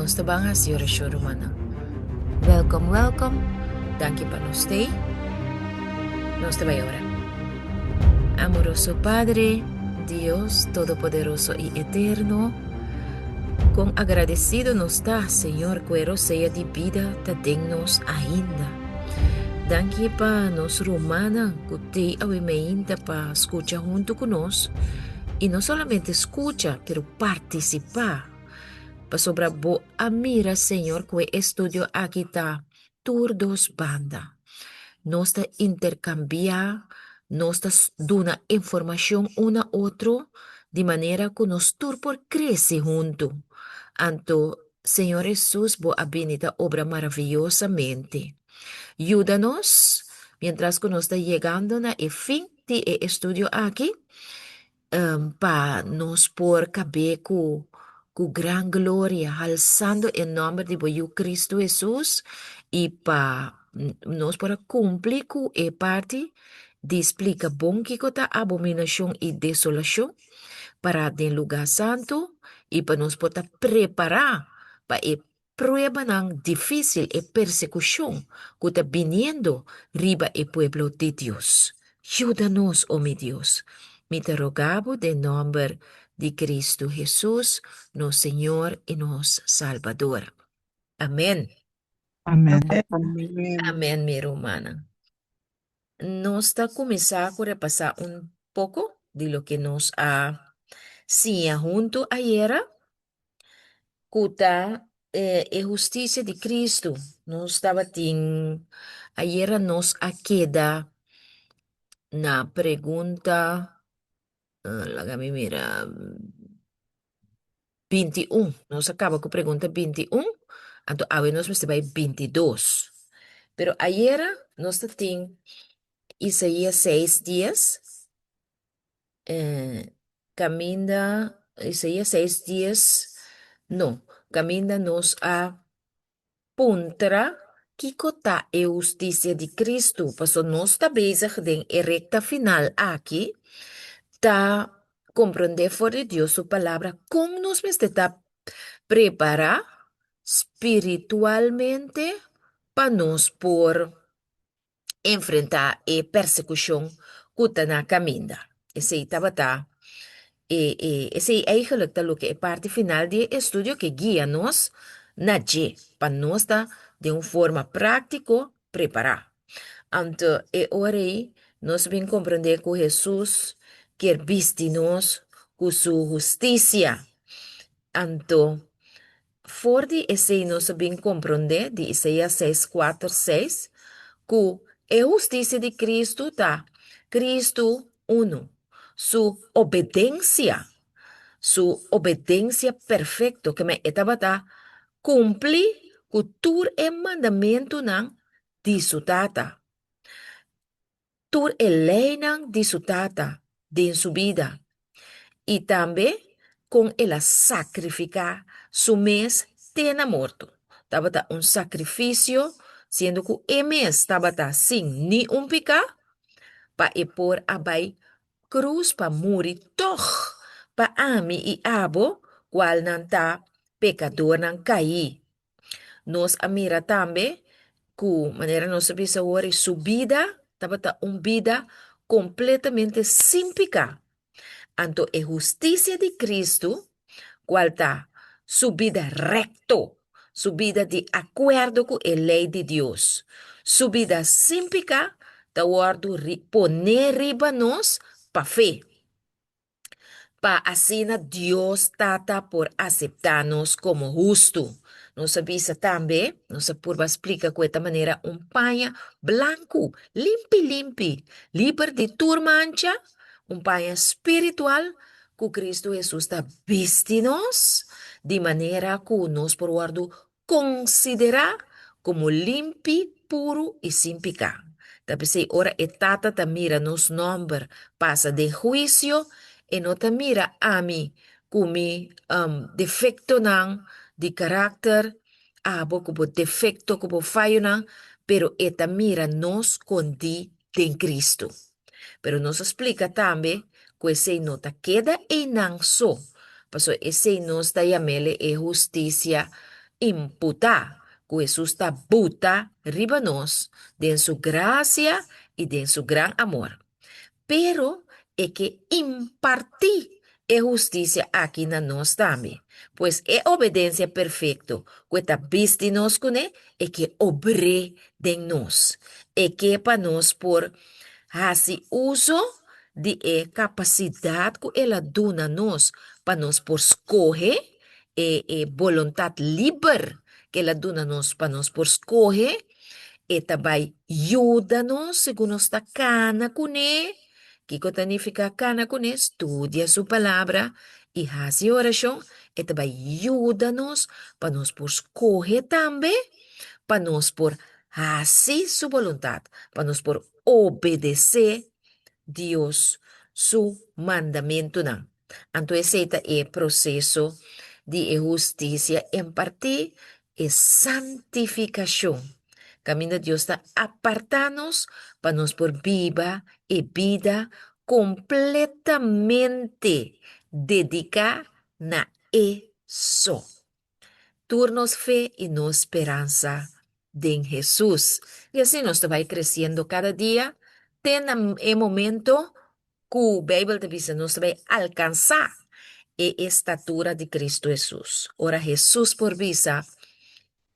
Nos ta ban hasi orashon rumannan. Welkom welkom, danki pa nos stay. Nos ta bai ora. Amoroso Padre, Dios Todopoderoso i Eterno, kon agradesido nos ta, Señor, ku e rosea di bida ta den nos ainda. Danki pa nos rumannan ku tei awe meinta pa skucha huntu ku nos, i no solamente skucha, pero partisipá. Pasobra bo a mira, Señor, ku e estudio aki ta tur dos banda. Nos ta interkambiá, nos ta duna informashon un na otro di manera ku nos tur por krese huntu. Anto, Señor Hesus, bo a bini ta obra maraviyosamente. Yuda nos, mientras ku nos ta yegando na e fin di e estudio aki, pa nos por kab'é ku ku gran gloria, halsando e nòmber di bo Yu Kristu Hesus, i pa nos por a kumpli ku e parti di splika bon kiko ta abominashon i desolashon pará den lugá santu, i pa nos por ta prepará pa e pruebanan difísil, e persekushon ku ta biniendo riba e pueblo di Dios. Yuda nos, o mi Dios. Mi ta roga bo den nòmber di Kristu Hesus, nos Señor i nos Salbador. Amèn. Amèn. Amèn, mi rumannan. Nos ta kuminsá ku repasá un poko di loke nos a siña huntu ayera. Ku ta e hustisia di Kristu. Nos tabatin ayera nos a keda na pregunta, laga mi mira, 21. Nos a kaba ku pregunta 21, anto awe nos mester bai 22. Pero ayera nos ta tin Isaías 6 dies. Kaminda, Isaías 6 dies, no, kaminda nos a puntra kiko ta e hustisia di Kristu, paso nos ta bezig den e rekta final aki ta komprondé for di Dios su palabra kon nos mester ta prepará spiritualmente pa nos por enfrentá e persekushon ku ta na kaminda. Esei tabata e e esei eigenlijk ta loke e parti final di e estudio ke guia nos na dje pa nos ta den un forma práktiko prepará. Anto e ora ei nos bin komprendé ku Hesus kier bisti nos ku su hustisia. Anto For di esei nos a bin komprondé di Isaías seis kuater seis ku e hustisia di Kristu ta Kristu unu, su obedensia, su obedensia perfekto, keme e tabata kumpli ku tur e mandamentunan di su Tata. Tur e leinan di su tata den su bida i tambe kon el a sakrifiká su mes te na morto. Tabata un sakrifisio, siendo ku e mes tabata sin ni un piká, pa e por a bai krus pa muri tòg pa ami i abo, kualnan ta pekadornan kaí. Nos a mira tambe ku, manera nos a bisa awor, su bida tabata un bida kompletamente sin piká. Anto e hustisia di Kristu, kual ta su bida rekto, su bida di akuerdo ku e lei di Dios, su bida sin piká, ta wòrdu poné riba nos pa fe. Pa asina Dios Tata por aseptá nos komo hustu. Nos a bisa tambe, nos a purba splika ku e ta manera un paña blanku, limpi limpi, liber di tur mancha, un paña spiritual ku Kristu Hesus ta bisti nos, di manera ku nos por wòrdu Konsiderá komo limpi, puru i sin piká. Ta p'esei ora e Tata ta mira nos nòmber pasa den huisio, e no ta mira ami ku mi defektonan di karakter, abo ku bo defekto, ku bo fayonan, pero e ta mira nos skondí den Kristu. Pero nos a splika tambe ku esei no ta keda einan so, pasobra esei nos ta yam'el e hustisia Imputá ku Hesus ta buta riba nos den su grasia i den su gran amor. Pero e ke impartí e hustisia aki na nos tambe. Pues e obedensia perfekto ku e ta bisti nos kuné, e ke obr'é den nos. E ke pa nos por hasi uso di e kapasidat ku el a duna nos pa nos por skohe, e e boluntat liber ku el a duna nos pa nos por skohe, e ta bai yuda nos segun nos ta kana kuné. Kiko ta nifiká kana kuné? Studia su Palabra i hasi orashon. E ta bai yuda nos pa nos por skohe tambe, pa nos por hasi su boluntat, pa nos por obedesé Dios su mandamentunan. Anto esei ta e proseso di e hustisia impartí, e santifikashon, kaminda Dios ta apartá nos pa nos por biba e bida kompletamente dediká na e so. Tur nos fe i nos speransa den Hesus. I asina nos ta bai kresiendo kada dia te na e momento ku Beibel ta bisa nos ta bai alkansá e estatura di Kristu Hesus. Ora Hesus por bisa,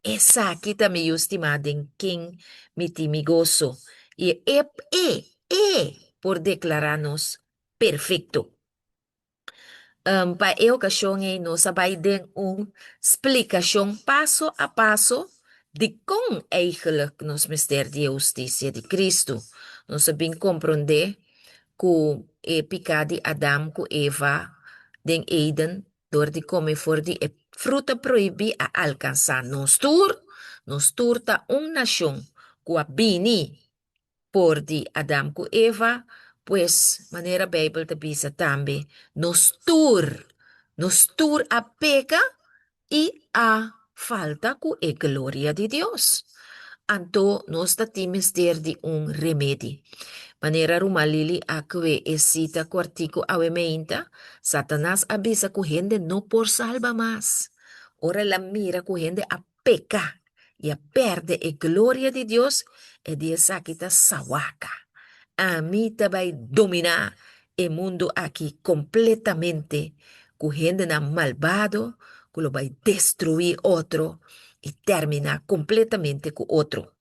Esaki ta mi Yu stimá den ken mi tin mi goso. I e, e, e por deklará nos perfekto. Pa e okashon ei nos a bai den un splikashon paso a paso dikon eigelijk nos mester di e hustisia di Kristu. Nos a bin komprondé ku e piká di Adam ku Eva den Eden dor di kome for di e fruta prohibí a alkansá nos tur. Nos tur ta un nashon ku a bini por di Adam ku Eva, pues manera Beibel ta bisa tambe, nos tur, nos tur a peka i a falta ku e gloria di Dios. Anto nos ta tin mester di un remedi. Manera ruman Lily a kue e sita kuartiku awe meinta, Satanas a bisa ku hende no por salba mas. Ora el a mira ku hende a peka i a pèrdè e gloria di Dios, e di esaki ta sawaka. Ami ta bai dominá e mundu aki kompletamente ku hendenan malbado ku lo bai destruí otro i terminá kompletamente ku otro,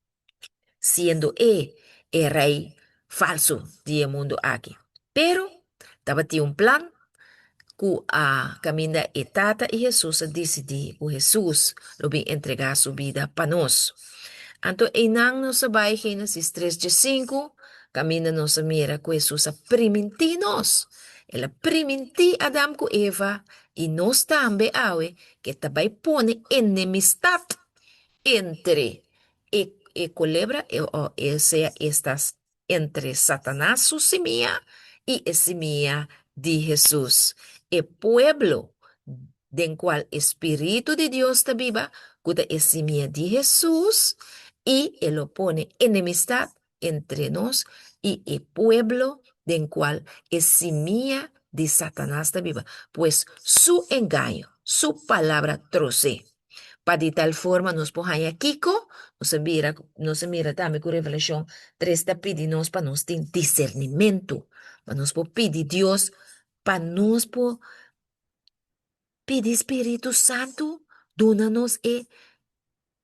siendo e e rei falsu di e mundu aki. Pero Tabatin un plan ku a kaminda e Tata i Hesus a disidí ku Hesus lo bin entregá su bida pa nos. Anto einan nos a bai Génesis tres djesinku, kaminda nos a mira ku Hesus a primintí nos. El a primintí Adam ku Eva i nos tambe awe ku e ta bai pone enemistat entre e e kolebra o sea esta entre Satanas su simia i e simia di Hesus, e pueblo den kual e spiritu di Dios ta biba, ku ta e simia di Hesus, i e lo pone enemistat entre nos i e pueblo den kual e simia di Satanas ta biba. Pues su engaño, su palabra trosé. Pa di tal forma nos por haña kiko? Nos a bira, nos a mira tambe ku Revelashon tres ta pidi nos pa nos tin disernimentu, pa nos por pidi Dios, pa nos por pidi Spiritu Santu duna nos e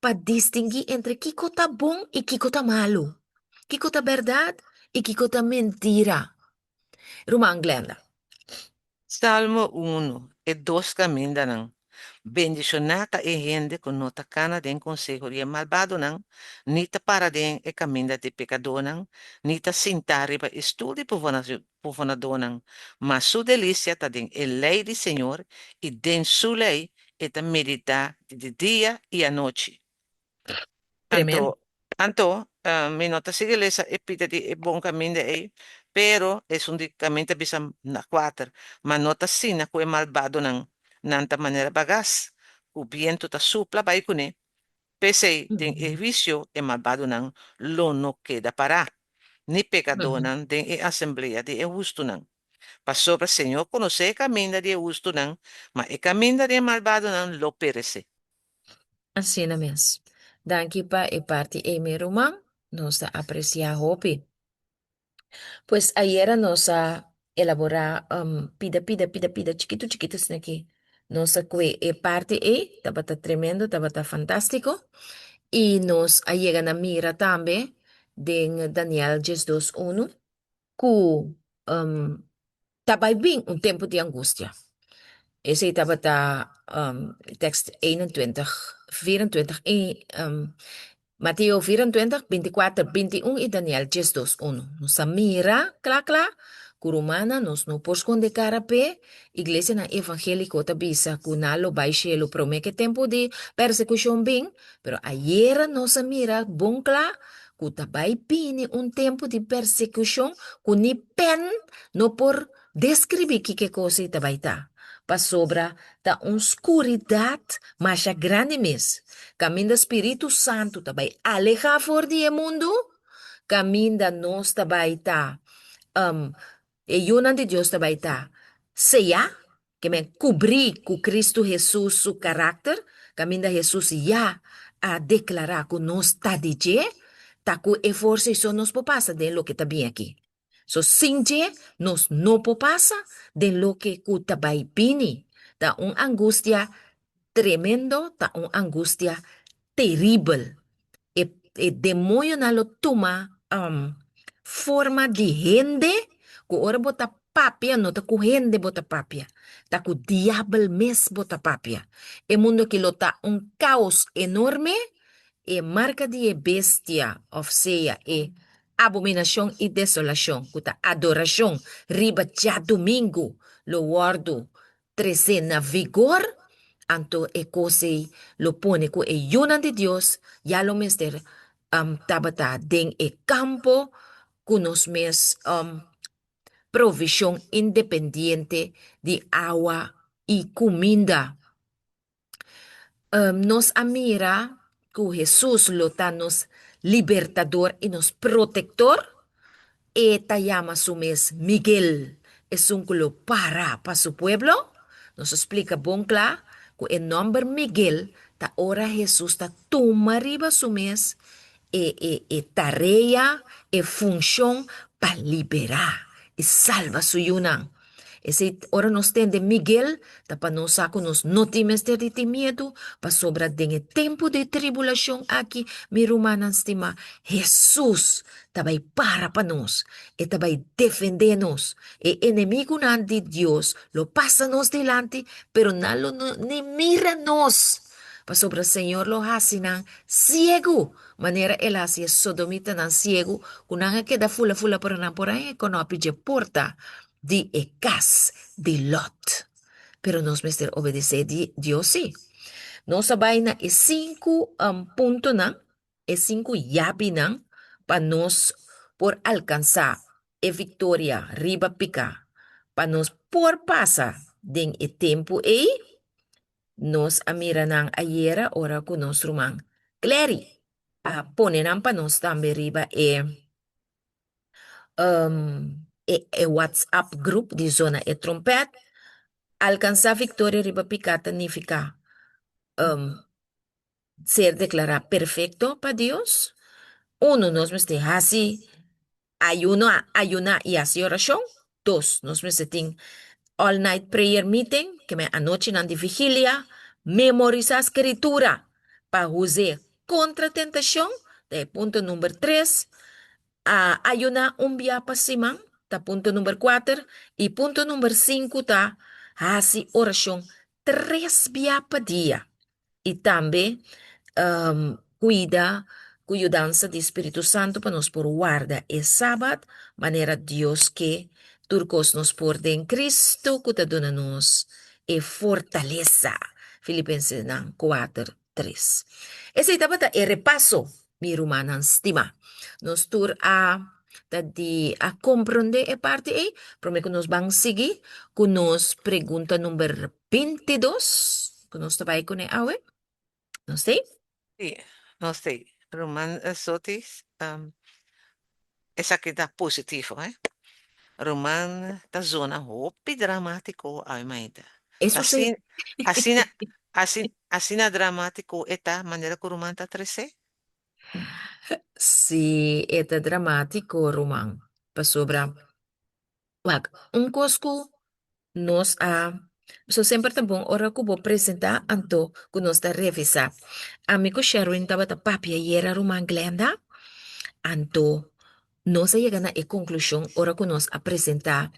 pa distinguí entre kiko ta bon i kiko ta malu, kiko ta bèrdat i kiko ta mentira. Ruman Glenda. Salmo unu, E dos kamindanan. Bendishoná ta e hende ku no ta kana den konseho di e malbadonan, ni ta para den e kaminda di pekadónan, ni ta sintá riba e stul di pufonadónan, ma su delisia ta den e lei di señor, i den su lei e ta meditá di di dia i anochi. Tremendo. Anto, anto, mi no ta sigui lesa e pita di e bon kaminda ei, pero esun di kaminda ta bisa na kuater, Ma no ta asina ku e malbadonan, nan ta manera bagas, ku bientu ta supla bai kuné. P'esei, den e huisio e malbadonan lo no keda pará, ni pekadónan den e asamblea di e hustunan. Pasobra Señor konosé e kaminda di e hustunan, ma e kaminda di e malbadonan lo peresé. Asina mes. Danki pa e parti ei, mi ruman. Nos ta apresiá hopi. Pues ayera nos a elaborá pida pida pida pida chikitu chikitu asina aki. Nos a kue e parti ei, tabata tremendo, tabata fantástiko. I nos a yega na mira tambe den Daniel 12:1 ku ta bai bin un tempu di angustia. Esei tabata tekst 21, 24 i Mateo 24, 24, 21 i Daniel 12, 1. Nos a mira kla kla ku rumannan nos no por skonde kara p'e. Iglesianan evangéliko ta bisa ku nan lo bai shelu promé ku e tempu di persekushon bin, pero ayera nos a mira bon kla ku ta bai bini un tempu di persekushon ku ni pen no por deskribí kiko e kos ei ta bai ta, pasobra ta un skuridat masha grandi mes, kaminda Spiritu Santu ta bai alehá for di e mundu, kaminda nos ta bai ta, e yunan di Dios ta bai ta seyá, ke men kubrí ku Kristu Hesus su karakter, kaminda Hesus ya a deklará ku nos ta di dje, ta ku e forsa ei so nos por pasa den loke ta bin aki. So sin dje nos no por pasa den loke ku ta bai bini. Ta un angustia tremendo, ta un angustia teribel. E e demoñonan lo tuma forma di hende ku ora bo ta papia no ta ku hende bo ta papia, ta ku diabel mes bo ta papia. E mundu aki lo ta un kaos enorme, e marka di e bestia òf sea e abominashon i desolashon ku ta adorashon riba djadumingu lo wòrdu tresé na vigor, anto e kos ei lo pone ku e yunan di Dios ya lo mester tabata den e kampo ku nos mes provishon independiente di awa i kuminda. Nos a mira ku Hesus lo ta nos Libertador i nos Protektor. E ta yama su mes Miguel, esun ku lo para pa su pueblo. Nos a splika bon kla ku e nòmber Miguel ta ora Hesus ta tuma riba su mes e e e tarea, e funshon pa liberá i salba su yunan. Esei ora nos tende Miguel ta pa nos sa ku nos no tin mester di tin miedu, pasobra den e tempu di tribulashon aki, mi rumannan stimá, Hesus ta bai para pa nos, e ta bai defendé nos. E enemigunan di Dios lo pasa nos dilanti, pero nan lo no ni mira nos, pasobra Señor lo hasi nan siegu, manera el a hasi e sodomitanan siegu, ku nan a keda fula fula pero nan por a hekonopi dje porta di e kas di Lot. Pero nos mester obedesé di Dios sí. Nos a bai na e sinku puntonan, e sinku yabinan pa nos por alkansá e viktoria riba piká, pa nos por pasa den e tempu ei. Nos a mira nan ayera ora ku nos ruman Clary a pone nan pa nos tambe riba e e WhatsApp group di Zona e Trompet. Alkansá viktoria riba piká ta nifiká ser deklará perfekto pa Dios. Unu, nos mester hasi ayuno, ayuná i hasi orashon. Dos, nos mester tin all night prayer meeting, ke men anochinan di vigilia, memorisá Skritura pa huz'é kontra tentashon, ta e punto number tres. A ayuná un bia pa siman, ta punto number kuater. I punto number sinku ta hasi orashon tres bia pa dia. I tambe kuida ku yudansa di Spiritu Santu pa nos por warda e Sabat manera Dios ke. Tur kos nos por den Kristu ku ta duna nos e fortalesa. Filipensenan 4, 3. Esei tabata e repaso, mi rumannan stimá. Nos tur a ta di a komprondé e parti ei. Promé ku nos ban sigui ku nos pregunta number 22 ku nos ta bai kuné awe. Nos t'ei? Sí, nos t'ei. Ruman Sotis, esaki ta positivo, eh. Ruman ta zona hopi dramátiko awe mainta. Eso sí. Asina, asina, asina, Asina dramátiko e ta manera ku ruman ta tresé? Sí, e ta dramátiko, ruman. Pasobra, wak, un kos ku nos a So semper ta bon ora ku bo presentá anto ku nos ta revisá. Ami ku Sherwin tabata papia ayera, ruman Glenda, anto nos a yega na e konklushon ora ku nos a presentá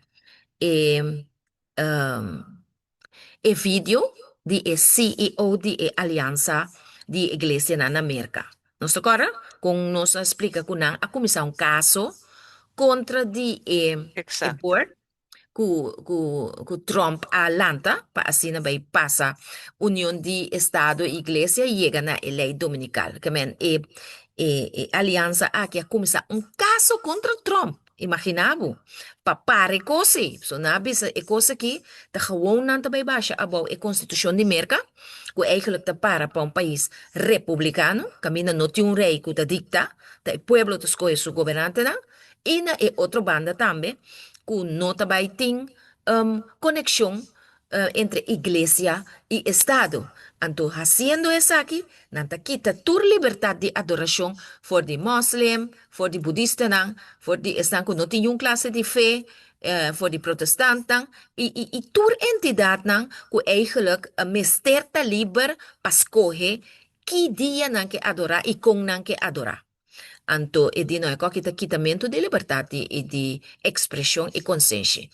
e e video di e CEO di e Aliansa di Iglesianan na Merka. Nos ta kòrda kon nos a splika ku nan a kuminsá un kaso kontra di e e board ku ku ku Trump a lanta pa asina bai pasa union di estado i iglesia yega na e lei dominikal. Ke men e e e aliansa aki a kuminsá un kaso kontra Trump. Imaginá bo, pa para e kos ei. So nan a bisa e kos aki ta gewoon nan ta bai basha abou e konstitushon di Merka, ku eigenlijk ta para pa un pais republikano, kaminda no tin un rei ku ta dikta, ta e pueblo ta skohe su gobernantenan, i na e otro banda tambe ku no ta bai tin konekshon entre iglesia i estado. Anto hasiendo esaki, nan ta kita tur libertat di adorashon for di moslim, for di budistanan, for di esnan ku no tin niun klase di fe, for di protestantnan i i i tur entidatnan ku eigelijk mester ta liber pa skohe ki dia nan ke adorá i kon nan ke adorá. Anto e di no e koki ta kitamentu di libertat di di ekspreshon i konsenshi.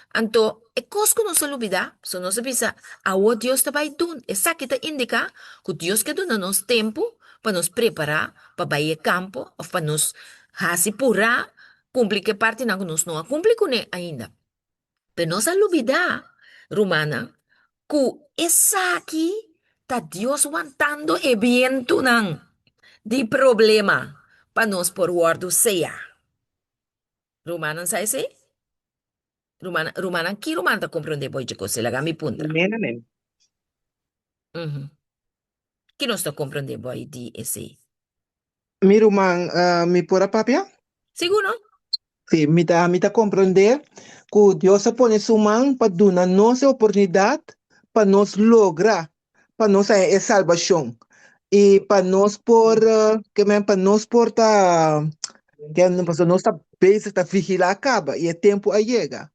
Anto e kos ku nos a lubidá, so nos a bisa, awor Dios ta bai dun. Esaki ta indiká ku Dios ke duna nos tempu pa nos prepará pa bai e kampo òf pa nos hasi purá kumpli ku e partinan ku nos no a kumpli kuné ainda. Pero nos a lubidá, rumannan, ku esaki ta Dios wantando e bientunan di problema pa nos por wòrdu seyá. Rumannan sa esei? Rumannan, rumannan, ki ruman ta komprondé bo dje kos ei? Laga mi puntra. Amen, amen. Ujú. Ki nos ta komprondé bo di esei? Mi ruman, mi por a papia? Sigur no? Sí, mi ta, mi ta komprondé ku Dios a pone su man pa duna nos e oportunidat pa nos logra, pa nos haña e salbashon i pa nos por, ke men, pa nos por ta, ke pasobra nos ta bezig ta vigilá kaba i e tempu a yega.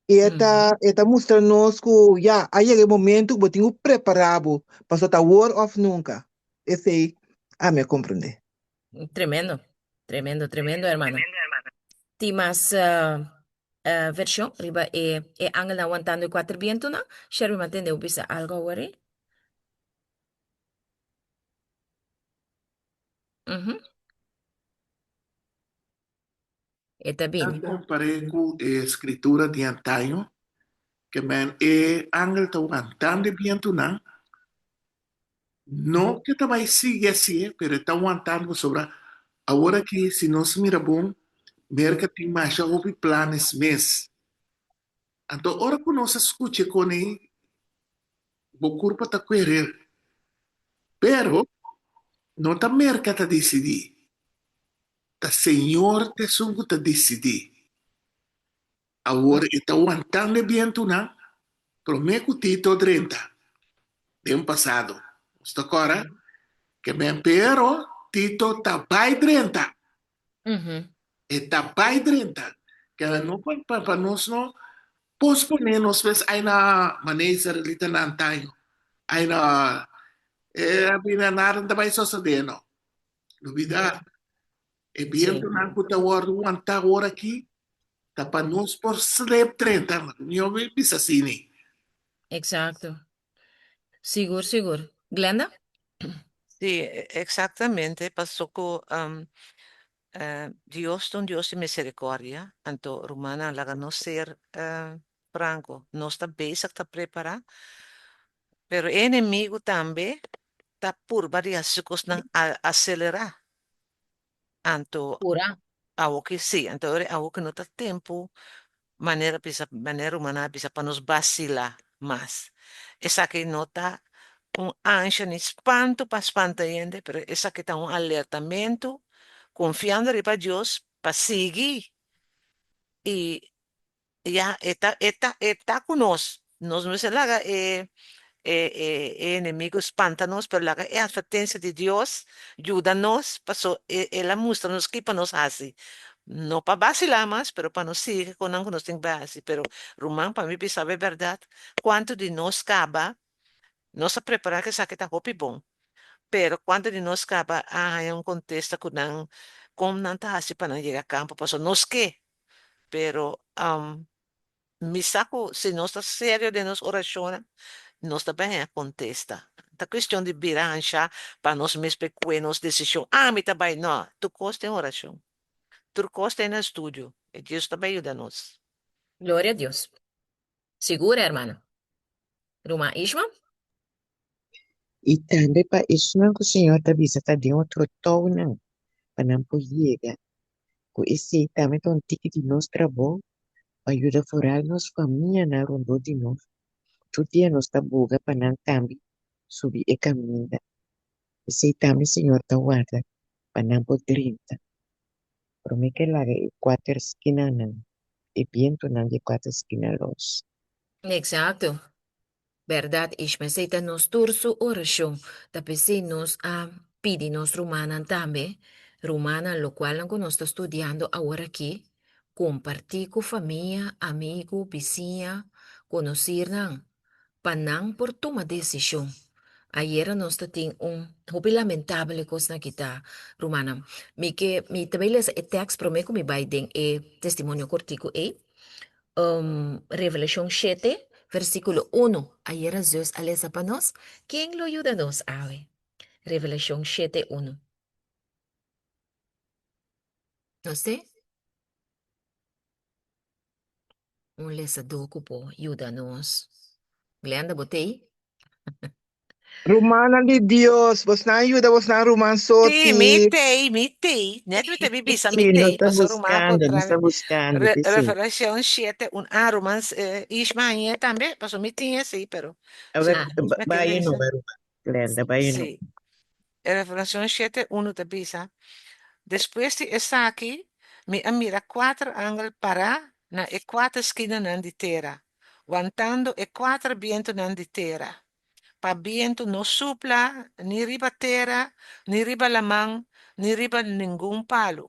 I e ta, e ta mustra nos ku ya, a yega e momento ku bo tin ku prepará bo, pasobra ta awor òf nunka. Esei ami a komprondé. Tremendo, tremendo, tremendo hermana. Tin mas vershon riba e e angelnan wantando e kuater bientunan? Sherby mi a tende bo bisa algu awor ei. Mhm. E ta Ta bini. kompar'é ku e skritura di antaño, ke men e angel ta wantando e bientunan, no ke ta bai sigui hasié, pero e ta wantando pasobra awor aki si nos mira bon, Merka tin masha hopi planes mes. Anto ora ku nos a skucha e kon ei, bo kurpa ta kuerer. Pero no ta Merka ta disidí. Ta Señor ta esun ku ta disidí. Awor e ta wantando e bientunan promé ku Tito drenta den pasado. Nos ta kòrda ke men pero Tito ta bai drenta. E ta bai drenta. Keda no pa pa nos no posponé nos mes ai na manera israelitanan antaño. Ai na e a bini nada no ta bai sosodé no. Lubidá, e bientunan ku ta wòrdu wantá awor aki ta pa nos por slep drenta. Mi no bisa asina. Exacto. Sigur, sigur. Glenda? Sí, exactamente. Paso ku Dios ta un Dios di misericordia. Anto, rumannan, laga nos ser franco. Nos ta bezig ta prepará, pero e enemigo tambe ta purba di hasi su kosnan aselerá. Anto Pura. awoki sí, anto ora awoki no ta tempu manera bisa manera rumannan a bisa pa nos basilá mas. Esaki no ta un ansha ni spantu pa spanta hende, pero esaki ta un alertamentu konfiando riba Dios pa sigui i Ya, e ta, e ta, e ta ku nos. Nos mester laga e, E e e enemigo spanta nos, pero laga e advertencia di Dios yuda nos, paso e el a mustra nos ki pa nos haci. No pa bacila mas, pero pa nos sigui con nan cu nos tin pa haci. Pero ruman, pa mi bisa bo e berdad, cuanto di nos caba, nos a prepara cu esaki ta hopi bon, pero cuanto di nos caba a haya un contesta cu nan, con nan ta haci pa nan yega campo, pasobra nos ke, pero Mi sa ku si nos ta serio den nos orashonnan, nos ta bai haña kontesta. Ta kuestion di bira hanshá pa nos mes por kue nos desishon. Ah, mi ta bai. No, tur kos den orashon. Tur kos ta na estudio. E Dios ta bai yuda nos. Gloria a Dios. Sigur, hermano. Ruman Ishma? I tambe pa esnan ku Señor ta bisa ta den otro tounan, pa nan por yega. Ku esei tambe ta un tiki di nos trabou pa yuda foral nos famianan rondó di nos, ku tur dia nos ta boga pa nan tambe subi e kaminda. Esei tambe Señor ta warda pa nan por drenta. Promé ke laga e kuater skinanan, e bientunan di e kuater skina los. Exacto. Bèrdat, Ishma, esei ta nos tur su orashon. Ta p'esei nos a pidi nos rumannan tambe, rumannan lokualnan ku nos ta studiando aworakí, kompartí ku famia, amigu, bisiña, konosirnan, pa nan por tuma desishon. Ayera nos ta tin un hopi lamentabel e kosnan aki ta, rumannan. Mi ke, mi ta bai lesa e tèks promé ku mi bai den e testimonio kortiku ei. Revelashon shete, versíkulo unu. Ayera Zeus a lesa pa nos. Ken lo yuda nos awe? Revelashon shete, unu. Nos te? Un lesadó ku por yuda nos. Glenda, bo t'ei? Rumannan di Dios, bosnan yuda bosnan ruman Sí, mi soti. t'ei, mi t'ei. Net mi ta bi bisa mi Sí, nos t'ei, ta pasobra ruman a buscando, nos puntra ta mi. buscando, Re, p'esei. Revelacion shete un a ruman eh, Ishma hañ'é tambe, pasobra mi tin esei, pero A si ver, Ah, ruman Ishma ke baya lesa. numa, ruman Glenda, baya numa. Sí. E Revelacion shete unu ta bisa, Despues di esaki mi a mira kuater angel pará na e kuater skinanan di tera, wantando e kuater bientunan di tera. pa bientu no supla ni riba tera, ni riba laman, ni riba ningun palu.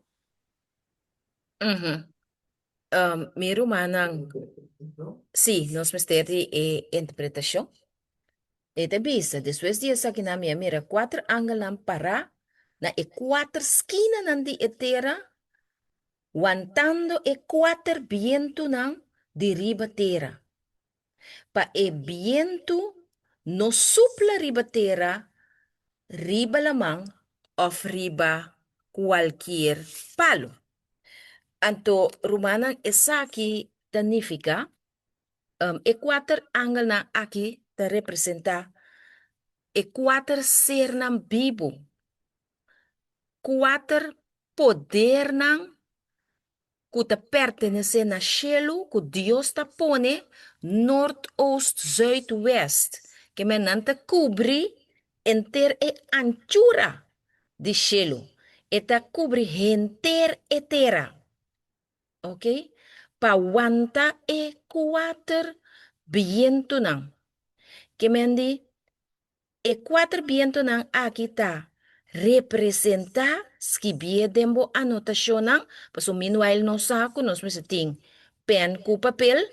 Mi rumannan, sí, nos mester di e interpretashon. E ta bisa, Despues di esakinan mi a mira kuater angelnan pará na e kuater skinanan di e tera, wantando e kuater bientunan di riba tera. pa e bientu no supla riba tera, riba laman òf riba kualkier palu. Anto, rumannan, esaki ta nifiká, e kuater angelnan aki ta representá e kuater sernan bibu, kuater podernan ku ta pertenesé na shelu ku Dios ta pone nort, oost, zuid, west, ke men nan ta kubri henter e anchura di shelu, e ta kubri henter e tera, ok, pa wanta e kuater bientunan, ke men di E kuater bientunan aki ta representá, skibié den bo anotashonnan, pasobra meanwhile nos sa ku nos mester tin pèn ku papel,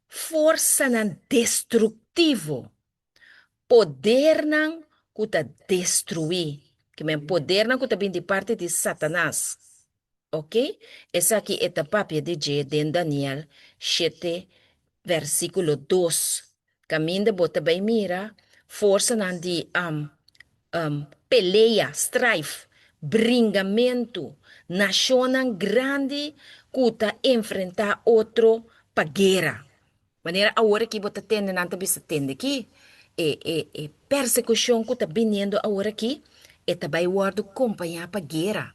forsanan destruktivo, podernan ku ta destruí, ke men podernan ku ta bin di parti di Satanas. Ok, esaki e ta papia di dje den Daniel shete versikulo dos, kaminda bo ta bai mira forsanan di pelea, strife, bringamentu, nashonnan grandi ku ta enfrentá otro pa guera. Manera awor aki bo ta tende nan ta bisa tende ki e e e persekushon ku ta biniendo awor aki e ta bai wòrdu kompañá pa guera.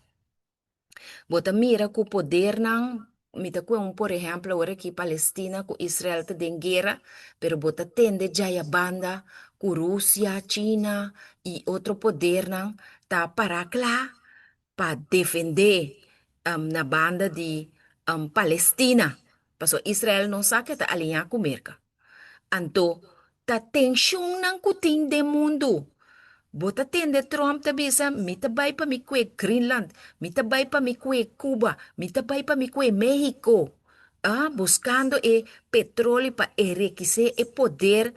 Bo ta mira ku podernan, mi ta kue un por ehèmpel awor aki Palestina ku Israel ta den guera, pero bo ta tende djaya banda ku Rusia, China i otro podernan ta pará kla pa defendé na banda di Palestina, pasobra Israel no sa ke ta aliñá ku Merka. Anto. Ta tenshonnan ku tin den mundu. Bo ta tende Trump ta bisa, Mi ta bai pa mi kue Greenland, mi ta bai pa mi kue Cuba, mi ta bai pa mi kue Mexico. Ah, buskando e petroli pa enrikisé e poder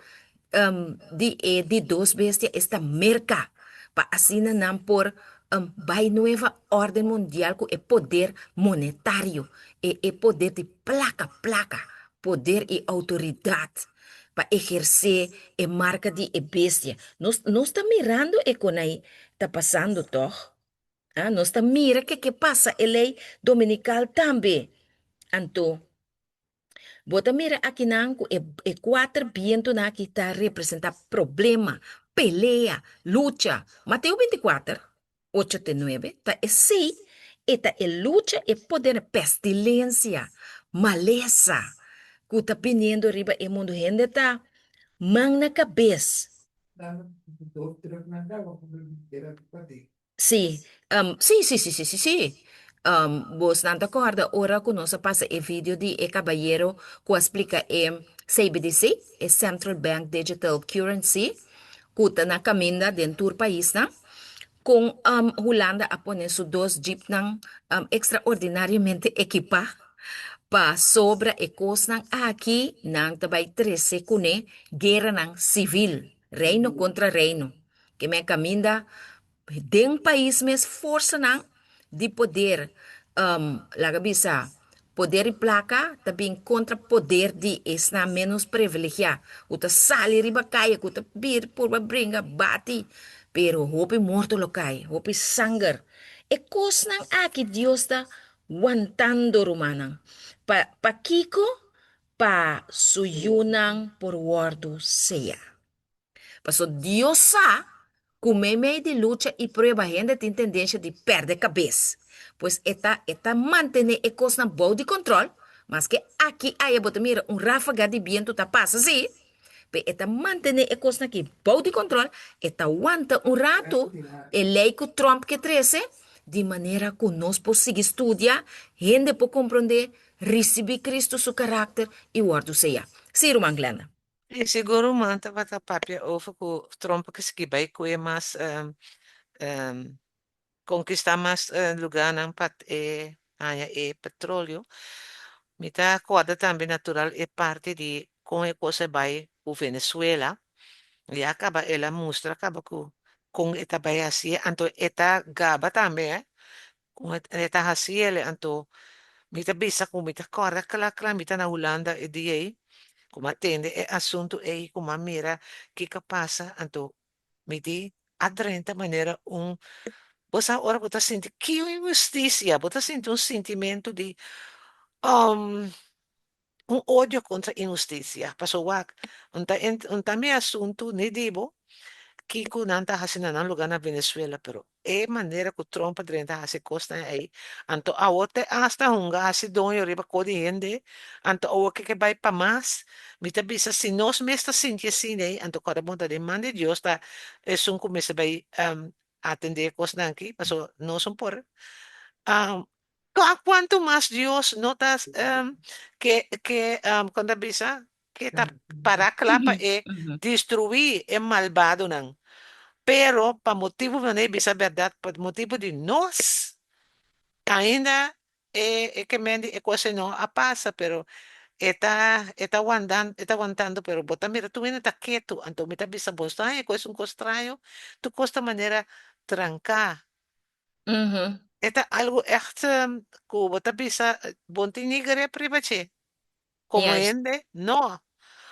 di e di dos bestia, esta Merka, pa asina nan por bai nueva orden mundial ku e poder monetario, e e poder di plaka, plaka, poder i outoridat pa ehersé e marka di e bestia. Nos nos ta mirando e kon ei ta pasando tòg? Ah, nos ta mira ke ke pasa e lei dominikal tambe. Anto, bo ta mira akinan ku e e kuater bientunan aki ta representá problema, pelea, lucha. Mateo 24, ocho te nuebe, ta esei e ta e lucha, e poder, pestilensia, malesa ku ta biniendo riba e mundu. Hende ta man na kabes. Sí, sí, sí, sí, sí, sí, sí. Bosnan ta kòrda ora ku nos a pasa e video di e kabayero ku a splika e CBDC, e Central Bank Digital Currency, ku ta na kaminda den tur paisnan, kon Hulanda a pone su dos jeepnan ekstraordinariamente ekipá pa sobra e kosnan aki nan ta bai trese kuné gueranan sivil, reino kontra reino. Ke men kaminda den pais mes forsanan di poder, laga bisa, poder di plaka ta bin kontra poder di esnan ménos privilegiá, ku ta sali riba kaya, ku ta bir purba bringa, bati, pero hopi morto lo kai, hopi sanger. E kosnan aki Dios ta wantando, rumannan. Pa pakiko? Pa su yunan por wòrdu seya. Paso Dios sa ku meimei di lucha i prueba hende tin tendensia di pèrdè kabes. Pues e ta e ta mantené e kosnan bou di kòntròl, maske aki aya bo ta mira un ráfaga di bientu ta pasa sí, pe e ta mantené e kosnan aki bou di kòntròl, e ta wanta un ratu e lei ku Trump ke trese, di manera ku nos por sigui studia, hende por komprondé, risibí Kristu su karakter i wòrdu seyá. Sí, ruman Glenda. I sigur ruman tabata papia over ku Trump ke sigui bai kue mas konkistá mas lugánan pa e haña e petroleo. Mi ta kòrda tambe natural e parti di kon e kos a bai ku Venezuela. Ya kaba el a mustra kaba ku kon e ta bai hasié anto e ta gaba tambe Kon e ta hasi el anto mi ta bisa ku mi ta kòrda kla kla mi ta na Hulanda e dia ei ku mi a tende e asuntu ei ku mi a mira kiko a pasa anto mi di a drenta manera un bo sa ora bo ta sinti ki un inhustisia bo ta sinti un sintimentu di un odio kontra inhustisia pasobra wak un ta un ta mi asuntu ni di bo kiko nan ta hasi na nan luga na Venezuela pero e manera ku Trump a drenta hasi kosnan ei anto awor te asta hunga hasi doño riba ko di hende anto awor ke ke bai pa mas mi ta bisa si nos mes ta sinti asina ei anto kòrda bon ta den man di Dios ta esun ku mester bai atende e kosnan aki pasobra nos no por Cuanto mas Dios no ta ke ke kon ta bisa ke ta para kla pa e destruí e malbadonan. Pero pa motibu manera e bisa bèrdat pa motibu di nos ainda e e ke men di e kos ei no a pasa pero e ta e ta wandan e ta wantando pero bo ta mira tur hende ta ketu anto mi ta bisa bo haña ku es un kos straño tur kos ta manera tranká. E ta algu ègt ku bo ta bisa bo no tin ni grip riba dje. Komo hende, no.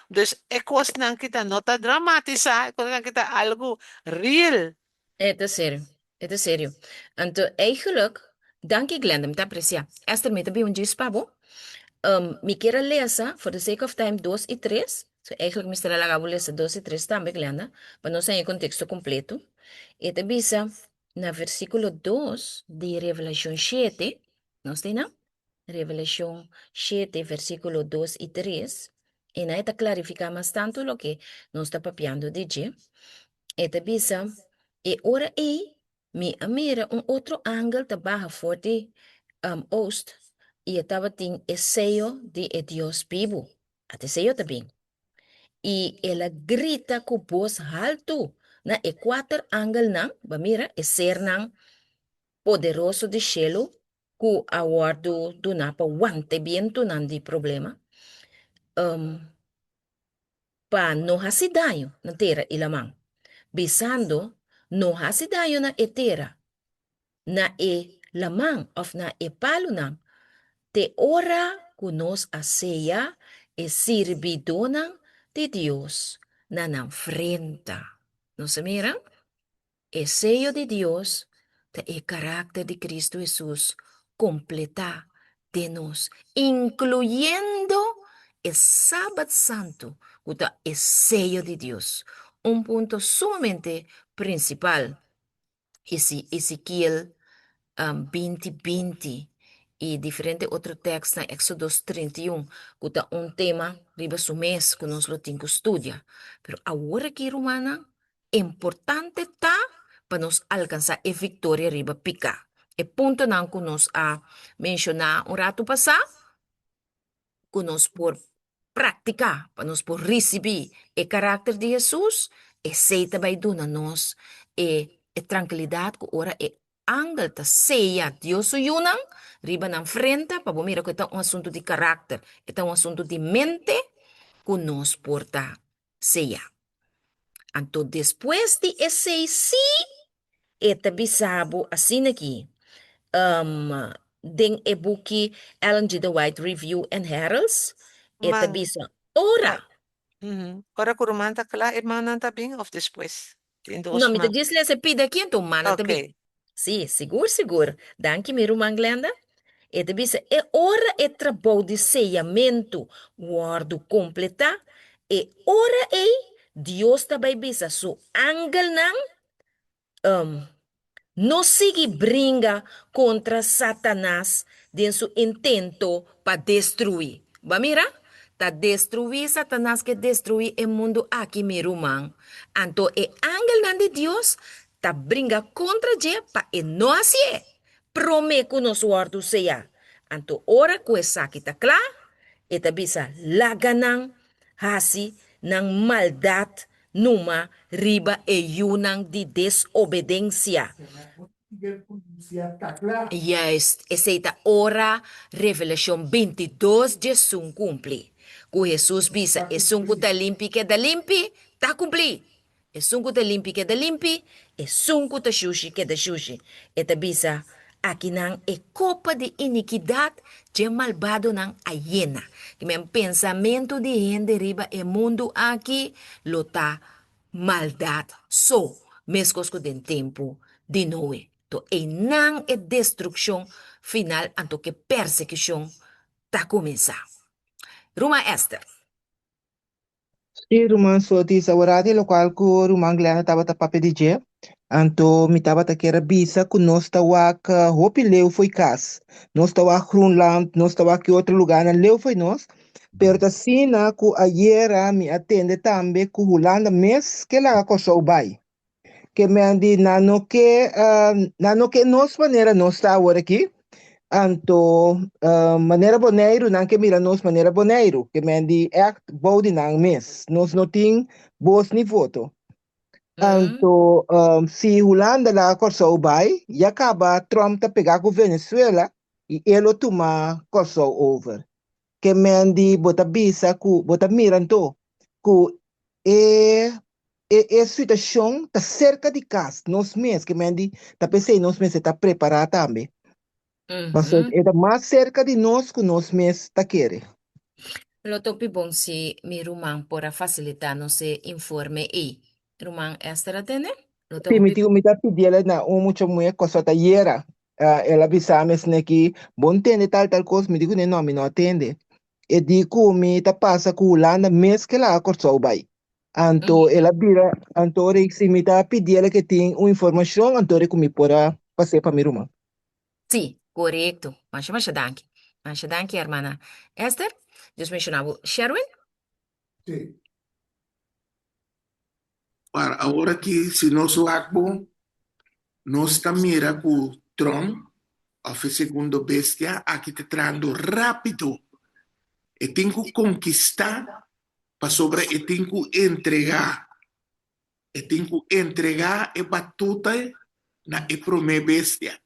Dus e kosnan ki ta no ta dramatisá, e kosnan ki ta algu real. E ta serio, e ta serio. Anto eigenlijk, danki Glenda, mi ta apresiá. Esther, mi ta bin un djis pa bo. Mi kier a lesa, for the sake of time, dos i tres. So eigenlijk mi mester a laga bo lesa dos i tres tambe, Glenda, pa nos haña e konteksto kompleto. E ta bisa. Na versíkulo dos di Revelashon shete, nos ta einan? Revelashon shete, versíkulo dos i tres, einan e ta klarifiká mas tantu loke nos ta papiando di dje. E ta bisa, E ora ei mi a mira un otro angel ta baha for di oost, i e tabatin e seyo di e Dios bibu. Ata e seyo ta bin. I el a grita ku bos haltu na e kuater angelnan, bo a mira, e sernan poderoso di shelu ku a wòrdu duná pa wanta e bientunan di problema, pa no hasi daño na tera i laman, bisando, No hasi daño na e tera, na e laman òf na e palunan, te ora ku nos a seya e sirbidónan di Dios na nan frenta. Nos a mira? E seyo di Dios ta e karakter di Kristu Hesus kompletá den nos, inkluyendo e Sabat Santu ku ta e seyo di Dios, un punto sumamente prinsipal. Ezekiel 20, 20 i diferente otro tekstnan, Éxodos 31, ku ta un tema riba su mes ku nos lo tin ku studia. Pero awor aki, rumannan, importante ta pa nos alkansá e viktoria riba piká. E puntonan ku nos a menshoná un ratu pasá, ku nos por praktiká pa nos por risibí e karakter di Hesus, esei ta bai duna nos e e trankilidat ku ora e angel ta seya Dios su yunan riba nan frenta, pa bo mira ku e ta un asuntu di karakter, e ta un asuntu di mente ku nos por ta seya. Anto despues di esei sí e ta bisa bo asina aki, den e buki Ellen G. The White Review and Heralds, e ta Man, bisa, Ora! Ora ku ruman ta kla e mannan ta bin òf despues? Tin No, dos mi ta man. djis lesa e pida aki anto mannan ta bin. Oké. Sí, sigur sigur. Danki mi ruman Glenda. E ta bisa e ora e trabou di seyamentu wòrdu kompletá, e ora ei Dios ta bai bisa su angelnan, No sigui bringa kontra Satanas den su intento pa destruí. Bo a mira? Ta destruí Satanas ke destruí e mundu aki, mi ruman. Anto e angelnan di Dios ta bringa kontra dje pa e no hasié promé ku nos wòrdu seyá. Anto ora ku esaki ta kla, e ta bisa, Laga nan hasi nan maldat numa riba e yunan di desobedensia. Juist, esei ta ora Revelashon 22 djesun kumpli, ku Hesus bisa, Esun ku ta limpi keda limpi, ta kumpli! Esun ku ta limpi keda limpi, esun ku ta shushi keda shushi. E ta bisa, Akinan e kopa di inikidat dje malbadonan a yena. Ki men pensamentu di hende riba e mundu aki lo ta maldat so, meskos ku den tempu di Noe. To einan e destrukshon final anto ku e persekushon ta kuminsá. Ruman Esther. Sí, ruman Sotis, awor di lokual ku ruman Glenda tabata papia di dje, anto mi tabata kier a bisa ku nos ta wak hopi leu fo'i kas. Nos ta wak Groenland, nos ta wak ki otro lugarnan leu fo'i nos, pero ta asina ku ayera mi a tende tambe ku Hulanda mes ke laga Kòrsou bai. Ke men di nan no ke nan no ke nos manera nos ta awor aki, anto manera Boneiru nan ke mira nos manera Boneiru, ke men di ègt bou di nan mes, nos no tin bos ni voto. Anto si Hulanda laga Kòrsou bai, ya kaba Trump ta pega ku Venezuela i e lo tuma Kòrsou over. Ke men di bo ta bisa ku bo ta mira anto ku e e e situashon ta serka di kas nos mes ke men di ta p'esei nos mester ta prepará tambe pasobra e ta mas serka di nos ku nos mes ta kere. Lo topi bon si mi ruman por a fasilitá nos e informe ei. Ruman Esther a tende? Lo ta Sí, mi hopi tin mi ta pidiel na un mucha muhé kòrsou ta yera. El a bisa mi esne ki bo ntende tal tal kos, mi di kuné no mi no a tende. E di ku mi ta pasa ku Hulanda mes ke laga Kòrsou bai. Anto el a bira, anto ora si mi ta pidiel ke tin un informashon anto ora ku mi por a pas'é pa mi ruman. Sí, korekto. Masha masha danki. Masha danki hermana Esther. Dios benshoná bo. Sherwin? Sí. Ora, awor aki si nos wak bon, nos ta mira ku Trump òf e segundo bestia aki ta trahando rápido. E tin ku konkistá. Pasobra e tin ku entregá. E tin ku entregá e batuta na e promé bestia.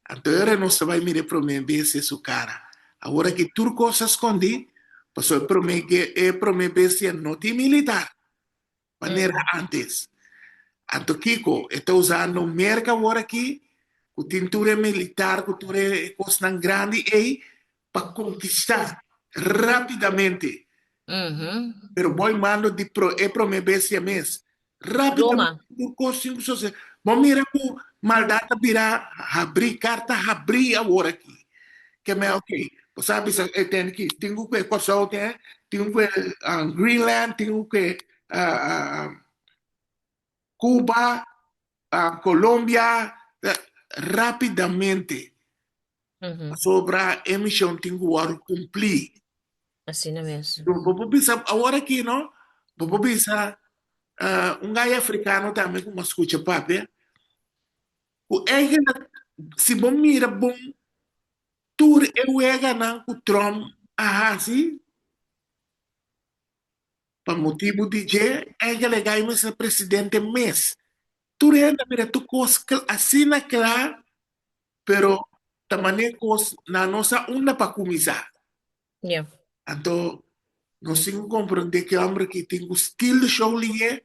Anto e ora nos ta bai mira e promé bestia su kara. Awor aki tur kos a skondí, pasobra e promé e promé bestia no tin militar manera ántes. Anto kiko e ta usando Merka awor aki ku tin tur e militar ku tur e kosnan grandi ei pa konkistá rápidamente. Pero bo mando di pro e promé bestia mes. Rápidamente tur kos tin ku sosodé. Bo mira ku maldat ta bira habrí, karta habrí awor aki. Ke men ok, bo sa bisa e ten aki, tin ku kue Kòrsou ten, tin ku kue Greenland, tin ku kue Cuba, Colombia, rápidamente. Pasobra e mishon tin ku wòrdu kumplí. Asina mes. Bo por bisa awor aki no, bo por bisa un gai afrikano tambe ku mi a skucha papia, ku eigenlik si bo mira bon tur e weganan ku Trump a hasi pa motibu di dje, eigenlik gai mester presidente mes. Tur hende a mira tur kos asina kla. Pero ta manera kos nan no sa unda pa kuminsá. Yeah. Anto nos tin ku komprondé ku e hòmber aki tin ku stil de show lié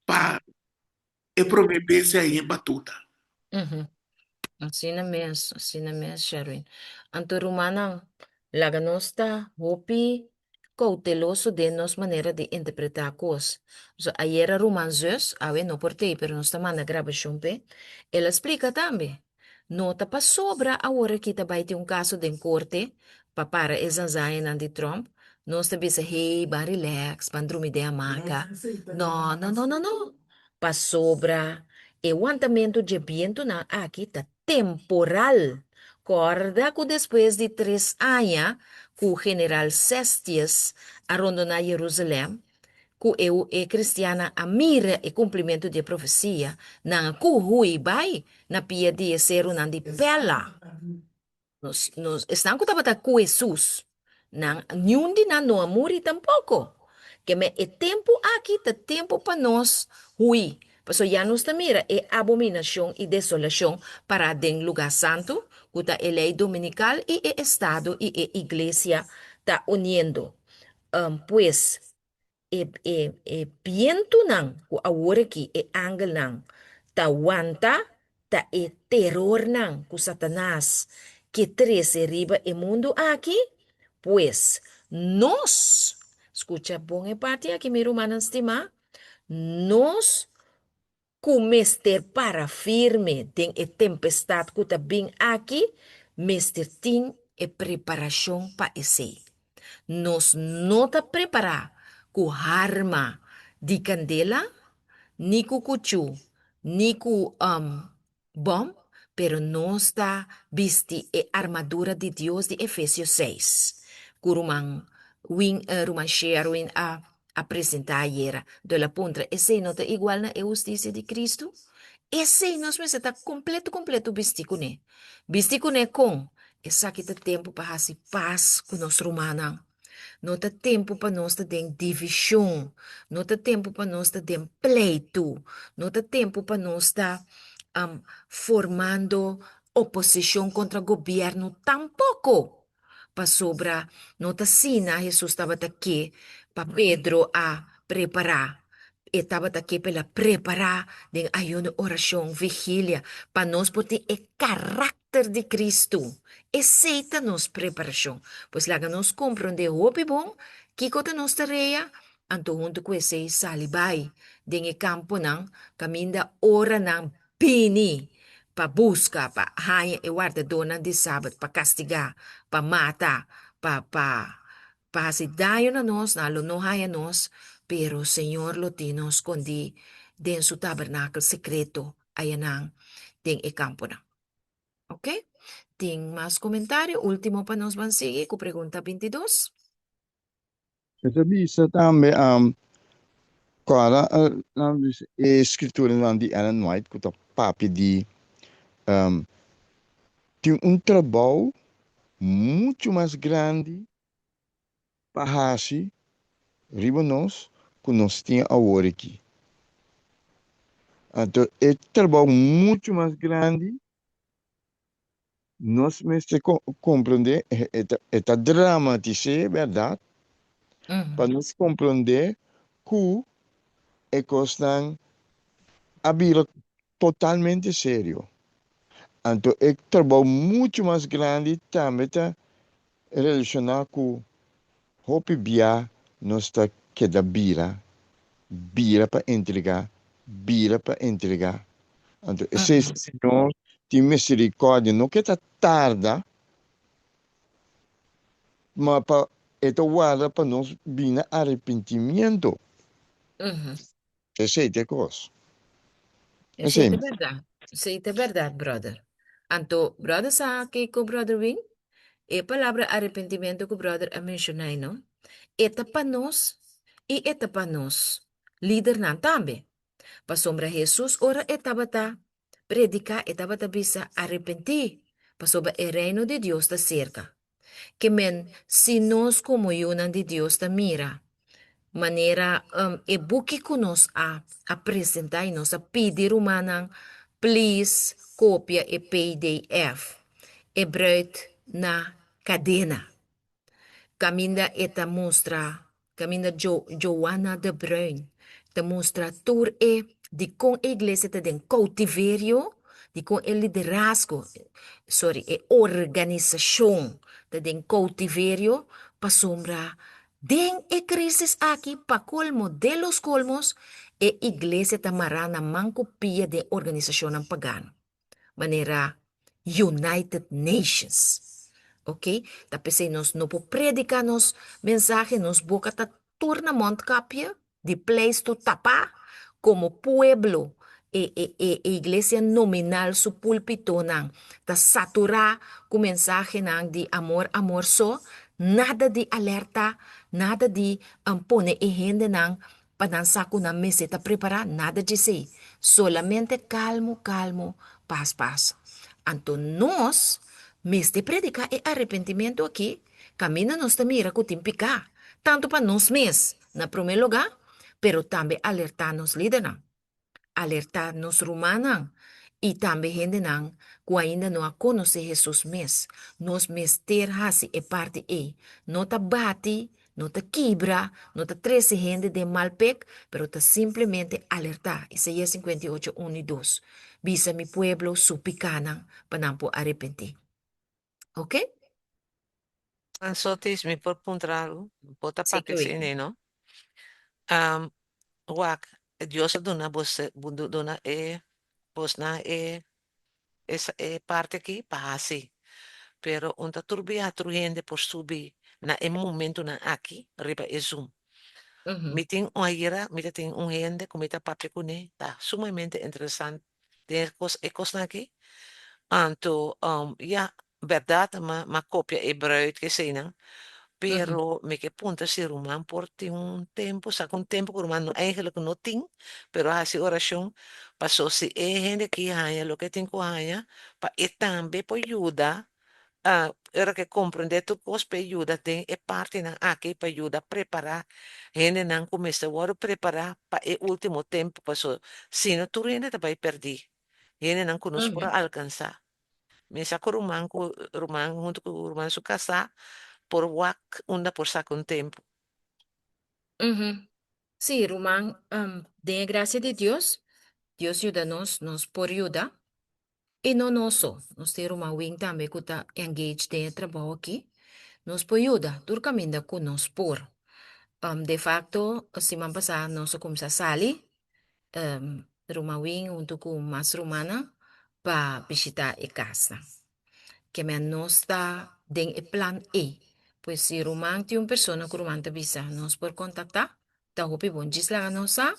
pa e promé bes ei e batuta. Asina mes, asina mes, Sherwin. Anto rumannan, laga nos ta hopi kouteloso den nos manera di interpretá kos. So, ayera ruman zus, awe no por t'ei, pero nos ta manda grabashon p'e, el a splika tambe, No ta pasobra awor aki ta bai tin un kaso den korte pa para e zanzañanan di Trump, nos ta bisa, hey, ban relax, ban drumi den hamaka. No, no, no, no, no. Pasobra e wantamentu dje bientunan aki ta temporal. Kòrda ku despues di tres aña ku general Cestius a rondoná Jerusalèm, ku e e kristiannan a mira e kumplimentu di e profesia, nan a ku hui bai na pia di e serunan di Pella. Nos, nos, esnan ku tabata ku Hesus, nan, niun di nan no a muri tampoko. Keme e tempu aki ta tempu pa nos hui, pasobra ya nos ta mira e abominashon i desolashon pará den lugá santu, ku ta e lei dominikal i e estado i e iglesia ta uniendo. Pues, E e e bientunan ku awor aki e angelnan ta wanta ta e terornan ku Satanas ke trese riba e mundu aki. Pues, nos, skucha bon e parti aki mi rumannan stimá, nos ku mester para firme den e tempestat ku ta bin aki, mester tin e preparashon pa esei. Nos no ta prepará ku harma di kandela, ni ku kuchú, ni ku bòm, pero nos ta bisti e armadura di Dios di Efesio seis, ku ruman Win, ruman Sherwin a a presentá ayera. Anto el a puntra, Esei no ta igual na e hustisia di Kristu? Esei nos mester ta kompletu kompletu bistí kuné. Bistí kuné kon? Esaki ta tempu pa hasi pas ku nos rumannan. No ta tempu pa nos ta den divishon. No ta tempu pa nos ta den pleitu. No ta tempu pa nos ta formando oposishon kontra gobièrnu tampoko. Pasobra no ta asina Hesus tabata ke pa Pedro a prepará. E tabata ke pa el a prepará den ayuno, orashon, vigilia, pa nos por tin e karakter di Kristu. Esei ta nos preparashon. Pues laga nos komprondé hopi bon kiko ta nos tarea, anto huntu ku esei sali bai den e kamponan kaminda ora nan Bini pa buska, pa haña e wardadónan di Sabat, pa kastigá, pa mata, pa, pa, pa hasi daño na nos, nan lo no haña nos, pero Señor lo tin nos skondí den su tabernakel sekreto ayanan den e kamponan. Oke? Tin mas komentario? Último pa nos ban sigui ku pregunta bintidos. E ta bisa tambe, Kòrda e skrituranan di Ellen White ku ta papia di tin un trabou muchu mas grandi pa hasi. riba nos ku nos tin awor aki. Anto e trabou muchu mas grandi nos mester komprendé, e ta dramatis'é bèrdat, pa nos komprendé ku e kosnan a bira totalmente serio. Anto e trabou muchu mas grandi tambe ta relashoná ku hopi bia nos ta keda bira, bira pa entregá, bira pa entregá. Anto esei Señor tin misericordia, no ke ta tarda, ma pa e ta warda pa nos bini na arepentimiento. Esei ta e kos. Esei ta bèrdat. Esei ta bèrdat, bròder. Anto, bròder sa kiko, bròder Win? E palabra arepentimentu ku bròder a menshoná ei no, e ta pa nos i e ta pa nos lidernan tambe. Pasobra Hesus ora e tabata prediká e tabata bisa, Arepentí, pasobra e Reino di Dios ta serka. Ke men, si nos komo yunan di Dios ta mira manera e buki ku nos a a presentá i nos a pidi rumannan, please kopia e pdf, E Bruid na Kadena. Kaminda e ta mustra, kaminda Jo, Joanna de Bruin ta mustra tur e dikon e iglesia ta den koutiverio, dikon e liderazgo, sorry, e organisashon ta den koutiverio, pasobra den e krisis aki, pa kolmo de los kolmos, e iglesia ta mará na man ku pia den organisashonnan pagano. Manera United Nations. Ok, ta p'esei nos no por predica nos mensahe, nos boca ta tur na mondkapje, di pleisto tapá, como pueblo e e e e iglesia nominal su pulpitonan ta saturá cu mensahenan di amor amor so, nada di alerta, nada di pone e hendenan Pa nan sa ku nan mester ta prepará, nada djesei. Solamente kalmu, kalmu, pas, pas. Anto nos mester prediká e arepentimentu akí kaminda nos ta mira ku tin piká, tantu pa nos mes na promé lugá, pero tambe alertá nos lidernan. Alertá nos rumannan i tambe hendenan ku ainda no a konosé Hesus mes. Nos mester hasi e parti ei. No ta bati, no ta kibra, no ta trese hende den mal pek, pero ta simplemente alertá. Isaías 58, 1 i 2. Bisa mi pueblo su pikánan pa nan por arepentí. Oke? Ansotis, mi por puntra algu? Bo ta Sí, papia Cloe. asina, no? Wak, Dios a duna bos, duna e bosnan e esa e parti aki pa hasi. Pero un ta tur bia tur hende por subi na e momentunan aki riba e Zoom. Mi tin un ayera, mi ta tin un hende ku mi ta papia kuné, ta sumamente interesante den e kos e kosnan aki. Anto ya, bèrdat m'a m'a kopia e bruid ku eseinan, pero mi ke puntra si ruman por tin un tempu, saka un tempu ku ruman no eigenlijk no tin, pero a hasi orashon paso si e hende aki haña loke e tin ku haña pa e tambe por yuda ora ku e komprendé tur kos pa e yuda den e partinan aki pa yuda prepará hendenan ku mester wòrdu prepará pa e último tempu paso sino tur hende ta bai pèrdí hendenan ku nos por a alkansá. Mi sa ku ruman ku ruman huntu ku ruman su kasá por wak unda por saka un tempu. Sí, ruman, den e grasia di Dios, Dios yuda nos, nos por yuda. I no nos so, nos tin ruman Wing tambe ku ta engage den e trabou aki. Nos por yuda tur kaminda ku nos por. De fakto, siman pasá nos a kuminsá sali, ruman Wing huntu ku mas rumannan pa bishitá e kasnan. Keme nos ta den e plan ei. Pues si ruman tin un persona ku ruman ta bisa nos por kontaktá, ta hopi bon. Djis laga nos sa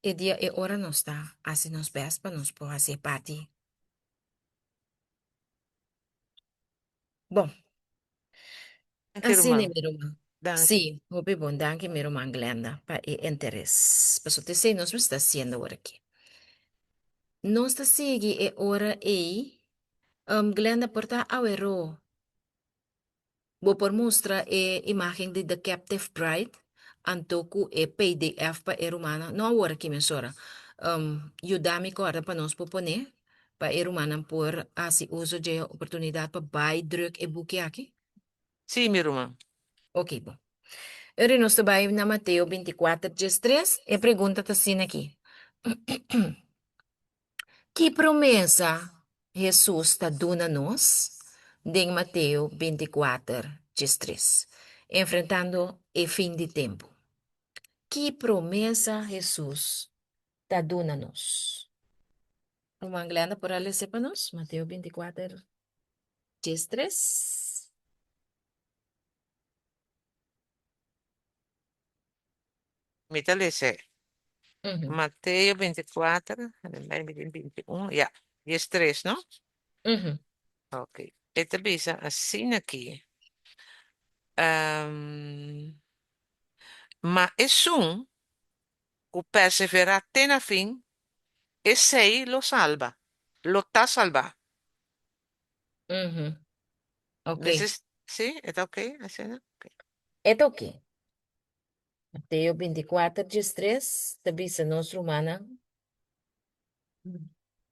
e dia e ora nos ta hasi nos bèst pa nos por hasi e parti. Bon. Danki Asina ruman. mi ruman. Danki. Sí, hopi bon. Danki mi ruman Glenda pa e interes. Pasobra t'esei nos mester ta hasiendo awor aki. Nos ta sigui e ora ei. Glenda por ta aweró. Bo por mustra e imagen di The Captive Bride? Anto ku e PDF pa e rumannan, no awor aki mesora, yuda mi kòrda pa nos por pone pa e rumannan por hasi uso dje oportunidat pa bai druk e buki aki. Sí, mi ruman. Oké, bon. Ora nos ta bai na Mateo 24, 13, e pregunta ta asina aki. Ki promesa Hesus ta duna nos den Mateo 24, 13, enfrentando e fin di tempu? Ki promesa Hesus ta duna nos? Ruman Glenda por a lesa pa nos? Mateo 24, 13. Mi ta lesa. Mateo 24, 21, ya, 13, no? Ok. E ta bisa asina aki. Um, ma esun ku perseverá te na fin, esei lo salba, lo ta salbá. Ok. This sí, e ta ok asina? Ok. E ta ok. Mateo 24, 13 ta bisa nos rumannan,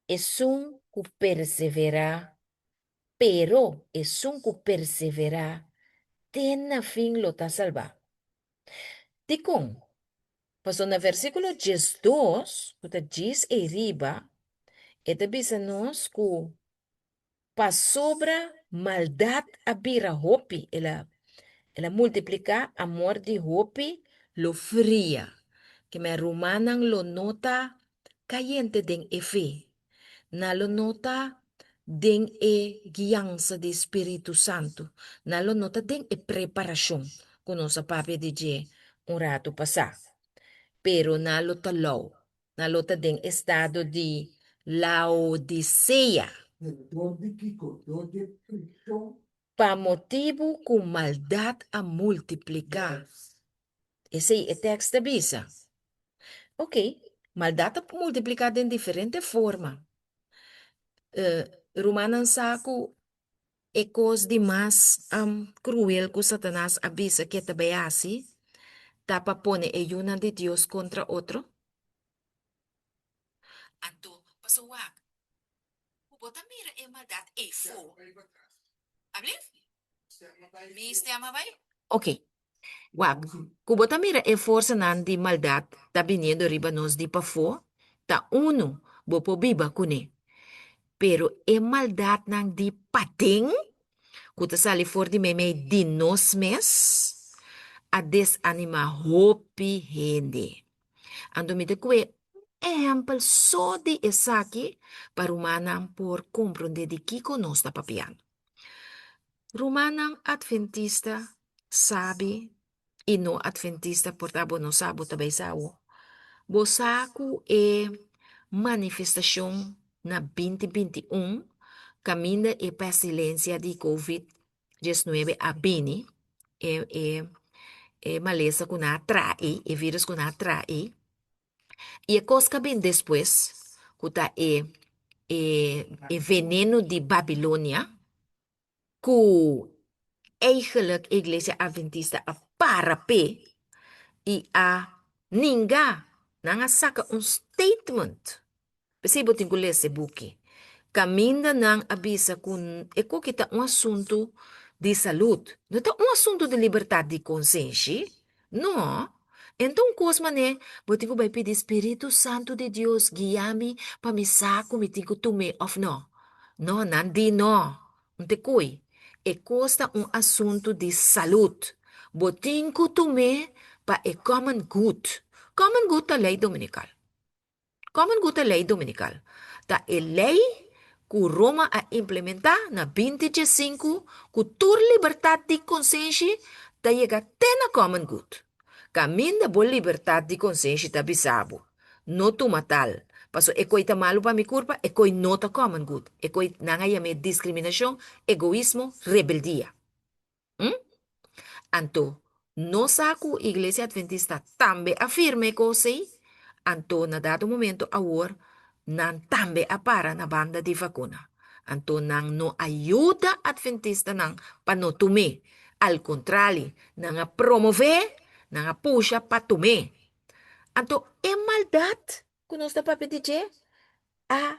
Esun ku perseverá, pero esun ku perseverá te na fin lo ta salbá. Dikon? Pasobra na versíkulo 12, ku ta djis ei riba, e ta bisa nos ku Pasobra maldat a bira hopi, el a el a multipliká, amor di hopi lo fria. Ke men rumannan lo no ta kayente den e fe. Nan lo no ta den e guiansa di Spiritu Santu. Nan lo no ta den e preparashon ku nos a papia di dje un ratu pasá. Pero nan lo ta lou. Nan lo ta den estado di Laodisea. Dor di kiko? Dor di prishon. Pa motibu ku maldat a multipliká. Esei e tèks ta bisa. Oké, maldat ta multipliká den diferente forma. Rumannan sa ku e kos di mas kruel ku Satanas a bisa ku e ta bai hasi ta pa pone e yunan di Dios kontra otro. Anto, pasobra wak, ku bo ta mira e maldat eifó. Ablief? Mi stèm a bai? Oké. Wak, ku bo ta mira e forsanan di maldat ta biniendo riba nos di pafó, ta unu bo por biba kuné. Pero e maldatnan di paden, ku ta sali for di meimei di nos mes, a desanimá hopi hende. Anto mi ta kue un ehèmpel so di esaki pa rumannan por komprondé di kiko nos ta papiando. Rumannan adventista sabi i no adventista por ta bo no sa bo ta bai sa awo. Bo sa ku e manifestashon na 2021 kaminda e pestilensia di covid 19 a bini, e e e malesa ku nan a trae, e virus ku nan a trae, i e kos ku a bini despues ku ta e e e veneno di Babilonia ku eigenlijk e iglesia adventista a para p'e i a ninga, nan a saka un statement. P'esei bo tin ku lesa e buki. Kaminda nan a bisa ku e koki ta un asuntu di salud, no ta un asuntu di libertat di konsenshi. No. E ta un kos manera bo tin ku bai pidi Spiritu Santu di Dios guia mi pa mi sa ku mi tin ku tum'é òf no. No, nan di no. Un te koi. E kos ta un asuntu di salud. Bo tin ku tum'é pa e common good. Common good ta lei dominikal. Common Good ta lei dominikal. Ta e lei ku Roma a implementá na 2015 ku tur libertat di konsenshi ta yega te na Common Good. Kaminda bo libertat di konsenshi ta bisa bo, no tuma tal, paso e koi ta malu pa mi kurpa, e koi no ta Common Good. E koi nan a yam'é diskriminashon, egoismo, rebeldia. Hm? Anto, no sa ku Iglesia Adventista tambe a firma e kos ei? Anto, na dado momento awor, nan tambe a para na banda di vakuna. Anto nan no a yuda Adventistanan pa no tum'é. Al kontrali, nan a promové, Nan a pusha pa tum'é. Anto e maldat ku nos ta papia di dje a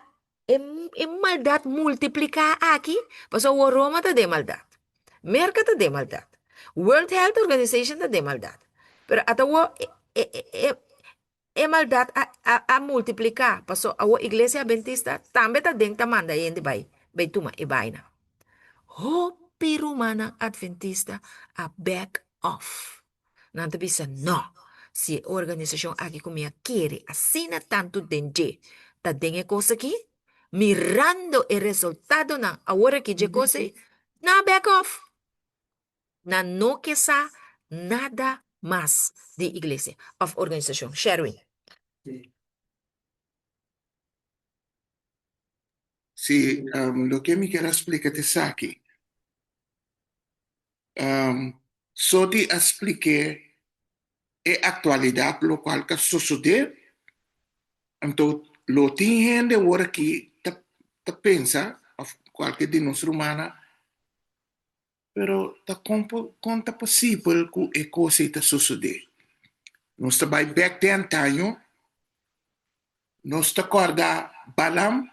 e e maldat multipliká aki, pasobra awor Roma ta den maldat, Merka ta den maldat, World Health Organization ta den maldat, pero ata awor e e e e maldat a a a multipliká, pasobra awor Iglesia Adventista tambe ta den ta manda hende bai bai tuma e baina. Hopi rumannan Adventista a back off. Nan ta bisa, No, si e organisashon aki ku mi a kere asina tantu den dje ta den e kos aki, mirando e resultadonan awor aki dje kos ei, nan a back off. Nan no ke sa nada mas di iglesia òf organisashon. Sherwin. Sí, loke mi kier a splika ta esaki. Soti a splik'é e aktualidat lokual ta sosodé, anto lo tin hende awor aki ta ta pensa òf kualke di nos rumannan, pero ta kon kon ta posibel ku e kos ei ta sosodé? Nos ta bai bèk den antaño, nos ta kòrda Balaam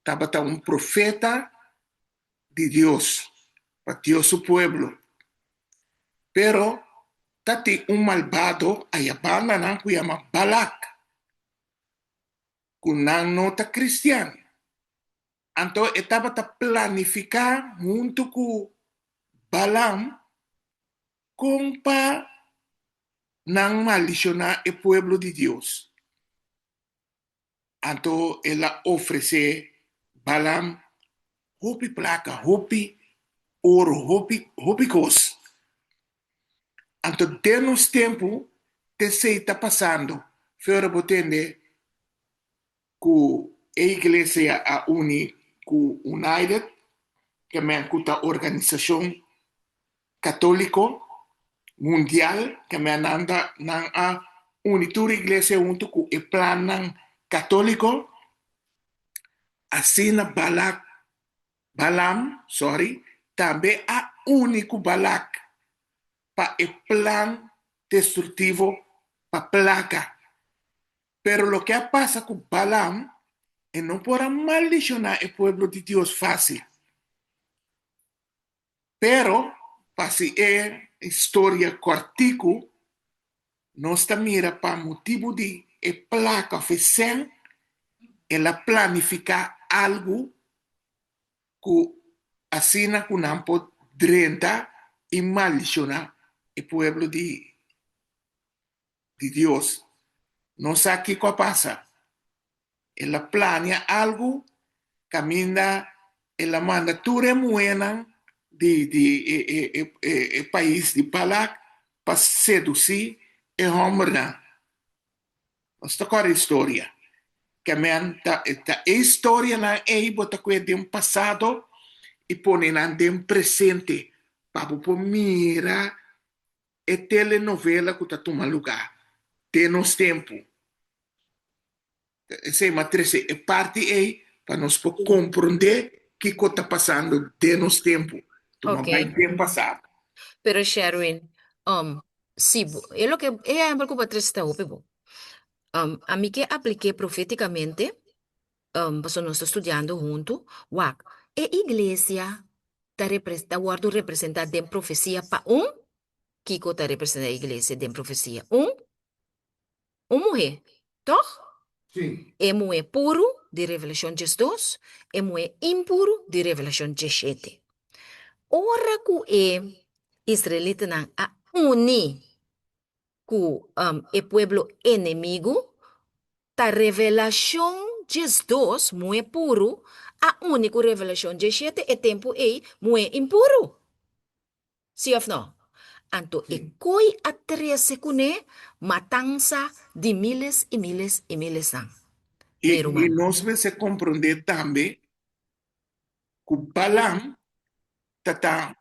tabata un profeta di Dios, pa Dios su pueblo. Pero ta tin un malbado aya banda nan ku yama Balak, ku nan no ta kristian. Anto e tabata planifiká huntu ku Balaam kon pa nan maldishoná e pueblo di Dios. Anto el a ofresé Balaam hopi plaka, hopi oro, hopi, hopi kos. Anto den nos tempu t'esei ta pasando. Fe ora bo tende ku e iglesia a uni ku United, ke men ku ta organisashon Católico mundial ke men nan ta nan a uni tur iglesia hunto ku e plannan católico asina Balak Balaam sorry tambe a uni ku Balak pa e plan destructivo pa placa pero loke a pasa ku Balaam e no por a maldiciona e pueblo di Dios facil. Pero, pa si e historia kòrtiku, nos ta mira pa motibu di e plaka òf e sèn, el a planifiká algu ku asina ku nan por drenta i maldishoná e pueblo di di Dios. Nos sa kiko a pasa. El a plania algu kaminda el a manda tur e muhénan di di e e e e e pais di Balak pa sedusí e hòmbernan. Nos ta kòrda e historia. Ke men ta ta e historianan ei bo ta kue den pasado i pone nan den presente pa bo por mira e telenovela ku ta tuma lugá den nos tempu. Esei m'a trese e parti ei pa nos por komprondé kiko ta pasando den nos tempu. Tuma Ok. bai den pasado. Pero Sherwin, um, si bo, e loke, e ehempel ku bo a trese ta hopi bon. Um, ami ke aplik'é profetikamente, um, pasobra nos ta studiando huntu, wak, e iglesia ta repre ta wòrdu representá den profesia pa un? Kiko ta representá e iglesia den profesia? Un? Un muhé, tòg? Sí. E muhé puru di Revelashon 12, e muhé impuru di Revelashon 17. Ora ku e israelitanan a uni ku e pueblo enemigu, ta Revelashon 12, muhé puru, a uni ku Revelashon 17, e tempu ei, muhé impuru. Sí òf nò? Anto e koi a trese kuné matansa di miles i miles i milesnan. I, Mi i ruman. nos mester komprondé tambe ku Balaam ta ta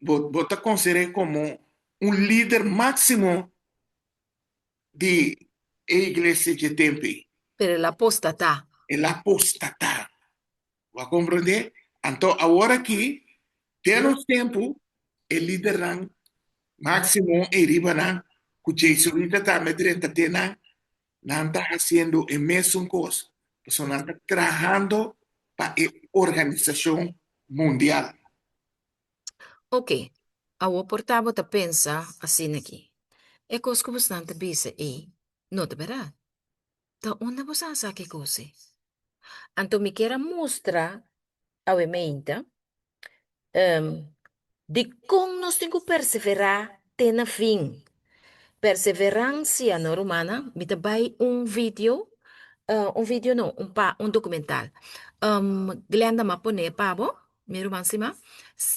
bo bo ta konsider'é komo un lider máksimo di e iglesia dje tempu ei. Pero el a apostatá. El a apostatá. Bo a komprondé? Anto awor aki, den nos tempu, e lidernan máksimo ei riba nan. Ku jesuita tambe drenta den nan, nan ta hasiendo e mesun kos, pasobra nan ta trahando pa e organisashon mundial. Ok, awor por ta bo ta pensa asina aki, E kos ku bosnan ta bisa ei no ta bèrdat. Ta unda bo sa sa ki kos ei? Anto mi kier a mustra awe meinta dikon nos tin ku perseverá te na fin. Perseveransia, no rumannan? Mi ta bai un video, un video no, un pa un dokumental. Glenda m'a pone pa bo, mi ruman stima.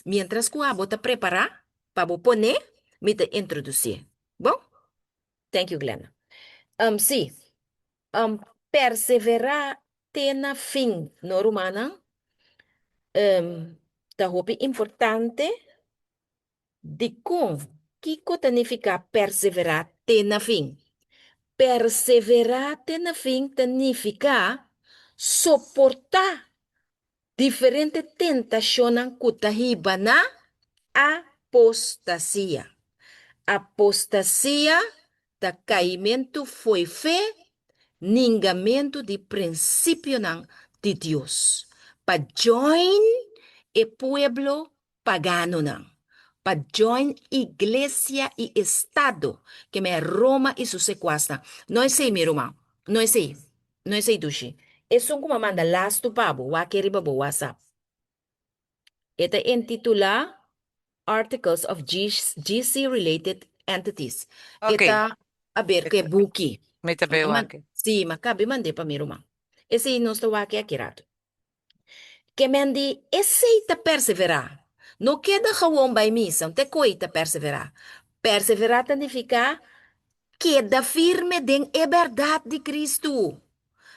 Mientras ku abo ta prepará pa bo pone, mi ta introdusié. Bon? Thank you, Glenda. Sí, perseverá te na fin, no rumannan? Ta hopi importante. Dikon? Kiko ta nifiká perseverá te na fin? Perseverá te na fin ta nifiká soportá diferente tentashonnan ku ta hiba na apostasia. Apostasia ta kaimentu fo'i fe, ningamentu di prinsipionan di Dios, pa join e pueblo paganonan, pa join iglesia i estado, ke men Roma i su sekuasnan. No esei, mi ruman, no esei, no esei dushi. Esun ku m'a manda lastu pa bo, wak e riba bo WhatsApp. E ta intitulá Articles of GC Related Entities. E Ok. ta aber ku e buki. Mi ta bay Ma wak. Sí, m'a kabi mand'é pa mi ruman. Esei nos ta wak aki rato. Ke men di esei ta perseverá. No keda gewoon bai misa, un te koe ta perseverá. Perseverá ta nifiká keda firme den e bèrdat di Kristu.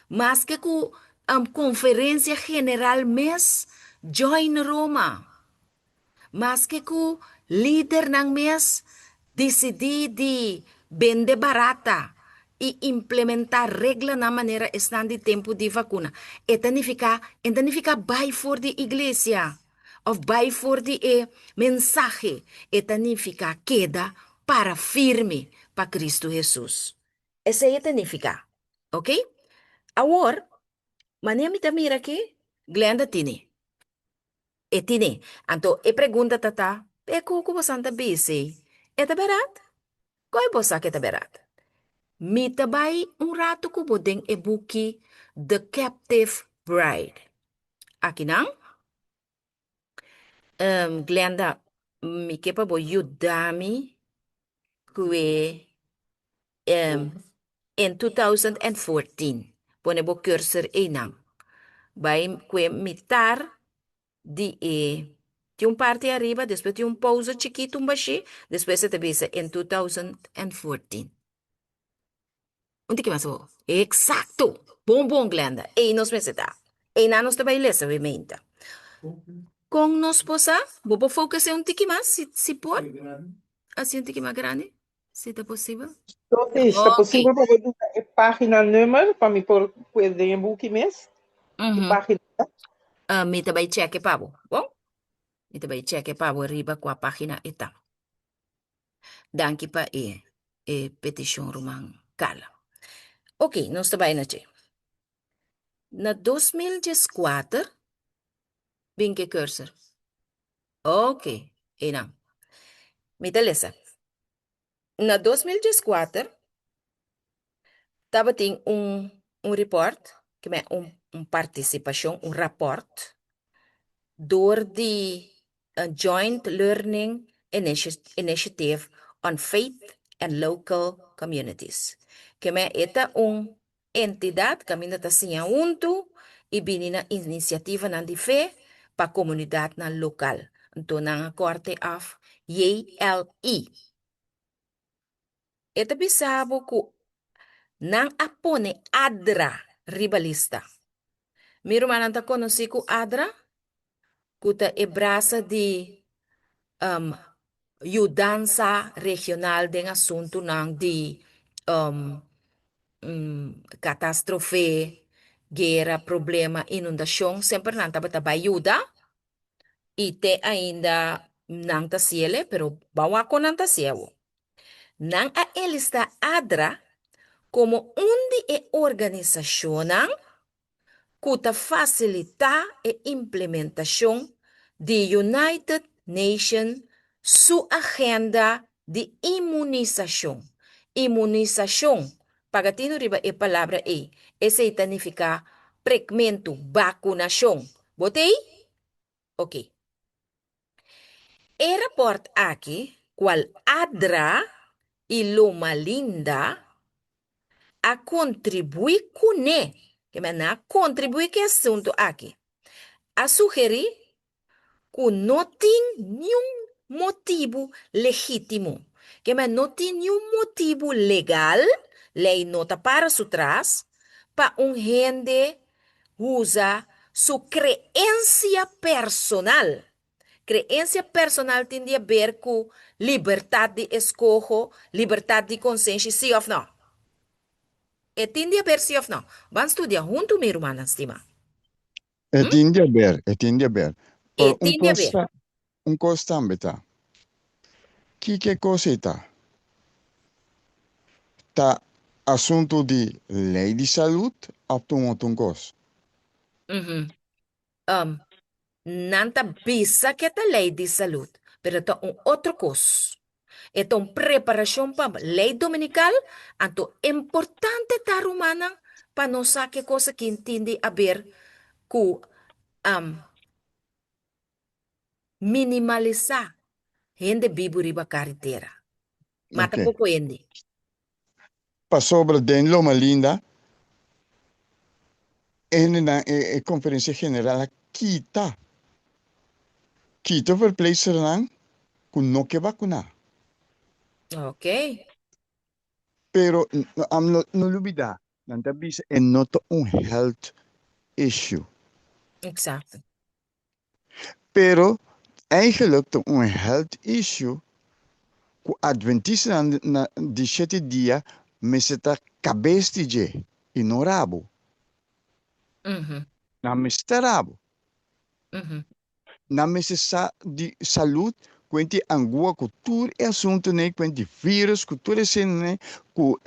Maske ku konferensia general mes join Roma. Maske ku lidernan mes disidí di bende barata i implementá reglanan manera esnan di tempu di vakuna, e ta nifiká e ta nifiká bai for di iglesia òf bai for di e mensahe, e ta nifiká keda para firme pa Kristu Hesus. Esei e ta nifiká. Oke? Awor, manera mi ta mira aki, Glenda tene. E tine. Anto e pregunta ta ta, E ku ku bosan ta bisi, e ta bèrdat? Koi bo sa ku e ta bèrdat? Mi ta bai un ratu ku bo den e buki The Captive Bride. Akinan, Glenda, mi ke pa bo yuda mi ku e in 2014. Pone bo cursor einan. Bai ku e mitar di e tin un parti ariba, despues tin un pausa chikitu un bashí, despues e ta bisa in 2014. Un tiki mas abou. Exacto! Bon bon Glenda. Ei nos mester ta. Einan nos ta bai lesa we meinta. Kon nos por sa? Bo por focus'é un tiki mas si si por? Hasi un tiki mas grandi si ta posibel. Entonces, ta Ok. posibel pa bo duna e pagina nummer pa mi por puede den e buki mes? Ki Mhm. pagina ta? Ah, mi ta bai cheke pa bo. Bon? Mi ta bai cheke pa bo riba kua pagina e ta. Danki pa e e petishon ruman Carla. Ok, nos ta bai na dje. Na 2014, bin ke cursor. Ok, einan. Mi ta lesa. Na 2014 tabatin un un report, ke men un un partisipashon, un raport dor di Joint Learning Initiative on Faith and Local Communities. Ke men e ta un entidat kaminda ta siña huntu i bini na inisiativanan di fe pa komunidatnan lokal. Nto nan a kòrte af JLI. E ta bisa bo ku nan a pone ADRA riba lista. Mi rumannan ta konosí ku ADRA, ku ta e brasa di yudansa regional den asuntunan di katastrofe, guera, problema, inundashon, semper nan tabata bai yuda i te ainda nan ta hasiel, pero ban wak kon nan ta hasi awor. Nan a enlistá ADRA komo un di e organisashonnan ku ta fasilitá e implementashon di United Nation su agenda di inmunisashon. Inmunisashon, paga tinu riba e palabra ei, esei ta nifiká prekmentu, bakunashon. Bo ta ei? Oké. E rapòrt aki, kual ADRA i Loma Linda a kontribuí kuné, ke men nan a kontribuí ku e asuntu aki, a sugerí ku no tin niun motibu legítimo, ke men no tin niun motibu legal, lei no ta para su tras, pa un hende usa su creencia personal. Creencia personal tin di haber cu libertad di escoho, libertad di consenshi, si of no? E tin di haber si of no? Ban studia huntu mi rumannan stima. E tin di haber, e tin di haber. E Pero un tin di cos haber. ta, un cos tambe ta. Kiko e kos ei ta? Ta asuntu di lei di salud òf ta un otro kos? Nan ta bisa ku e ta lei di salud, pero ta un otro kos. E ta un preparashon pa lei dominikal, anto importante ta rumannan pa nos sa ke kos aki tin di aber ku Minimalisá hende bibu riba karetera. Mata Ok. poko hende. Pasobra den Loma Linda hendenan e e conferencia general a kita kita verpleegsternan cu no ke vacuna. Ok. Pero no no lubida nan ta bisa e no ta un health issue. Exacto. Pero eigenlijk ta un health issue ku adventistanan na di shete dia mester ta kabes di dje i no rabo. Nan mester ta rabo. Nan mester sa di salud kuenti angua ku tur e asuntunan kuenti virus ku tur eseinan ku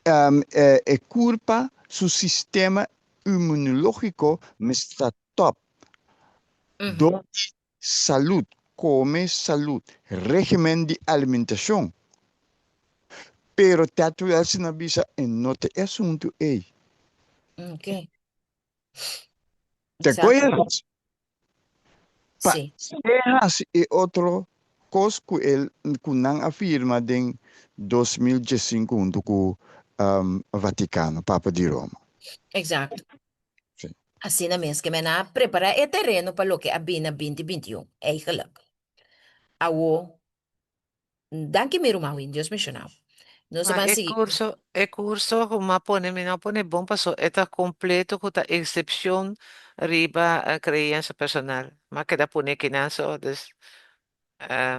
e kurpa su sistema inmunológiko mester ta tòp. Dor di salud, kome salud, régimen di alimentashon. Pero Ted Wilson a bisa e no ta e asuntu ei. Ok. Te koe Exacto. hasi pa Sí. e hasi e otro kos ku el ku nan a firma den 2015 huntu ku Vatikano, Papa di Roma. Exacto. Sí. Asina mes ke men a prepara e tereno pa loke a bini na 2021, eigenlijk. Awo, Danki mi ruman Win, Dios mencionao. Nos a Ma ban e sigui. curso, e curso cu m'a pone, mi no a pone bon paso e ta completo cu ta excepcion riba creencia personal. M'a keda pone kinan so, dus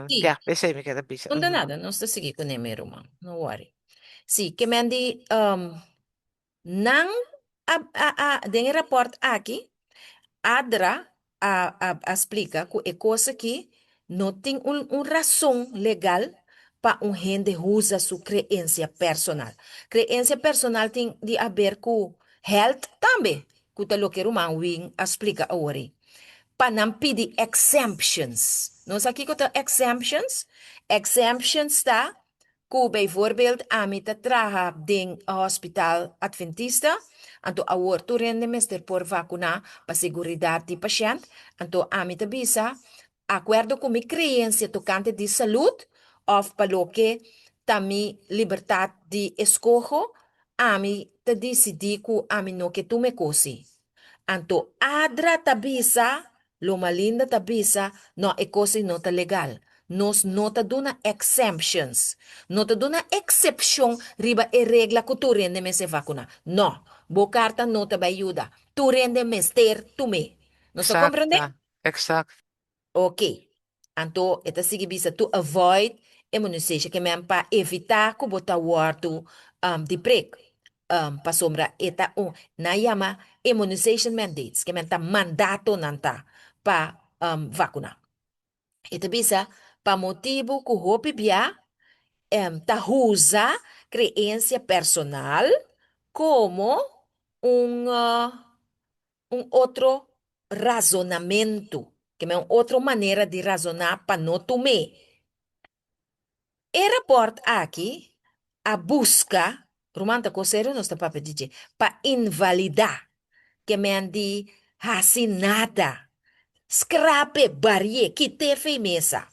Sí, ya, esey mi keda bisa. no ta nada, nos ta sigui cune mi ruman, no worry. Sí, ke men di Nan a a a den e rapòrt aki ADRA a a a splika ku e kos aki no tin un un rason legal pa un hende usa su kreensia personal. Kreensia personal tin di aber ku health tambe, ku ta loke ruman Win a splika awor ei. Pa nan pidi exemptions. Nos sa kiko ta exemptions? Exemptions ta Ku bijvoorbeeld ami ta traha den hospital Adventista, anto awor tur hende mester por vakuná pa seguridat di pashènt, anto ami ta bisa, akuerdo ku mi kreensia tokante di salud òf pa loke ta mi libertat di eskoho, ami ta disidí ku ami no ke tuma e kosi. Anto Adra ta bisa, Loma Linda ta bisa, no e kos ei no ta legal. Nos no ta duna exemptions. No ta duna eksepshon riba e regla ku tur hende mester vakuná. No, bo karta no ta bai yuda. Tur hende mester tum'é. Nos ta komprendé? Exacta, exacto. Ok. Anto e ta sigui bisa to avoid immunization ke men pa evita ku bo ta wòrdu di prik. Pasobra e ta un nan yama immunization mandates ke men ta mandatonan ta pa vakuna. E ta bisa pa motibu ku hopi bia. Ta usa creencia personal como un un otro razonamentu, ke men un otro manera di razoná pa no tum'é. E rapòrt aki a buska, ruman ta kos serio nos ta papia di dje, pa invalidá, ke men di hasi nada, skrap'e, bari'e, kit'e fei mesa,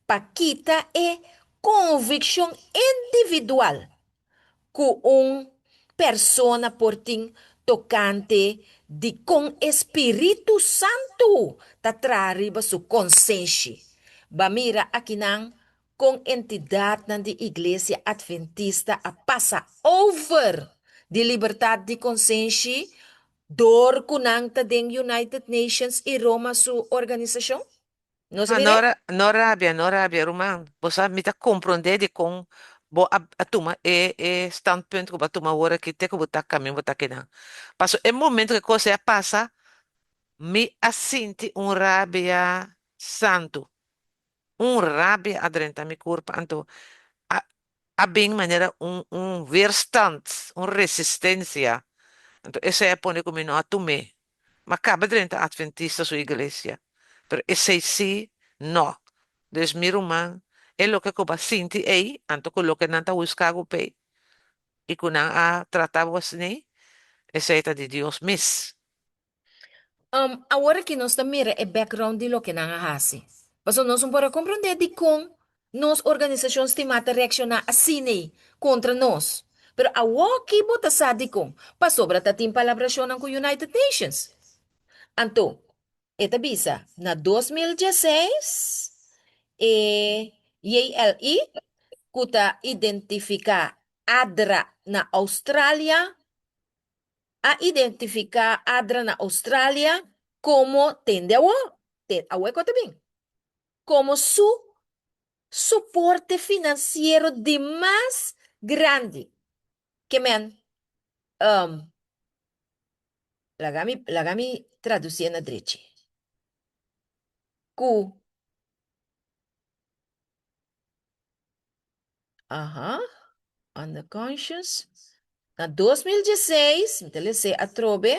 pa kita e konvikshon individual ku un persona por tin tokante di kon e spiritu santu ta traha riba su konsenshi. Ba mira akinan kon entidatnan di Iglesia Adventista a pasa over di libertat di konsenshi dor ku nan ta den United Nations i Roma su organisashon. Nos a Ma no mir'é? ra no rabia, no rabia, ruman. Bo sa, mi ta komprondé dikon bo a a tuma e e standpunt ku bo a tuma awor aki te ku bo ta kamin bo ta kinan. Paso e momento ku e kos ei a pasa, mi a sinti un rabia santu. Un rabia a drenta mi kurpa, anto a a bin manera un un weerstand, un resistencia. Anto esei a pone ku mi no a tum'é. M'a kaba drenta Adventista su iglesia, pero esei sí no. Dus mi ruman, e loke ku bo a sinti ei, anto ku loke nan ta huska bo p'ei i ku nan a trata bo asina, esei ta di Dios mes. Awor aki nos ta mira e background di loke nan a hasi. Pasobra nos no por a komprondé dikon nos organisashon stimá ta reakshoná asin'ei kontra nos. Pero awoki bo ta sa dikon, pasobra ta tin palabrashonnan ku United Nations. Anto, e ta bisa, na 2016 e JLI, ku ta identifiká ADRA na Australia, A identifiká ADRA na Australia komo tende awo, ten awo e kos ta bin, komo su soporte finansiero di mas grandi. Ke men, laga mi, laga mi tradusié na drechi, ku. Aha, on the conscience. Na 2016, mi ta les'é atrobe,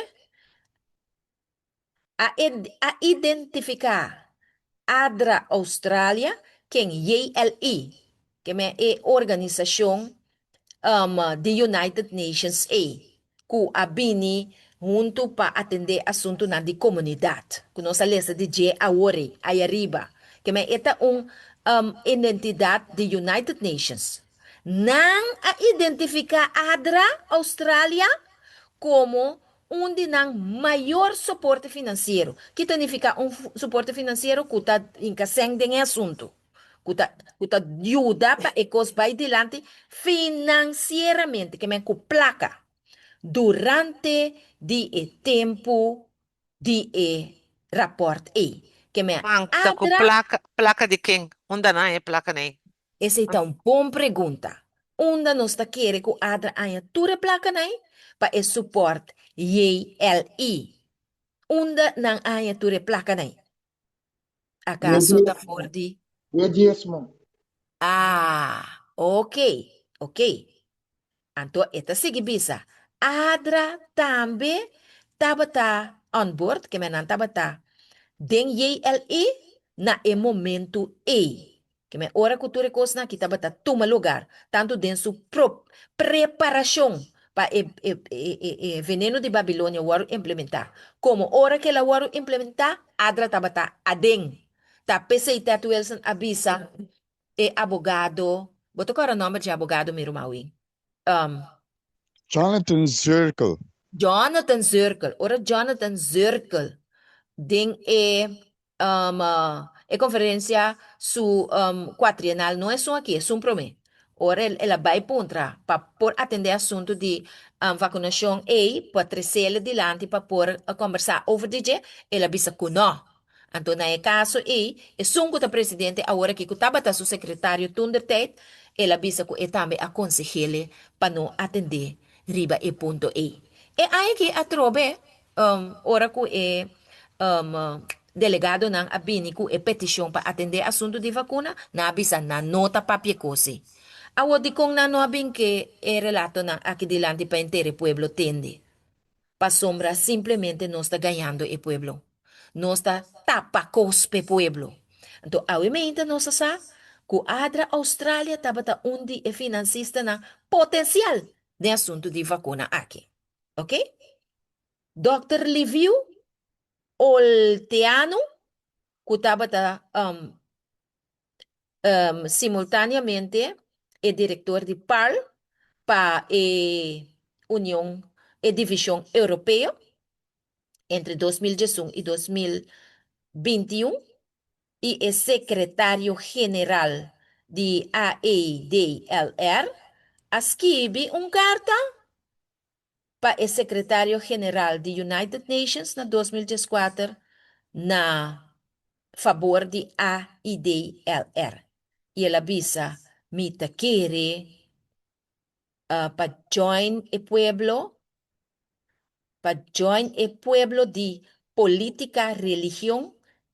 a a identifiká ADRA Australia ken JLI, ke men e organisashon di United Nations ei. ku a bini huntu pa atendé asuntunan di komunidat, ku nos a lesa di dje awor ei, ayariba. Ke men e ta un identidat di United Nations. Nan a identifiká ADRA Australia komo un di nan mayor soporte finansiero. Ki ta nifiká un soporte finansiero? Ku ta hinka sèn den e asuntu, ku ta ku ta yuda pa e kos bai dilanti finansieramente, ke men ku plaka, durante di e tempu di e rapòrt ei. Ke men Man ta ku ADRA. plaka, plaka di ken? Unda nan haña e plakanan ei? Esei ta un bon pregunta. Unda nos ta kere ku ADRA haña tur e plakanan ei pa e supòrt JLI? Unda nan a haña tur e plakanan ei? Akaso ta for di. E diesmo. Ah, ok, ok. Anto e ta sigui bisa, Adra tambe tabata on board, ke men nan tabata den JLE na e momentu ei. Ke men ora ku tur e kosnan aki tabata tuma lugar, tantu den su pro preparashon pa e e e e veneno di Babilonia wòrdu implementá, komo ora ku el a wòrdu implementá, Adra tabata aden. Ta p'esei Ted Wilson a bisa e abogado, bo ta kòrda nòmber dje abogado mi ruman Win? Jonathan Zirkle. Jonathan Zirkle. Ora Jonathan Zirkle den e E konferensia su kuatrienal no esun aki, esun promé. Ora el a bai puntra pa por atendé asuntu di vakunashon ei, pa tres'el dilanti pa por kombersá over di dje, el a bisa ku nò. Anto na e kaso ei, esun ku ta presidente awor aki ku tabata su sekretario toentertijd, el a bisa ku e tambe a konseh'el pa no atendé riba e punto ei. E aña aki atrobe Ora ku e delegadonan a bini ku e petishon pa atendé asuntu di vakuna, nan a bisa nan no ta papia kos ei. Awor dikon nan no a bin ke e relatonan aki dilanti pa henter e pueblo tende? Pasobra simplemente nos ta gañando e pueblo. Nos ta tapa kos p'e pueblo. Anto awe meinta nos a sa ku Adra Australia tabata un di e finansistanan potensial den asuntu di vakuna aki. Oke? Dòkter Liviu Olteanu ku tabata simultáneamente e direktor di PARL pa e Union, e divishon Europeo entre 2011 i 2021 i e sekretario general di AEDLR a skibi un karta pa e sekretario general di United Nations na 2014 na fabor di AIDLR i el a bisa, Mi ta kere pa join e pueblo, pa join e pueblo di politica, religion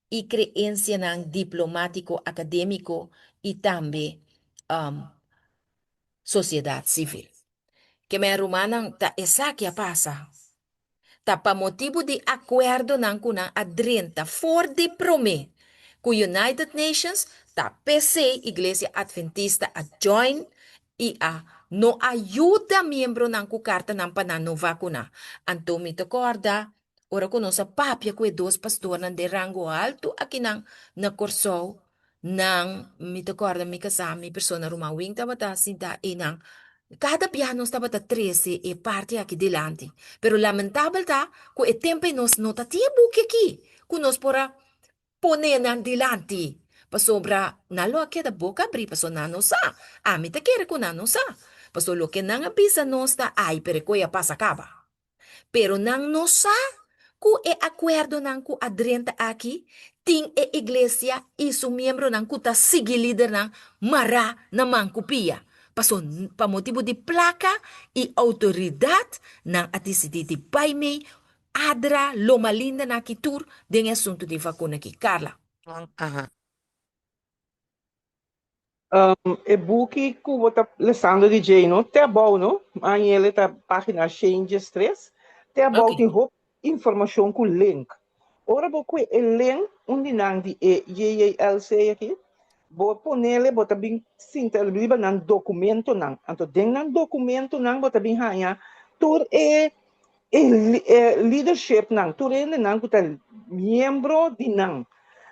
i creencianan diplomatico, academico i tambe sociedad civil. Ke men rumannan, ta esaki a pasa. Ta pa motibu di akuerdonan ku nan a drenta for di promé ku United Nations, ta p'esei Iglesia Adventista a join i a no a yuda miembronan ku kartanan pa nan no vakuná. Anto mi ta kòrda ora ku nos a papia ku e dos pastornan den rango haltu akinan na Kòrsou, Nan, mi ta kòrda mi kasá, mi persona ruman Wing tabata sintá einan. Kada biaha nos tabata trese e parti aki dilanti. Pero lamentabel ta ku e tempu ei nos no ta tin e buki aki ku nos por a pone nan dilanti. Pasobra nan lo a keda boka abrí pasobra nan no sa. Ami ta kere ku nan no sa. Pasobra loke nan a bisa nos ta, ai, pero e koe a pasa kaba. Pero nan no sa ku e akuerdonan ku a drenta aki tin e iglesia i su miembronan ku ta sigui lidernan mará na man ku pia. Paso pa motibu di plaka i outoridat nan a disidí di bai mei Adra Loma Linda na aki tur den e asuntu di vakuna aki. Carla. Aha. E buki ku bo ta lesando di djei no te abou no, Aniele ta pagina 113, te abou tin hopi informashon ku link. Ora bo kue e link un di nan di e JJLC aki, bo ponele bo ta bin sinta riba nan dokumentonan. Anto den nan dokumentonan bo ta bin haña tur e e leadershipnan, tur hendenan ku ta miembro di nan.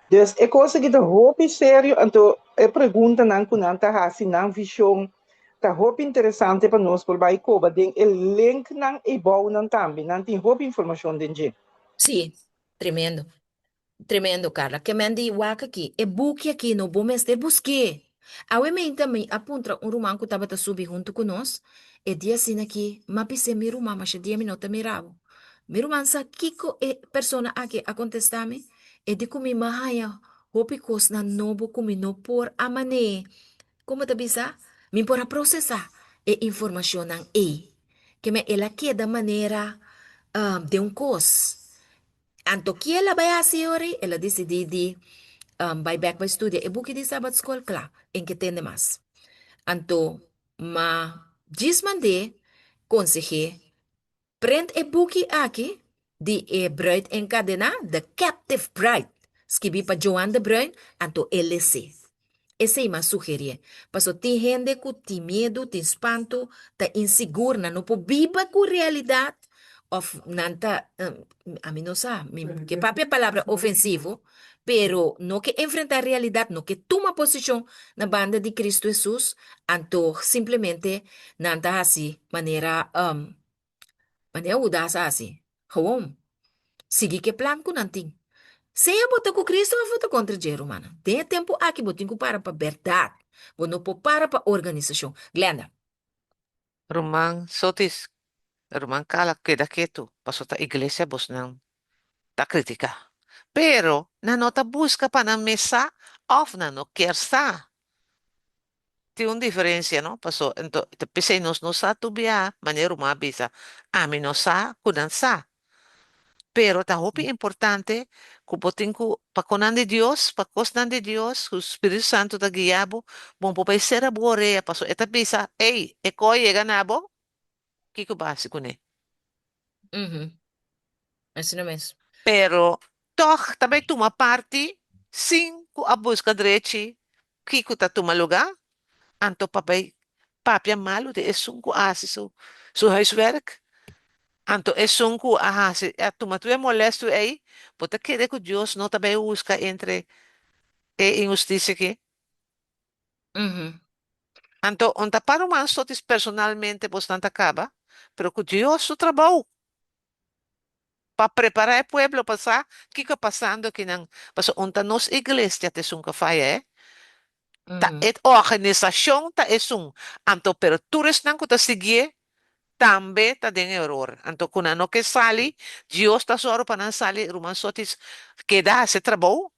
Dus e kos aki ta hopi serio, anto e preguntanan ku nan ta hasi, nan vishon, ta hopi interesante pa nos por bai koba den e linknan eibounan tambe. Nan tin hopi informashon den dje. Sí, tremendo. Tremendo Carla. Ke men di wak aki, e buki aki no bo mester busk'é. Awe meinta mi a puntra un ruman ku tabata subi huntu ku nos, e di asina ki, m'a bis'é mi ruman masha dia mi no ta mira bo. Mi ruman sa kiko e persona aki a kontestá mi? E di ku mi m'a haña hopi kosnan nobo ku mi no por a man'é, komo ta bisa? Mi por a prosesá e informashonnan ei. Ke men el a keda manera den un kos. Anto ki el a bai hasi e ora ei? El a disidí di bai bèk bai studia e buki di Sabat Skol. Kla, en ke tende mas. Anto ma djis mand'é konseh'é prent e buki aki di E Bruid Enkadená, The Captive Bride, skibí pa Joan de Bruin, anto e les'é. Esei m'a sugerié. Paso tin hende ku tin miedu, tin spantu, ta insigur, nan no por biba ku realidat òf nan ta, ami no sa, mi ke papia palabra ofensivo, pero no ke enfrentá realidat, no ke tuma posishon na banda di Kristu Hesus, anto simplemente nan ta hasi manera Manera Hudas a hasi, gewoon sigui ku e plan ku nan tin. Sea bo ta ku Cristo òf bo ta kontra dje, rumannan. Den e tempu aki bo tin ku para pa bèrdat. Bo no por para pa organisashon. Glenda. Ruman Sotis, Ruman Carla keda ketu, pasobra ta iglesia bosnan ta kritiká. Pero nan no ta buska pa nan mes sa òf nan no kier sa. Tin un diferencia, no? Paso, ento, ta p'esei nos no sa tur bia, manera ruman a bisa, ami no sa ku nan sa. Pero ta hopi importante ku bo tin ku pa konan di Dios, pa kosnan di Dios, ku Spiritu Santu ta guia bo, bo por bai sera bo orea paso e ta bisa, ey, e ko a yega na bo, kiko bo a hasi kuné? Mhm. Asina mes. Pero tòg ta bai tuma parti sin ku a buska drechi kiko ta tuma lugá, anto pa bai papia malu di esun ku a hasi su su huiswerk, anto esun ku a hasi a tuma tur e molestu ei, bo ta kere ku Dios no ta bai husga entre e inhustisia aki? Mhm. Anto un ta para un sotis personalmente bosnan ta kaba, pero ku Dios su trabou pa prepara e pueblo pa sa kiko pasando akinan, pasobra un ta nos iglesia ta esun ku a faya e, ta Mhm. e organisashon ta esun, anto pero tur esnan ku ta siguié tambe ta den eror, anto ku nan no ke sali, Dios ta sòru pa nan sali, ruman sotis keda hasi trabou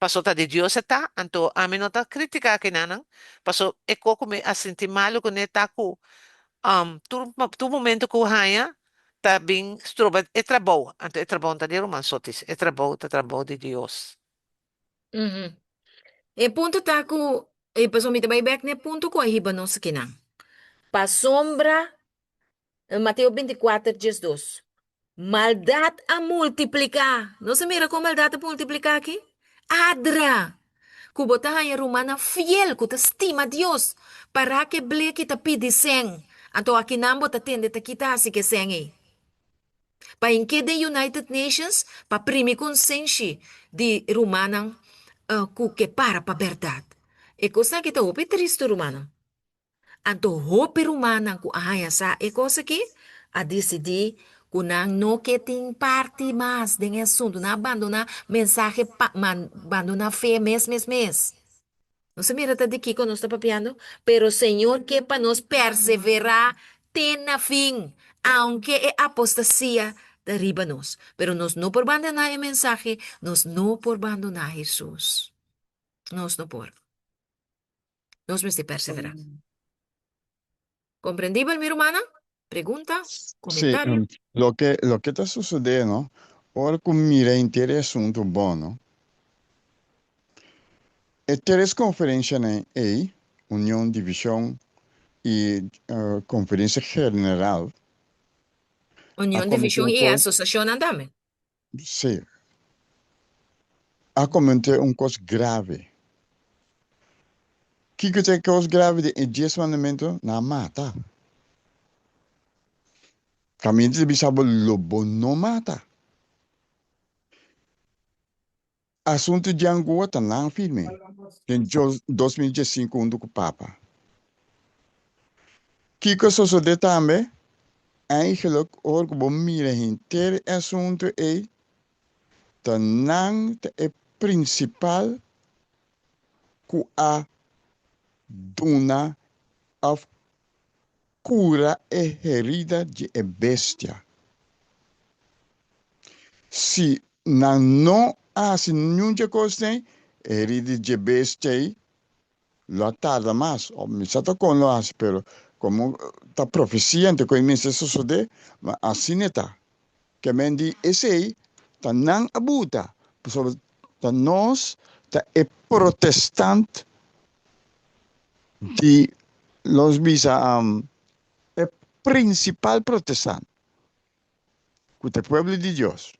Paso ta di Dios e ta, anto ami no ta critica kinanan, paso e co cu mi a sinti malo cune ta cu tur tur momento cu haña ta bin stroba e trabou, anto e trabou no ta di ruman Sotis, e trabou ta trabou di Dios. Mhm. E punto ta cu, e paso mi ta bay bek na e punto cu a hiba nos akinan. Pasobra Mateo 24, 12. Maldat a multipliká. Nos a mira kon maldat a multipliká aki? Adra! Ku bo ta haña rumannan fiel ku ta stima Dios, pará ku e bleki ta pidi sèn. Anto akinan bo ta tende ta kita hasi ku e sèn ei. Pa hink'é den United Nations pa primi konsenshi di rumannan ku ke para pa bèrdat. E kosnan aki ta hopi tristu, rumannan. Anto hopi rumannan ku a haña sa e kos aki a disidí ku nan no ke tin parti mas den e asuntu. Nan a bandoná mensahe pa bandoná fe mes mes mes. Nos a mira ta di kiko nos ta papiando? Pero Señor ke pa nos perseverá te na fin, aunke e apostasia ta riba nos. Pero nos no por bandoná e mensahe, nos no por bandoná Hesus. Nos no por. Nos mester perseverá. Komprendibel, mi rumannan? Pregunta? Sí, Komentario? loke, loke ta sosodé, no? Ora ku mira henter e asuntu bon, no? E tres konferenshanan ei, Union, Divishon i Konferensia General, a Union, kometé Divishon un i e kos, asosiashonnan tambe. sí, a kometé un kos grave. Kiko ta e kos grave di e dies mandamentu? Nan a mata. Kaminda ta bisa bo lo bo no mata. Asuntu di Angoa ta nan firme den 2015 huntu ku Papa. Kiko a sosode tambe? Eigenlijk ora ku bo mira henter e asuntu ei, ta nan ta e prinsipal ku a duna òf Kura e herida di e bestia. Si nan no a hasi niun dje kosnan ei, e herida dje bestia ei lo a tarda mas. Of mi sa ta kon lo a hasi, pero komo ta profesia anto ku e mester sosodé, ma asina e ta. Ke men di esei ta nan a buta, pasobra ta nos ta e protestant di los bisa e principal protestant ku ta e pueblo di Dios.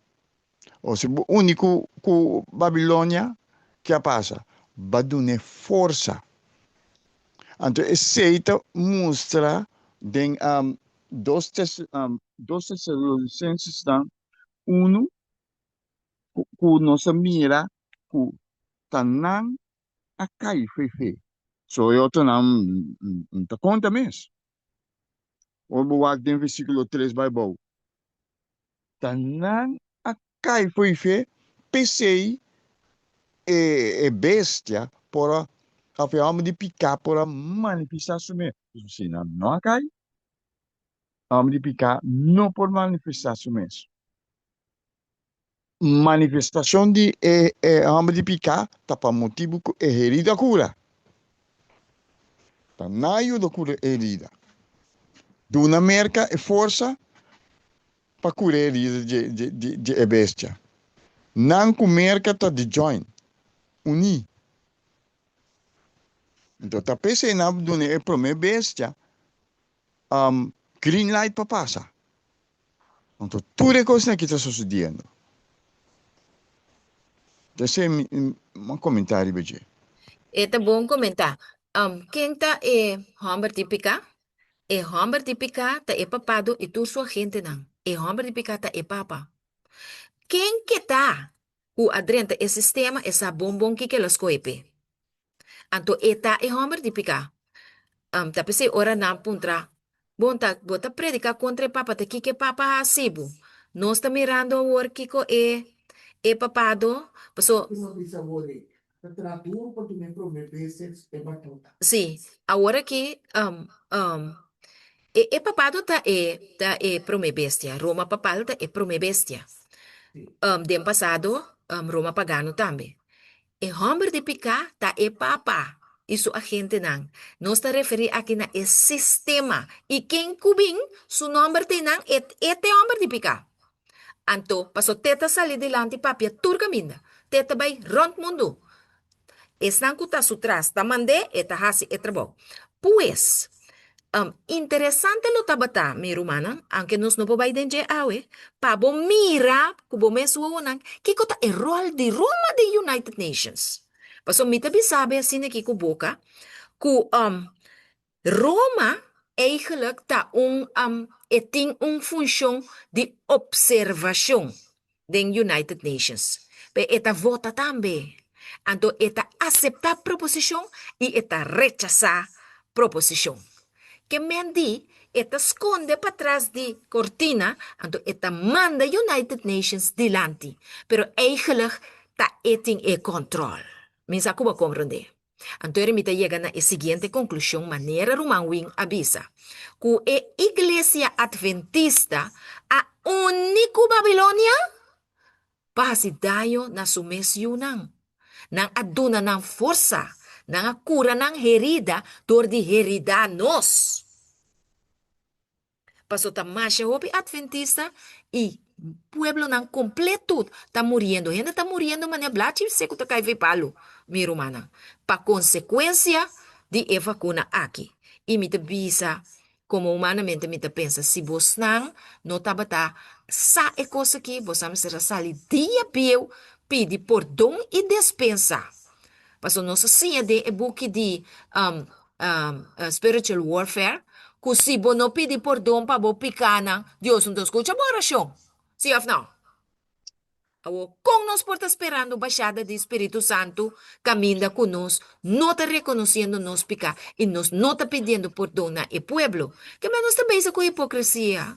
O si bo uni ku ku Babilonia, ke a pasa? Ba dun'é forsa. Anto esei ta mustra den dos dos Tesalonicenses-nan unu ku nos a mira ku ta nan a kai fe fe. So e otronan no ta konta mes. Ora bo wak den versíkulo tres bai bou, ta nan a kai fo'i fe, p'esei e e bestia por a, òf e hòmber di piká por a manifestá su mes. Si nan no a kai, e hòmber di piká no por manifestá su mes. Manifestashon di e e hòmber di piká ta pa motibu ku e herida kura. Ta nan yuda kura e herida. Duna Merka e forsa. pa kura e herida di e bestia. Nan ku Merka ta di join, uní. Anto ta p'esei nan a duna e promé bestia green light pa pasa. Anto tur e kosnan aki ta sosodiendo. Ta esei mi a komentá riba dje. E ta bon komentá. Ken ta e hòmber di piká? E hòmber di piká ta e papado i tur su agentenan. E hòmber di piká ta e papa. Ken ke ta ku a drenta e sistema e sa bon bon kiko el a skohe p'e. Anto e ta e hòmber di piká. Ta p'esei ora nan puntra, Bon ta, bo ta prediká kontra e papa, ta kiko e papa a hasi bo? Nos ta mirando awor kiko e e papado, paso. Sí, awor aki e e papado ta e ta e promé bestia, Roma papal ta e promé bestia. Den pasado Roma pagano tambe. E hòmber di piká ta e papa i su agentenan. Nos ta referí aki na e sistema. I ken ku bin, su nòmber ta einan, e e ta e hòmber di piká. Anto, paso te ta sali dilanti papia tur kaminda. Te ta bai rònt mundu. Esnan ku ta su tras ta mand'é, e ta hasi e trabou. Pues, interesante lo tabata, mi rumannan, aunke nos no por bai den dje awe, pa bo mira ku bo mes wowonan kiko ta e ròl di Roma den United Nations. Pasobra mi ta bisa bo asina aki ku boka ku Roma eigenlijk ta un e tin un funshon di opservashon den United Nations. Pe e ta vota tambe. Anto e ta aseptá proposishon i e ta rechasá proposishon. Ke men di e ta skonde patras di kortina, anto e ta manda United Nations dilanti. Pero eigenlijk ta e tin e kòntròl. Mi sa ku bo a komprondé. Anto eri mi ta yega na e siguiente konklushon manera Ruman Wing a bisa, ku e Iglesia Adventista a uni ku Babilonia pa hasi daño na su mes yunan. Nan a duna nan forsa, nan a kura nan herida dor di heridá nos. Paso ta masha hopi adventista y pueblonan completo ta muriendo. Hende ta muriendo manera blachi seco ta cay fey palo, mi rumannan, pa consecuencia di e vacuna aki. Y mi ta bisa, como humanamente mi ta pensa, si bosnan no tabata sa e cos aki, bosan mester a sali dia bieu pidi pordon y despensa. Pasobra nos a siña den e buki di Spiritual Warfare ku si bo no pidi pordon pa bo pikánan, Dios no ta skucha bo orashon. Sí òf nò? Awor, kon nos por ta sperando bashada di Spiritu Santu kaminda ku nos no ta rekonosiendo nos piká i nos no ta pidiendo pordon na e pueblo? Ke men nos ta bezig ku hipokresia?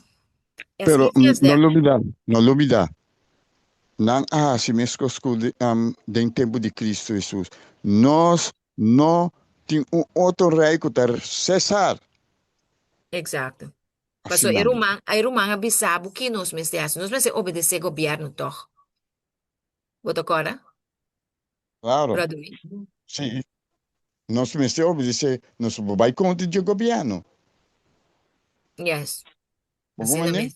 Pero no lubida, no lubida, nan a hasi meskos ku den tempu di Kristu Hesus. Nos no tin un otro rei ku ta Cesar. Exacto. Paso e ruman, e ruman a bisa bo ki nos mester hasi. Nos mester obedesé gobièrnu tòg. Bo ta kòrda? Claro. Sí. Nos mester obedesé, nos por bai kontra dje gobièrnu. Yes. Bo Asina mes.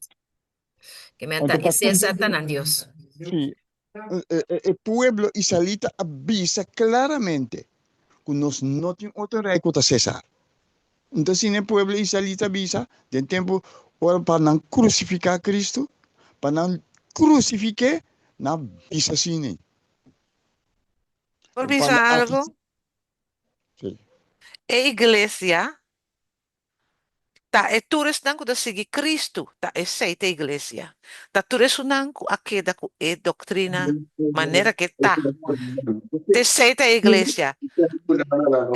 Ke men ta e César ta nan Dios. Sí. E pueblo israelita a bisa claramente ku nos no tin otro rei ku ta César. Enton asina e pueblo israelita a bisa den tempu ora pa nan krusifiká Kristu, pa nan krusifik'é, nan a bisa asina. Por bisa algo? Sí. E iglesia Ta e tur esnan ku ta sigui Kristu, ta esei ta e iglesia. Ta tur esunnan ku a keda ku e doktrina manera ku e ta. Ta esei ta e iglesia.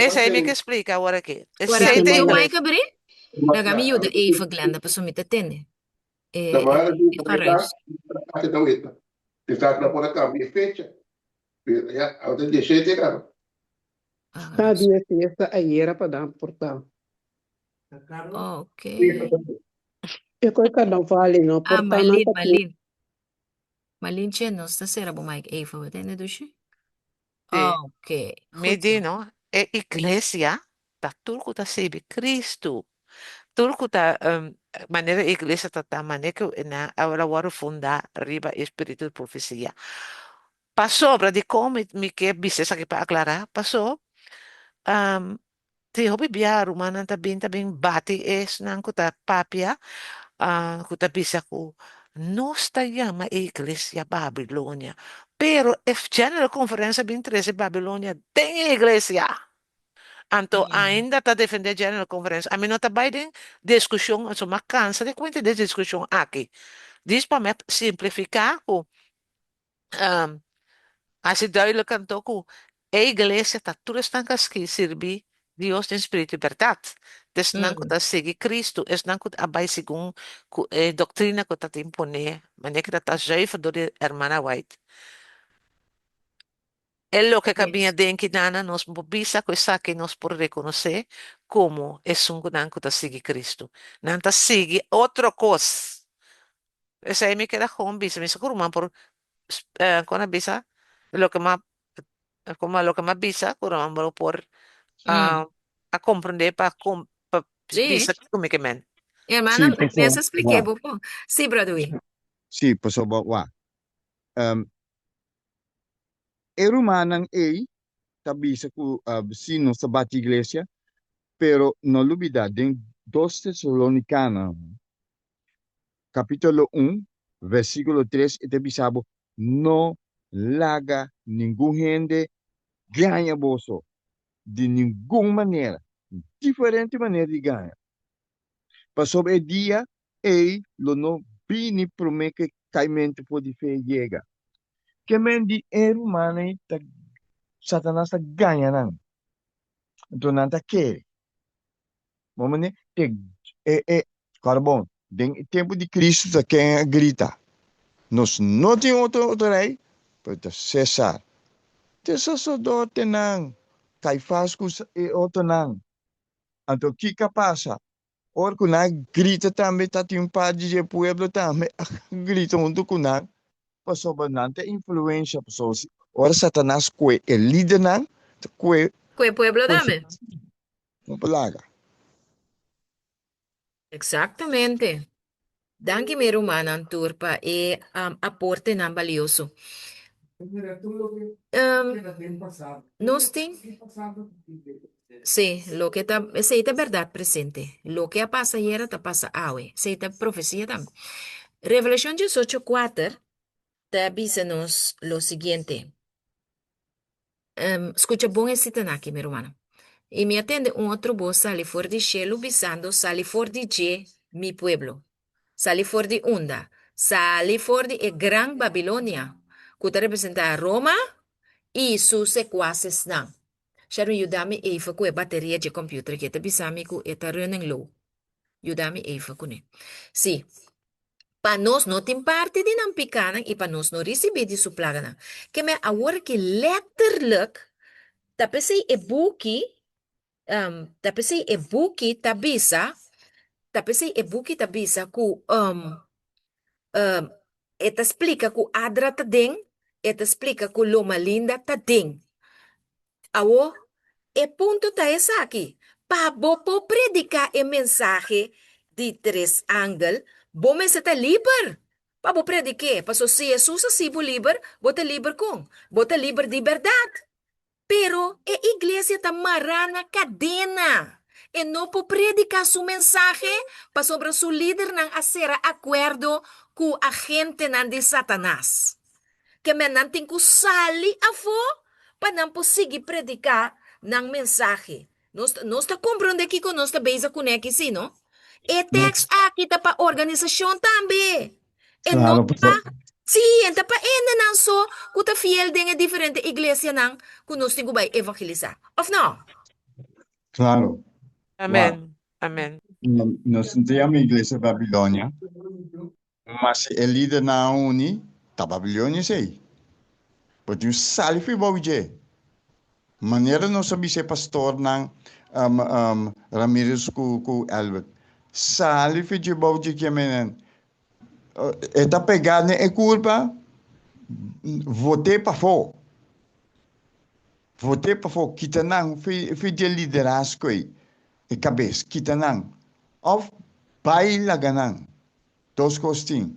Esei mi ke splika awor aki. Esei ta e iglesia. Laga mi yuda Eva Glenda pasobra mi ta tende e geruis. Ta dia fiesta ayera pa dan portal. Ok. E koe carnaval no Ah, portal nan Marlene, ta Marlene. Marlene che nos ta cera bo mic even, bo tende dushi? Sí. Ok, Mi goed di zo. no, e iglesia ta tur ku ta sirbi Kristu. Tur ku ta manera e iglesia ta ta manera ku nan a wòrdu fundá riba e spiritu di profesia. Pasobra dikon mi mi ke bisa esaki pa aklará? Paso tin hopi bia rumannan ta bin ta bin bati esnan ku ta papia ku ta bisa ku nos ta yama e iglesia Babilonia, pero e General Conference a bin trese Babilonia den e iglesia. Anto ainda ta defende General Conference. Ami no ta bai den discusion, anto m'a cansa di cuenta den discusion aki. Dis pa mi a simplifica cu haci duidelijk anto cu e iglesia ta tur esnan cu a sirbi Dios den spiritu y berdad. Esnan cu ta sigui Cristo, esnan cu a bai segun cu e doctrina cu ta tin pone, manera cu ta ta zuiver door di Hermana White. E loke ka biña den kinana nos por bisa ku esaki nos por rekonosé komo esun ku nan ku ta sigui Kristu. Nan ta sigui otro kos. Esei mi keda kon bisa. Mi sa ku ruman por kon a bisa loke m'a komo loke m'a bisa ku ruman bo por a komprendé pa pa bisa kiko mi ke men. Hermana, Sí, mi a pasobra spliké wak. bo bon. Sí, brother Wi. Sí, pasobra wak. E rumannan ei ta bisa ku si nos ta bati iglesia, pero no lubida den Dos Tesalonicano capítulo un versículo tres e ta bisa bo, No laga ningun hende gaña boso di ningun manera, diferente manera di gaña. Pasobra e dia ei lo no bini promé ku e kaimentu for di fe yega. Ke men di e rumannan ei ta Satanas ta gaña nan, anto nan ta kere. Bo mane e e e kòrda bon, den e tempu di Kristu ta ken a grita, Nos no tin otro otro rei, pero ta Sésar. Te saserdotenan, Kaifas ku e otronan. Anto kiko a pasa? Ora ku nan a grita tambe tatin un par di dje pueblo tambe a grita huntu ku nan, pasobra nan ta influensha, pasobra si ora Satanas kue e lidernan, ta kue Kue pueblo kue tambe. No por laga. Exactamente. Danki mi rumannan tur pa e aportenan balioso. Nos tin, sí, loke ta, esei ta bèrdat presente. Loke a pasa ayera ta pasa awe. Esei ta profesia tambe. Revelashon diesocho kuater ta bisa nos lo siguiente. Skucha bon e sitanan aki, mi rumannan. I mi a tende un otro bos sali for di shelu, bisando, Sali for di dje, mi pueblo. Sali for di unda? Sali for di e gran Babilonia, ku ta representá Roma i su sekuasesnan. Sherwin, yuda mi even ku e bateria dje computer aki. E ta bisa mi ku e ta running low. Yuda mi even kuné. Sí. Pa nos no tin parti di nan pikánan i pa nos no risibí di su plaganan. Keme awor ki letterlijk ta p'esei e buki, ta p'esei e buki ta bisa, ta p'esei e buki ta bisa ku e ta splika ku Adra ta den, e ta splika ku Loma Linda ta den. Awor, e punto ta esaki, pa bo por prediká e mensahe di tres angel, bo mester ta liber pa bo predik'é, pasobra si Hesus a hasi bo liber, bo ta liber kon? Bo ta liber di bèrdat. Pero e iglesia ta mará na kadena. E no por prediká su mensahe pasobra su lidernan a sera akuerdo ku agentenan di Satanas. Ke men nan tin ku sali afó pa nan por sigui prediká nan mensahe. Nos nos ta komprondé kiko nos ta bezig kuné aki, sí, no? E tèks aki ta pa organisashon tambe. E no Claro, ta pa, sí, e ta pa hendenan so ku ta fiel den e diferente iglesianan ku nos tin ku bai evangelisá. Òf no? Claro. Wak, Amen. Amen. nos no ta yama iglesia Babilonia. Ma si e lidernan a uni, ta Babilonia esei. Bo tin sali for bou dje. Manera nos a bisa e pastornan Ramirez ku Elbert, sali for dje bou dje kiamenan. E ta pegá den e kurpa, vot'é pafó. Vot'é pafó, kita nan for dje liderazgo ei, e kabes, kita nan. Òf bai laga nan. Dos kos tin.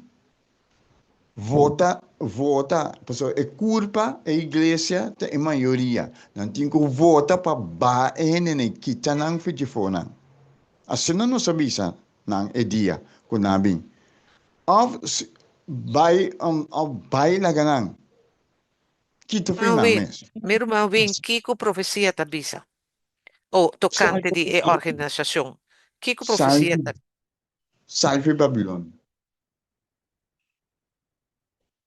Vota, vota, pasobra e kurpa, e iglesia, ta e mayoria. Nan tin ku vota pa baha e hendenan i kita nan for djefo nan. Asina nos a bisa nan e dia ku nan a bin. Òf bai, òf bai laga nan. Kita for Ruman nan Win, mes. mi ruman Win, kiko profesia ta bisa? O tokante di e organisashon, kiko profesia ta. Sal fi Babilonia.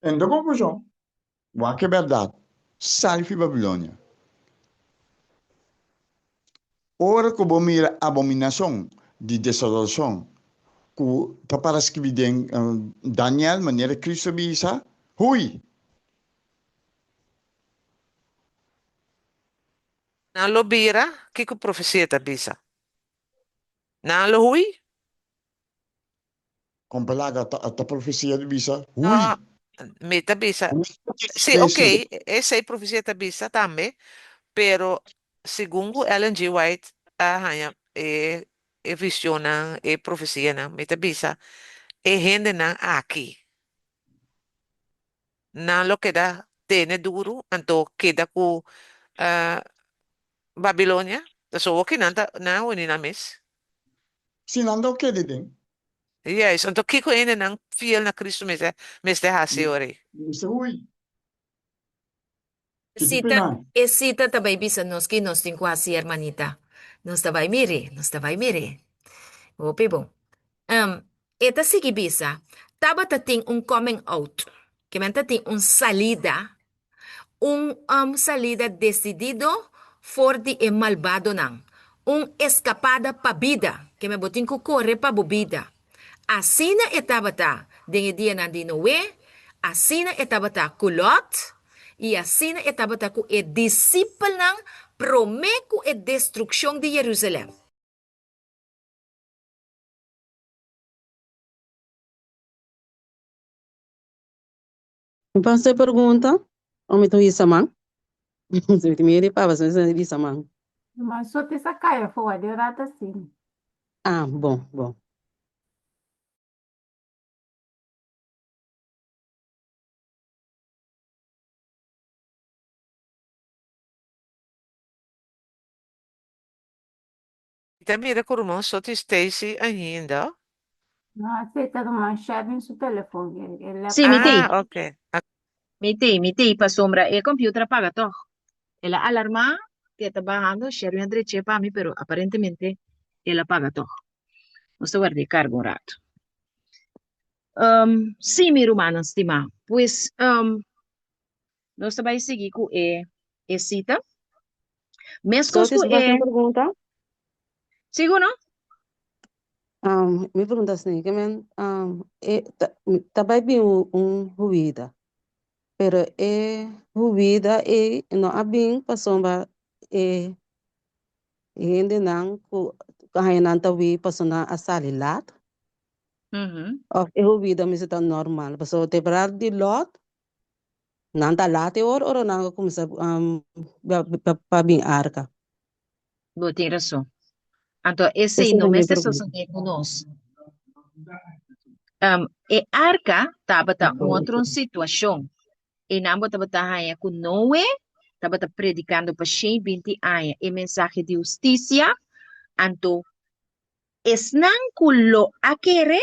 Enta konklushon, wak e bèrdat, sal fi Babilonia. Ora ku bo mira abominashon di desolashon ku ta para skibí den Daniel, manera Kristu a bisa, hui! Nan lo bira, kiko profesia ta bisa? Nan lo hui? Kon palaga ta profesia ta bisa No, hui? mi ta bisa, Hui sí, ok, iglesia. esei profesia ta bisa tambe, pero segun ku Ellen G. White a haña e e visionnan, e profesianan, mi ta bisa e hendenan aki, nan lo keda tene duru, anto keda ku Babilonia, pasobra woki nan ta nan a uni nan mes. Si nan ta keda den. Juist, anto kiko hendenan fiel na Cristo mester mester hasi ora ei? Mester hui. E Ki sita, pena. e sita ta bai bisa nos ki nos tin ku hasi, hermanita. Nos ta bai miri, nos ta bai miri. Hopi bon. Um, e ta sigui bisa, tabata tin un coming out, ke men ta tin un salida Un salida desidido for di e malbadonan. Un eskapada pa bida, keme bo tin ku kore pa bo bida. Asina e tabata den e dianan di Noe, asina e tabata ku Lòt, i asina e tabata ku e disipelnan promé ku e destrukshon di Yerusalèm. Mi por hacer pregunta o mi ta hisa man? Si mi tin miedo di papa, si mi hisa man. Ruman Sotis a kai afó, a di rato asina. Ah, bon, bon. Mi ta mira ku ruman Sotis Stacy ainda. No, esei ta ruman Sherwin su telefon, e Sí, mi laptop. t'ei. Ah, ok. Mi t'ei, mi t'ei pasobra e computer a paga tog. El a alarmá ku e ta bahando, Sherwin a drech'é pa mi, pero aparentemente el a paga tog. Nos ta warda e karga un rato. Sí, mi rumannan stimá, pues nos ta bai sigui ku e e sita. Meskos Sotis, ku bo e un pregunta? Sigur no? Um, mi pregunta así, ke men, um, e, ta, ta bai bin un, un huida, pero e huida e no a bin pasobra e hendenan ku haña nan ta hui pasobra nan a sali lat, Mhm. of e huida mester ta normal, pasobra temporada di Lot Nan ta late ora ora nan a kuminsá pa bin arka. Bo tin rason. Anto esei Esei no ta mi mester pregunta. sosodé ku nos. E arka tabata un otro situashon. Einan bo tabata haña ku Noe tabata predikando pa shen i binti aña e mensahe di hustisia, anto Esnan ku lo a kere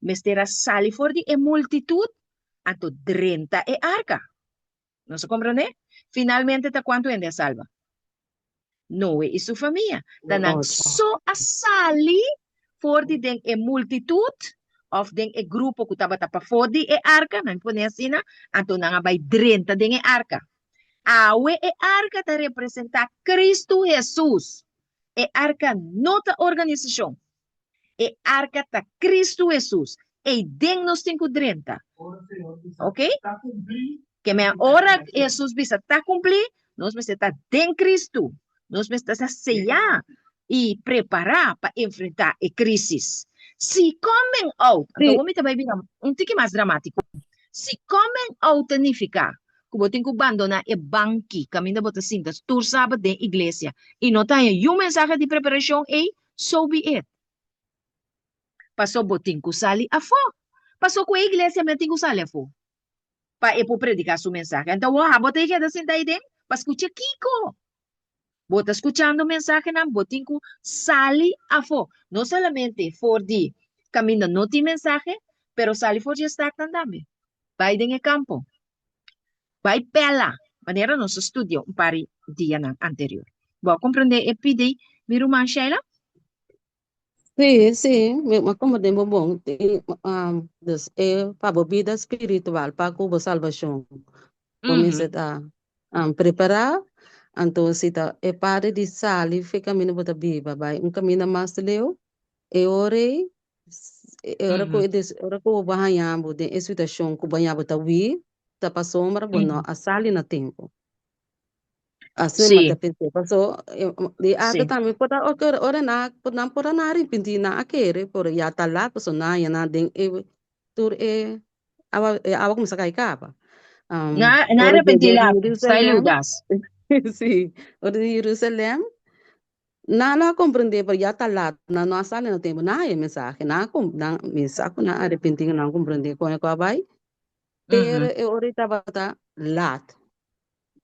mester a sali for di e multitut anto drenta e arka. Nos a komprondé? Finalmente ta kuantu hende a salba? Noe i su famia. Ta nan so a sali for di den e multitut òf den e grupo ku tabata pafó di e arka, nan pone asina, anto nan a bai drenta den e arka. Awe e arka ta representá Kristu Hesus. E arka no ta organisashon. E arka ta Kristu Hesus. Ei den nos tin ku drenta. Ok? Ke men ora Hesus bisa ta kumplí, nos mester ta den Kristu. Nos mester ta seyá i prepará pa enfrentá e krísis. Si coming out, anto awor mi ta bai bira un tiki mas dramátiko. Si coming out ta nifiká ku bo tin ku bandoná e banki kaminda bo ta sinta tur sabat den iglesia i no ta haña yu mensahe di preparashon ei, so be it. Paso bo tin ku sali afó. Paso ku e iglesia men tin ku sali afó pa e por prediká su mensahe. Anto awor abo ta keda sinta ei den pa skucha kiko? Bo ta skuchando mensahenan, bo tin ku sali afó. No solamente for di kaminda no tin mensahe, pero sali for di e statnan tambe. Bai den e kampo. Bai pela, manera nos a studia un par di dianan anterior. Bo a comprende e pidi, mi ruman Sheila? Sí, sí, mi a comprende bo bon. Dus e pa bo bida spiritual, pa ku bo salbashon. Bo mester ta prepará, anto si ta e parti di sali for e kaminda bo ta biba bai un kaminda mas leu, e ora ei E ora ku ora ku bo haña bo den e situashon ku bo haña bo ta hui, ta pasobra bo no a sali na tempu. Asina mi ta pensa. Paso di arte tambe por ta ora nan nan por a nan arepentí, nan a kere, pero ya ta lat pasobra nan haña nan den e tur e awa e awa kuminsá kai kaba. Nan a Ora arepentí di lat, sta Jerusalèm, Judas. sí, ora di Jerusalèm Nan lo a comprende, pero ya ta lat, nan no a sali na tempo, nan a haya mensahe, nan a com, nan mi sa cu nan a arepenti, nan a comprende con e cu a bay, pero e ora ei tabata lat.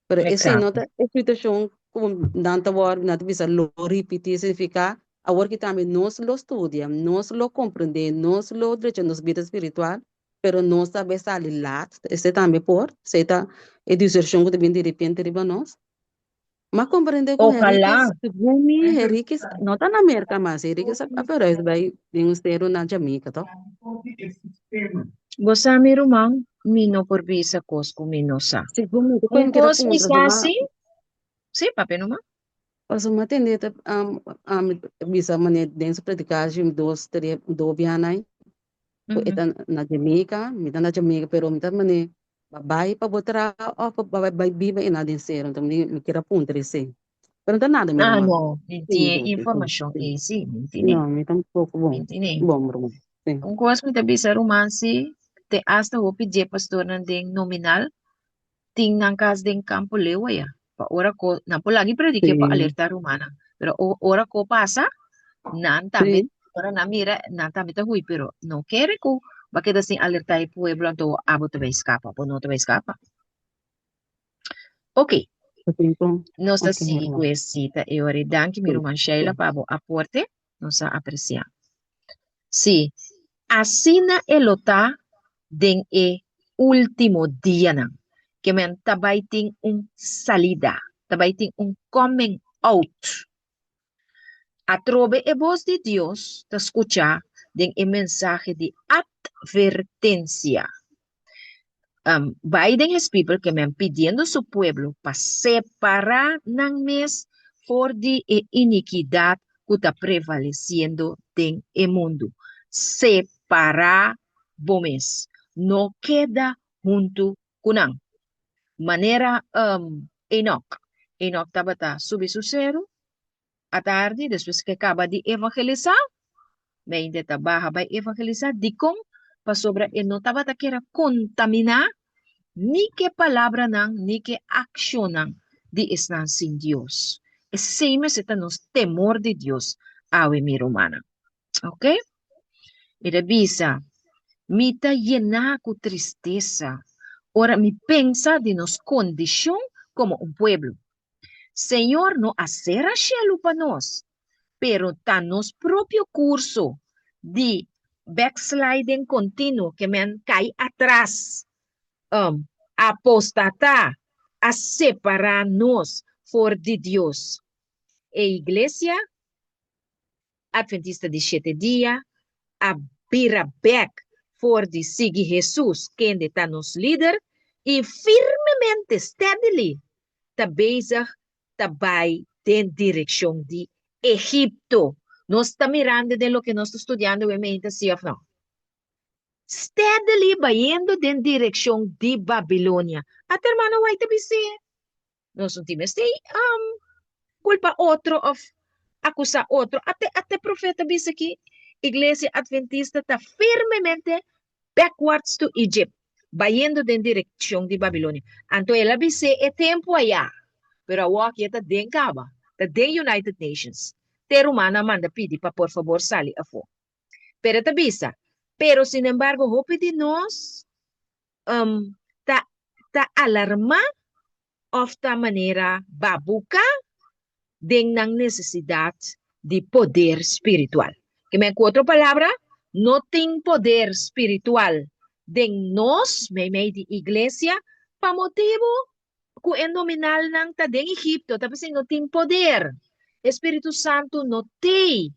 Pero esey no ta e situacion cu nan ta wor, nan ta bisa lo ripiti, significa awor ki tambe nos lo studia, nos lo comprende, nos lo drecha nos bida spiritual, pero nos ta bay sali lat, esey tambe por, esey ta e desercion cu ta bin direpente riba nos. M'a comprende cu Ojalá. Henriquez, segun mi, Henriquez no ta na Merca mas. Henriquez a verhuis bay den un cero na Jamaica, toch? Bo sa mi ruman, mi no por bisa cos cu mi no sa. Segun mi, Un cu cos mi puntra, sa si, si, papia numa. Pasobra m'a tende ta bisa mane den su predicacion dos, tres, dos biaha ai, cu e ta na Jamaica, mi ta na Jamaica, pero mi ta mane Ba bai pa bo traha of pa ba bai biba e na den sero. Enton mi mi kier a puntra esei. Pero no ta nada mi Ah, ruman. no, mi Sí, tin e sí, sí, informacion sí. ei, sí, mi tine. No, mi tampoco Mi bon. tine. Bon, ruman. Sí. Un cos mi ta bisa ruman sí, te hasta hopi dje pastornan den nominal tin nan cas den Campo Leo aya. Pa ora cu nan por lagi predique pa Sí. alerta rumannan. Pero ora cu pasa, nan tambe, Sí. ora nan mira, nan tambe ta hui, pero no kere cu ba keda sin alerta e pueblo, anto abo ta bay scapa, bo no ta bay scapa. Ok, nos ta Ok, mi sigui ruman. cu e cita e ora. Danki mi Sí, ruman Sheila sí. pa bo aporte, nos a aprecia. Sí, asina e lo ta den e último dianan. Ke men ta bai tin un salida, ta bai tin un coming out. Atrobe e bos di Dios ta skuchá den e mensahe di atvertensia. Um, Biden his people ke men pidiendo su pueblo pa separá nan mes for di e inikidat ku ta prevalesiendo den e mundu. Separá bo mes. No keda huntu ku nan. Manera um, Enoch. Enoch tabata subi su seru atardi, despues ku e kaba di evangelisá, Meinte ta baha bai evangelisá. Dikon? Pasobra e no tabata kier a kontaminá ni ku e palabranan ni ku e akshonnan di esnan sin Dios. Esei mester ta nos temor di Dios awe, mi rumannan. Ok? Mi ta bisa, Mi ta yená ku tristesa ora mi pensa di nos kondishon komo un pueblo. Señor no a sera shelu pa nos, pero ta nos propio curso di backsliding continuo ke men kai atras, um, apostatá, a separá nos for di Dios. E Iglesia Adventista di Shete Dia a bira bek for di sigui Hesus kende ta nos lider i firmemente, steadily, ta bezig ta bai den direkshon di Egipto. Nos ta mirando den loke nos ta studiando awe meinta, si òf no? Steadily bayendo den direkshon di Babilonia. Ata hermano White ta bis'é. Nos no tin mester um, culpa otro of acusa otro. Ate, ate profeta bisa ki Iglesia Adventista ta firmemente backwards to Egypt, bayendo den direccion di Babilonia. Anto el a bis'é e tempo ayá, pero awor aki e ta den caba, ta den United Nations. Te rumannan manda pidi pa por fabor sali afó. Pero e ta bisa, pero sinembargo hopi di nos um, ta, ta alarmá òf ta manera babuká den nan nesesidat di poder spiritual. Ke men ku otro palabra, no tin poder spiritual den nos, meimei di iglesia, pa motibu ku e nominalnan ta den Egipto, ta p'esei no tin poder. E Spiritu Santu no t'ei,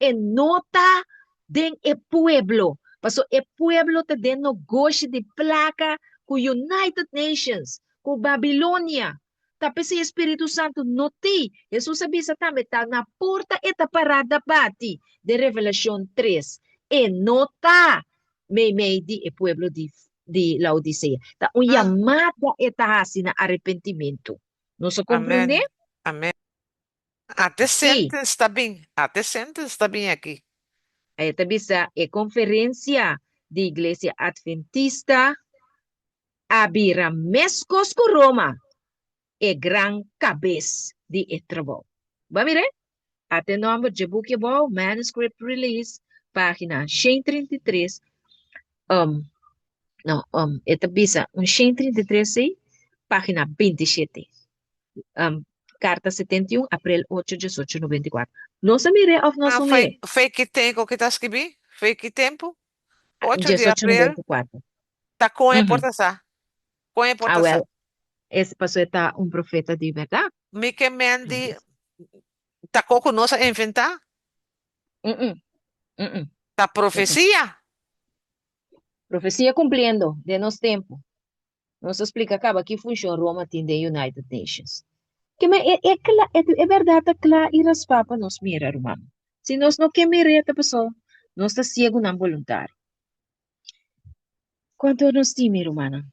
e no ta den e pueblo, paso e pueblo ta den nogoshi di plaka ku United Nations, ku Babilonia. Ta p'esei e Spiritu Santu no t'ei. Hesus a bisa tambe, ta na porta e ta pará ta bati, den Revelashon tres. E no ta meimei di e pueblo di di Laodisea. Ta un yamada e ta hasi na arepentimentu. Nos a Amen. komprendé? Amen. Ate Sí. sentence ta bin. Ate sentence ta bin aki. E ta bisa e konferensia di Iglesia Adventista a bira meskos ku Roma, e gran kabes di e trabou. Bo a mir'é? Ata e nòmber dje buki abou, Manuscript Release, página 133. Um, no, um, e ta bisa un 133 sí, página 27. Um, karta 71, aprel 8, 1894. Nos a mir'é òf nos Ah, no fei, mir'é? fei ki tempo ki ta skibí? Fei ki tempo? 8 di aprel. 1894. Ta kon e por Uhum. ta sa? Kon e por Ah, ta sa? wel, es paso e ta un profeta di berdad. Mi ke men di ta kon ku nos a inventá? Mm-mm, mm-mm, Ta mm-mm. profesia. Profesia cumpliendo den nos tempo. Nos a splica caba ki funcion Roma tin den United Nations. Ke men e, e, kla, e, e berdad ta kla i raspá pa nos mira, ruman. Si nos no ke mir'é, ta paso nos ta ciegunan boluntario. Cuanto nos tin, mi rumannan?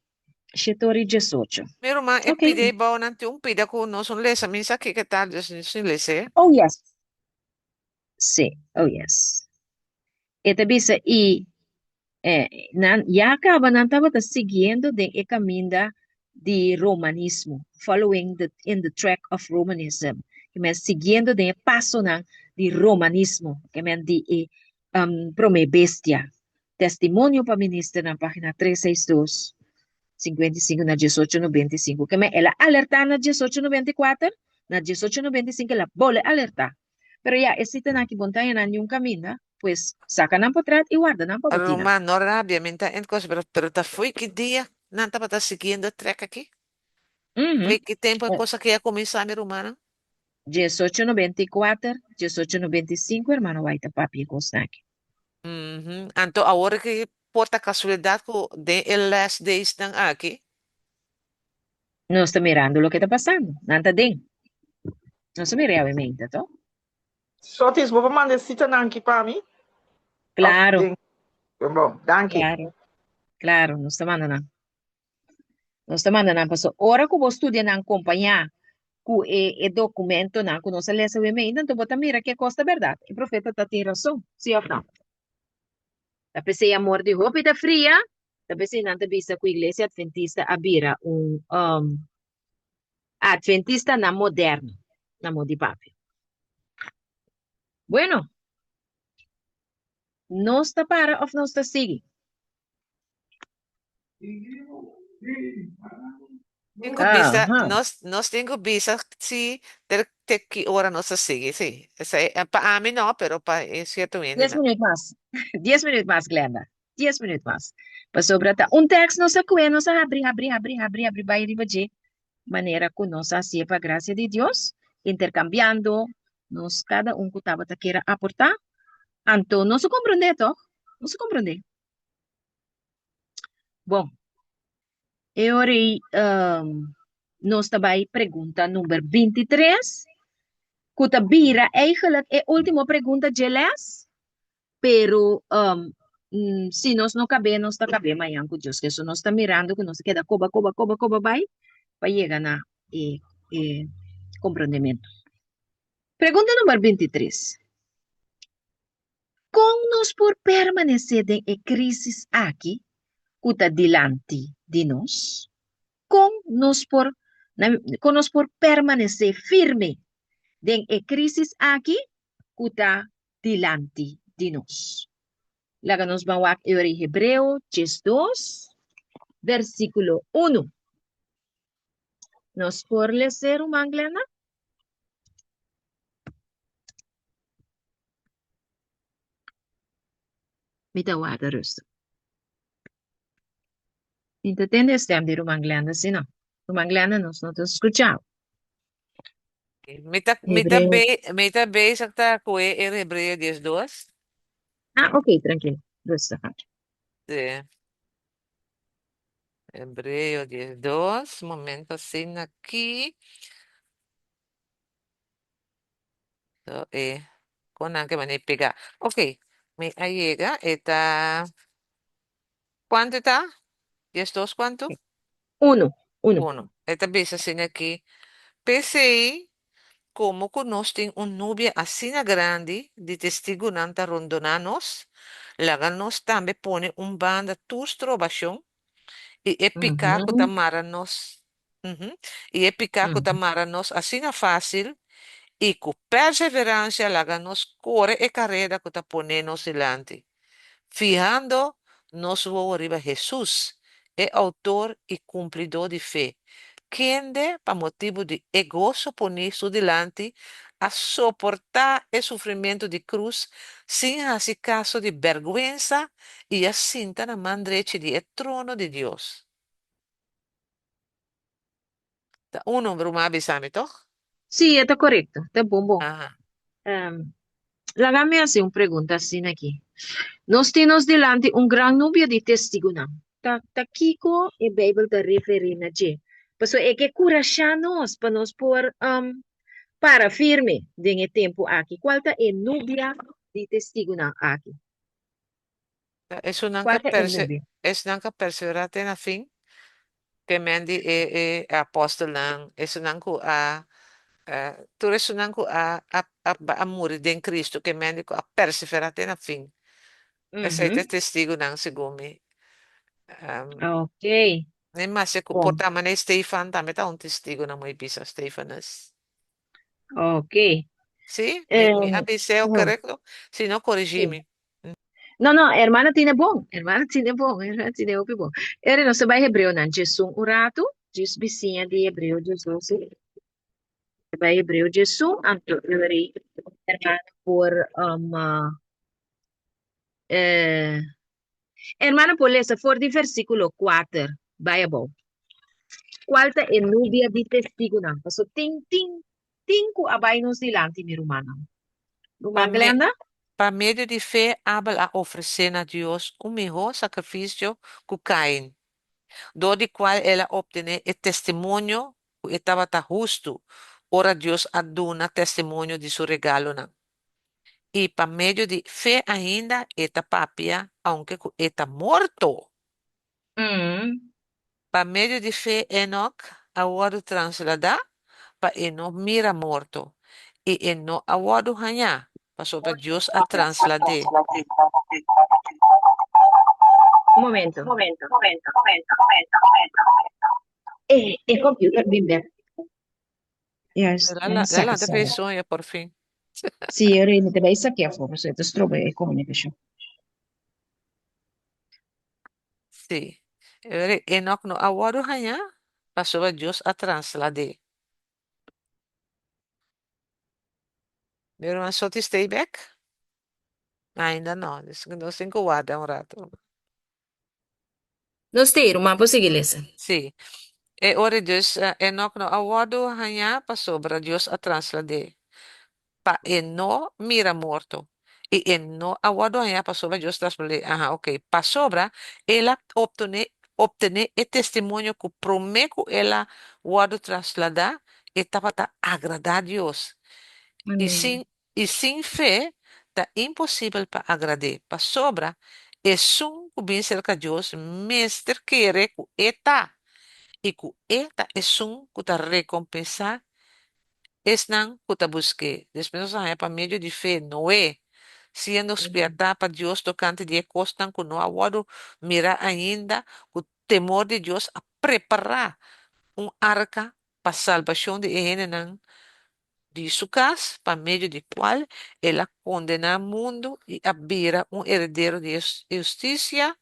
Shete ora i diesocho. Mi ruman e Ok. pida ei bou nan tin un pida ku nos un lesa mi sa kiko ta dus nos un lesa e. Oh yes. Sí, oh yes. E ta bisa i eh, nan ya kaba nan tabata siguiendo den e kaminda di romanismo, following the in the track of Romanism. Ke men siguiendo den e pasonan di romanismo, ke men di e um, promé bestia. Testimonio pa Ministernan, página 362, 55 na 1895. Ke men el a alertá na 1894, na 1895 el a bole alertá. Pero ya, e sitanan aki bon ta haña nan niun kaminda, pues saka nan potret i warda nan pa bo tina. Ruman, no rabia, mi ta ent kos, pero, pero ta fo'i ki dia nan tabata siguiendo e trek aki? Mhm. Fo'i ki tempu e kos aki a kuminsá, mi rumannan? 1894, 1895, hermano White a papia e kosnan aki. Mhm. Anto awor ki por ta kasualidat ku den e last days nan aki, Nos ta mirando loke ta pasando. Nan ta den. Nos ta mira awe meinta, to? Sotis, bo por manda e sitanan aki pa mi? Of Claro, den. Bon, danki. claro, claro, nos ta manda nan. Nos ta manda nan paso ora ku bo studia nan kompañá ku e e dokumentonan ku nos a lesa awe meinta, anto bo ta mira ke kos ta bèrdat. E profeta ta tin rason, sí òf no? Ta p'esei amor di hopi ta fria, ta p'esei nan ta bisa ku Iglesia Adventista a bira un um Adventistanan moderno, na mon di papia. Bueno, nos ta para òf nos ta sigui? Tin ku bisa, Aha. nos, nos tin ku bisa si ter te ki ora nos ta sigui, sí. Esei, eh, pa ami no, pero pa e sierto Dies hendenan. minuut mas. Dies minuut mas, Glenda. Dies minuut mas. Pasobra ta un tekst nos a kue, nos a habri, habri, habri, habri, habri, bai riba dje. Manera ku nos a hasié pa grasia di Dios, interkambiando nos kada un ku tabata kier a aportá. Anto nos a komprondé tòg? Nos a komprondé. Bon, e ora ei um, nos ta bai pregunta number 23, ku ta bira eigenlijk e último pregunta dje les, pero um, mm, si nos no kab'é, nos ta kab'é mañan ku Dios ke. So nos ta mirando ku nos ta keda koba, koba, koba, koba bai pa yega na e, e komprondementu. Pregunta number 23. Kon nos por permanesé den e krísis aki ku ta dilanti di nos? Kon nos por kon nos por permanesé firme den e krísis aki ku ta dilanti di nos? Laga nos ban wak e ora i Hebreo 12, versíkulo 1. Nos por lese, ruman Glenda? Mi ta warda rustig. Mi ta tende e stem di ruman Glenda, si no? Ruman Glenda, nos no ta skucha. Mi ta, mi ta, Hebreo. be, mi ta bezig ta ku e Hebreo 12. Ah, ok, tranquilo. Rustig. Sí. Hebreo 12, momento asina aki. So, e kon nan ke mane pega. Ok, mi a yega, e ta, kuantu e ta? 12 kuantu? Uno, uno. Uno. E ta bisa asina aki, P'esei, komo ku nos tin un nubia asina grandi di testigunan ta rondoná nos, laga nos tambe pone un banda tur strobashon i e piká ku ta mara nos, i e piká ku ta mara nos asina fásil, i ku perseveransia laga nos kore e kareda ku ta poné nos dilanti, fihando nos wowo riba Hesus, e outor i kumplidó di fe, kende pa motibu di e goso poní su dilanti a soportá e sufrimentu di krus sin hasi kaso di bèrgwensa i a sinta na man drechi di e trono di Dios. Ta un nomber un a bisa mi, toch? Sí, e ta korekto. Ta bon bon. Aha. Laga mi hasi un pregunta asina aki. Nos tin nos dilanti un gran nubia di testigunan. Ta ta kiko e Beibel ta referí na dje? Pasobra e ke kurashá nos pa nos por para firme den e tempu aki. Kual ta e nubia di testigunan aki? Ta esunnan Kual ka ta e perse nubia? esnan ka perseverá te na fin, ke men di e e apòstelnan, esunnan ku a tur esunnan ku a a a a muri den Cristo, ke men di ku a perseverá te na fin. Esei ta e testigunan segun mi. Ok. Ne maske ku por Bon. ta manera Stefan tambe ta un testigu na moe bisa, Stefanus. Ok. Sí? Mi mi a bis'é korekto? Si no, korigí Sí. mi. No, no, hermana tiene bon. Hermana tiene bon. Hermana tiene hopi bon. Ere nos ta bai Hebreonan djesun un ratu. Djis bisiña di Hebreo djesun, sí. Ta bai Hebreo djesun, anto ere hermana por um, eh, hermana por lesa for di versículo 4 bai abou. Kual ta e nubia di testigunan? Paso tin, tin, tin ku a bai nos dilanti, mi rumannan. Pa Ruman me, Glenda? pa medio di fe Abel a ofresé na Dios un mihó sakrifisio ku Kain, dor di kual el a optené e testimonio ku e tabata hustu ora Dios a duna testimonio di su regalonan. I pa medio di fe ainda e ta papia aunke ku e ta morto. Pa medio di fe Enok a wòrdu trasladá pa e no mira morto, i e no a wòrdu hañá, pasobra Dios a traslad'é. Un momento. E, e computer bin bek. Juist, El a mi a el a saka lanta esei. p'e soño por fin. Sí, e rei mi ta bai saké afó, pasobra e ta stroba e komunikashon. Sí. E rei Enok no a wòrdu hañá, pasobra Dios a traslad'é. Mi ruman Soti stay bek? Ainda no, nos tin ku warda un rato. Nos ta ei, ruman por sigui lesa. Sí. E ora dus Enok no a wòrdu hañá pasobra Dios a traslad'é pa e no mira morto. I e no a wòrdu hañá pasobra Dios traslad'é. Aha, oke. Pasobra el a optené optené e testimonio ku promé ku el a wòrdu trasladá e tabata agradá Dios. I Amén. sin I sin fe ta imposibel pa agrad'é, pasobra esun ku bin serka Dios mester kere ku E ta, i ku E ta esun ku ta rekompensá esnan ku ta busk'é. Despues nos a haña pa medio di fe Noé, siendo spièrtá pa Dios tokante di e kosnan ku no a wòrdu mirá ainda, ku temor di Dios a prepará un arka pa salbashon di e hendenan. Di su kas, pa medio di kual el a kondená mundu i a bira un heredero di e hustisia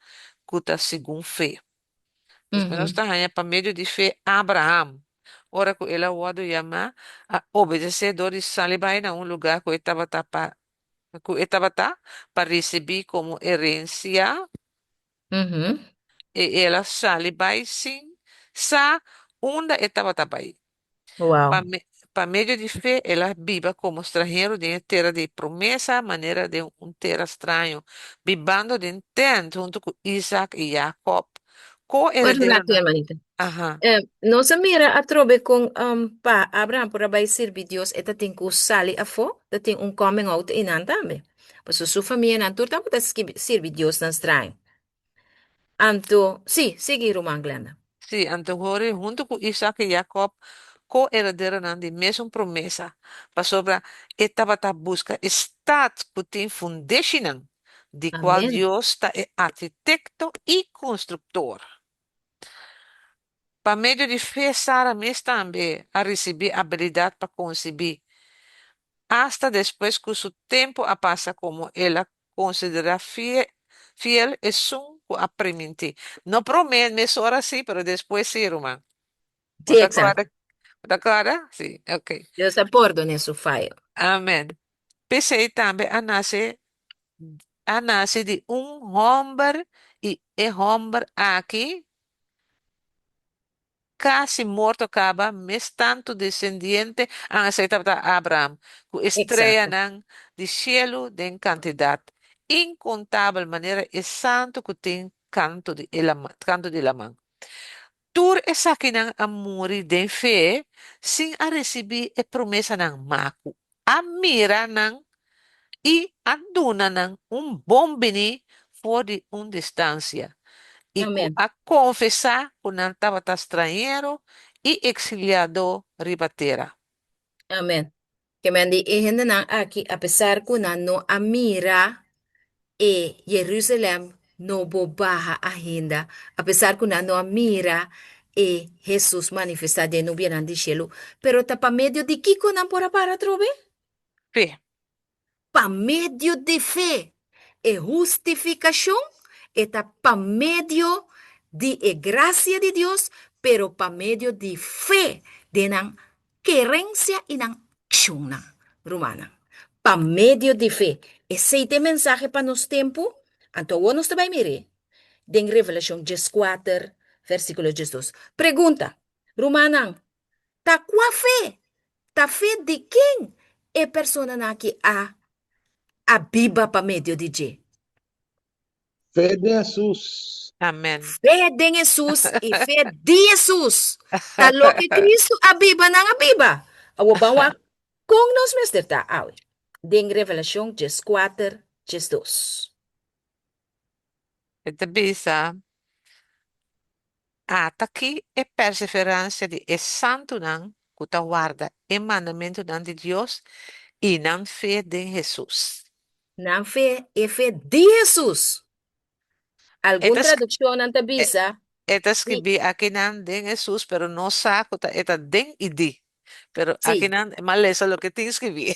ku ta segun fe. Despues nos ta haña pa medio di fe Abraham, ora ku el a wòrdu yamá, a obedesé dor di sali bai na un lugá ku e tabata pa ku e tabata pa risibí komo herensia, i el a sali bai sin sa unda e tabata bai. Pa Wow. me, pa medio di fe el a biba komo stranhero den e tera di promesa, manera den un tera straño, bibando den tent huntu ku Isaac i Jacob, Ora rato, ko-herederonan. hermanita. Aha. Nos a mira atrobe kon pa Abraham por a bai sirbi Dios e ta tin ku sali afó, ta tin un coming out einan tambe. Pasobra su famianan tur tabata sirbi diosnan straño. Anto, sí, sigui ruman Glenda. Sí, anto hori huntu ku Isaac i Jacob, ko-herederonan di mesun promesa, pasobra e tabata buska e stat ku tin fundeshinan, di kual Amen. Dios ta e arkitekto i konstruktor. Pa medio di fe Sara mes tambe a risibí abilidat pa konsibí, asta despues ku su tempu a pasa komo el a konsiderá fiel esun ku a primintí. No promé mesora sí, pero despues sí, ruman. Bo Sí, ta exacto. kòrda? Bo ta kòrda? Sí, ok. Dios a pordon'é su fayo. Amen. P'esei tambe a nase a nase di un hòmber i e hòmber aki kasi morto kaba, mes tantu desendiente an esei tabata Abraham, ku e streanan di shelu den kantidat inkontabel manera e santu ku tin kantu di e laman, kantu di laman. Tur esakinan a muri den fe sin a risibí e promesanan, ma ku a mira nan i a duna nan un bon biní for di un distansia, i ku Amen. a konfesá ku nan tabata strañero i eksiliadó riba tera. Amen. Ke men di e hendenan aki, apesar ku nan no a mira e Jerusalem nobo baha ainda, apesar ku nan no a mira e Hesus manifestá den nubianan di shelu, pero ta pa medio di kiko nan por a para atrobe? Fe. Pa medio di fe. E hustifikashon e ta pa medio di e grasia di Dios, pero pa medio di fe den nan kerensia i nan akshonnan. Rumannan, pa medio di fe. Esei ta e mensahe pa nos tempu? Anto awor nos ta bai mir'é den Revelashon dieskuater, versíkulo diesdos. Pregunta, Rumannan, Ta kua fe? Ta fe di ken e personanan aki a a biba pa medio di dje? Fe den Hesus. Amen. Fe den Hesus i fe di Hesus. Ta loke Kristu a biba nan a biba. Awor ban wak kon nos mester ta awe den Revelashon dieskuater diesdos. E ta bisa. Ata ki e perseveransia di e santunan ku ta warda e mandamentunan di Dios i nan fe den Hesus. Nan fe, e fe di Hesus. E Algun ta tradukshonnan ta bisa E ta di. skibí akinan den Hesus, pero nos sa ku ta e ta den i di. Pero Sí. akinan e mal lesa loke tin skibí.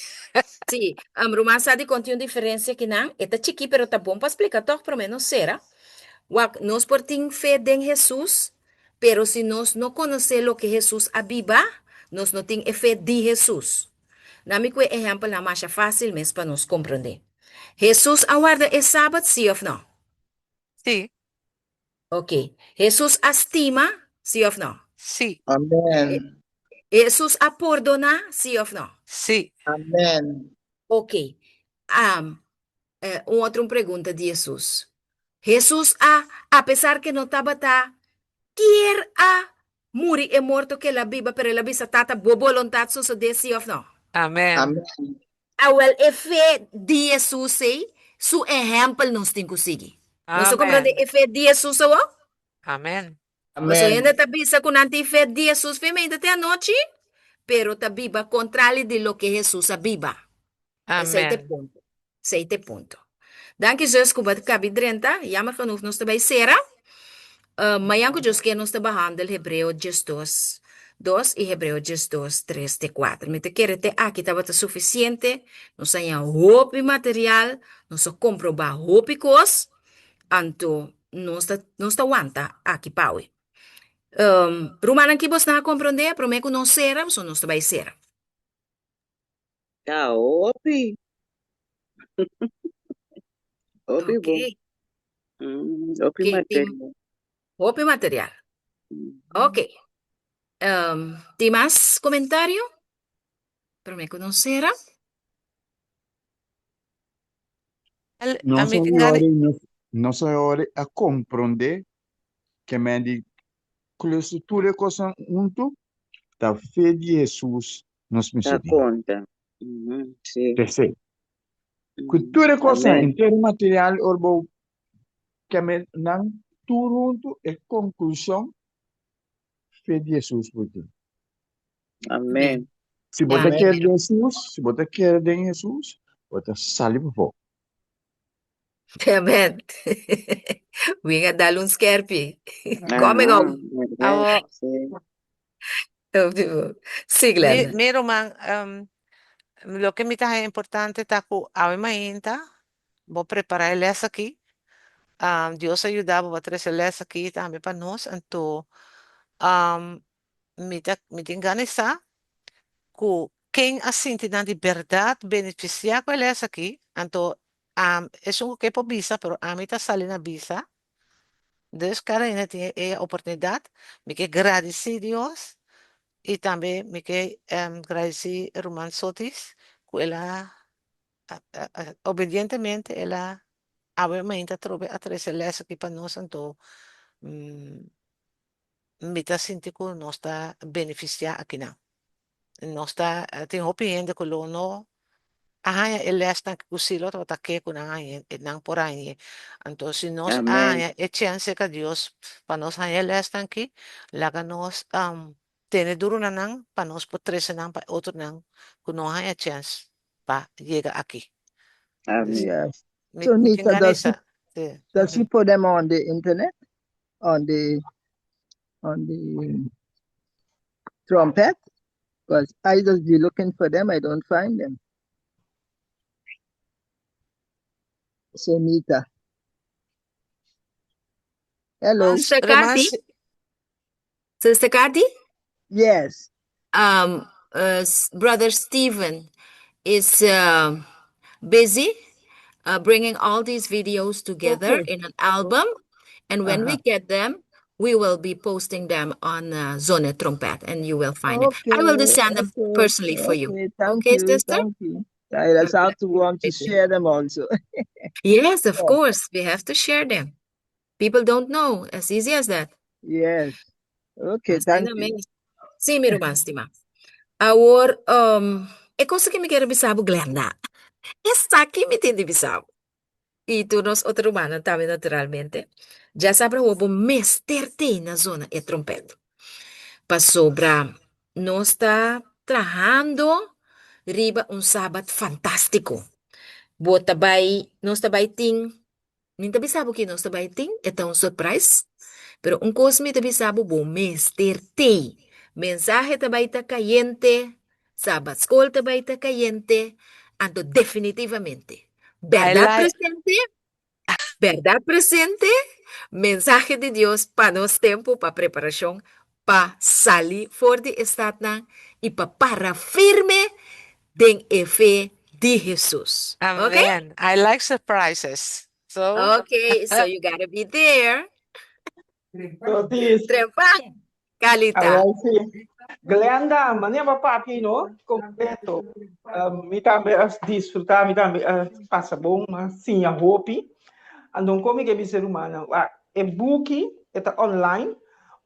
Sí, ruman sa dikon tin un diferensia akinan? E ta chikí pero ta bon pa splika tòg, promé nos sera. Wak, nos por tin fe den Hesus, pero si nos no konosé loke Hesus a biba, nos no tin e fe di Hesus. Na mi ku e ehèmpelnan masha fásil mes pa nos komprondé. Hesus a warda e sabat, sí òf nò? Sí. Ok. Hesus a stima, sí òf nò? Sí. Amèn. Hesus a pordoná, sí òf nò? Sí. Amèn. Ok. Un otro un pregunta di Hesus. Hesus a, apesar ke no tabata kier a muri e morto ke el a biba, pero el a bisa, Tata, bo boluntat sosodé, sí òf nò? Amèn. Amèn. Awèl, e fe di Hesus ei, su ehèmpel nos tin ku sigui. Nos ta komprondé Amèn. e fe di Hesus awor? Amèn. Pasobra Amèn. hende ta bisa ku nan tin fe di Hesus firmemente te anochi, pero ta biba kontrali di loke Hesus a biba. Esei ta e Amèn. punto. Esei ta e punto. Danki zus ku bo a kabi drenta. Jammer genoeg nos ta bai sera. Mañan ku Dios ke nos ta behandel Hebreo diesdos. Dos i Hebreo 12, 3 te 4. Mi ta kere te aki tabata sufisiente. Nos a haña hopi material, nos a komprobá hopi kos, anto nos ta nos ta wanta aki pa awe. Rumannan ki bosnan a komprondé promé ku nos sera, pasobra nos ta bai sera. Ta hopi. Hopi Ok. bon. Hopi Ok, tin material. hopi material. Ok. Tin mas komentario? Promé ku nos sera. El, Nos ami tin gana ori, nos, nos ori a komprondé ke men di klusu tur e kosnan huntu ta fe di Hesus nos Ta mester tin. konta. Mhm, sí. P'esei, ku tur e kosnan, Amen. henter e material ora bo keme nan tur huntu, e konklushon fe di Hesus bo tin. Amen. Si bo ta Amen. kere den Hesus, si bo ta kere den Hesus, bo ta sali pafó. Amen. Win a dal un skerpi. Coming Aha, out. verdad, Awo, sí. Sí, mi, Glenda. mi ruman, um, loke mi ta haña importante ta ku awe mainta bo prepará e les aki. Um, Dios a yuda bo, bo a trese e les aki tambe pa nos. Anto, um, mi ta, mi tin gana di sa ku ken a sinti nan di bèrdat benefisiá ku e les aki. Anto, um, esun ku ke por bisa, pero ami ta sali na bisa. Dus kada hende tin e oportunidat. Mi ke gradisí Dios i tambe mi ke gradisí ruman Sotis ku el a obedientemente el a awe mainta atrobe a trese les aki pa nos anto mi ta sinti ku nos ta benefisiá akinan. Nos ta tin hopi hende ku lo no a haña e lèsnan ku si lo tabata ke ku nan haña nan por haña. Anto si nos a Amen. haña e chèns serka Dios pa nos haña e lèsnan aki, laga nos tene duru na nan pa nos por trese nan pa e otronan ku no haña chèns pa yega aki. Dus Amen. Yes. mi So mi tin Nita, gana does she sa. Sí. does she put them on the internet? On the on the trumpet? Because I just be looking for them, I don't find them. Sonita. Hello. Sister Ruman, Kathy? Sister Kathy? Yes. Um, uh, Brother Stephen is uh, busy uh, bringing all these videos together Okay. in an album. And when we Uh-huh. get them, we will be posting them on uh, Zona Trompet and you will find it. I will just Okay, send them okay, personally for you. okay. Thank Okay, you, sister? thank you. I just have to want to share them also. Yes, of Yeah. course. We have to share them. People don't know. As easy as that. Yes. Okay, Asina thank you. mes. Sí, mi ruman stimá. Awor, um, e cosa que mi quiero bisa bo, Glenda. Esaki mi tin di bisa bo. I tur nos otro rumannan tambe naturalmente. Djasabra awor bo mester t'ei na zona e trompet. Pasobra nos ta trahando riba un sabat fantástiko. Bo ta bai, nos ta bai tin, mi ta bisa bo ki nos ta bai tin, e ta un surprise. Pero un kos mi ta bisa bo, bo mester t'ei. Mensahe ta bai ta kayente, Sabat skol ta bai ta kayente, anto definitivamente I bèrdat like presente, bèrdat presente, mensahe di Dios pa nos tempu, pa preparashon pa sali for di e statnan i pa para firme den e fe di Hesus. Ok? Amen. I like surprises. So, Ok, so you gotta be there. Otis. Trempan, Calita. Awel si. Glenda, manera bo papia no, completo. Um, mi tambe a disfruta, mi tambe a pasa bon, a siña hopi. Anto kon mi ke bisa rumannan, wak, e buki e ta online.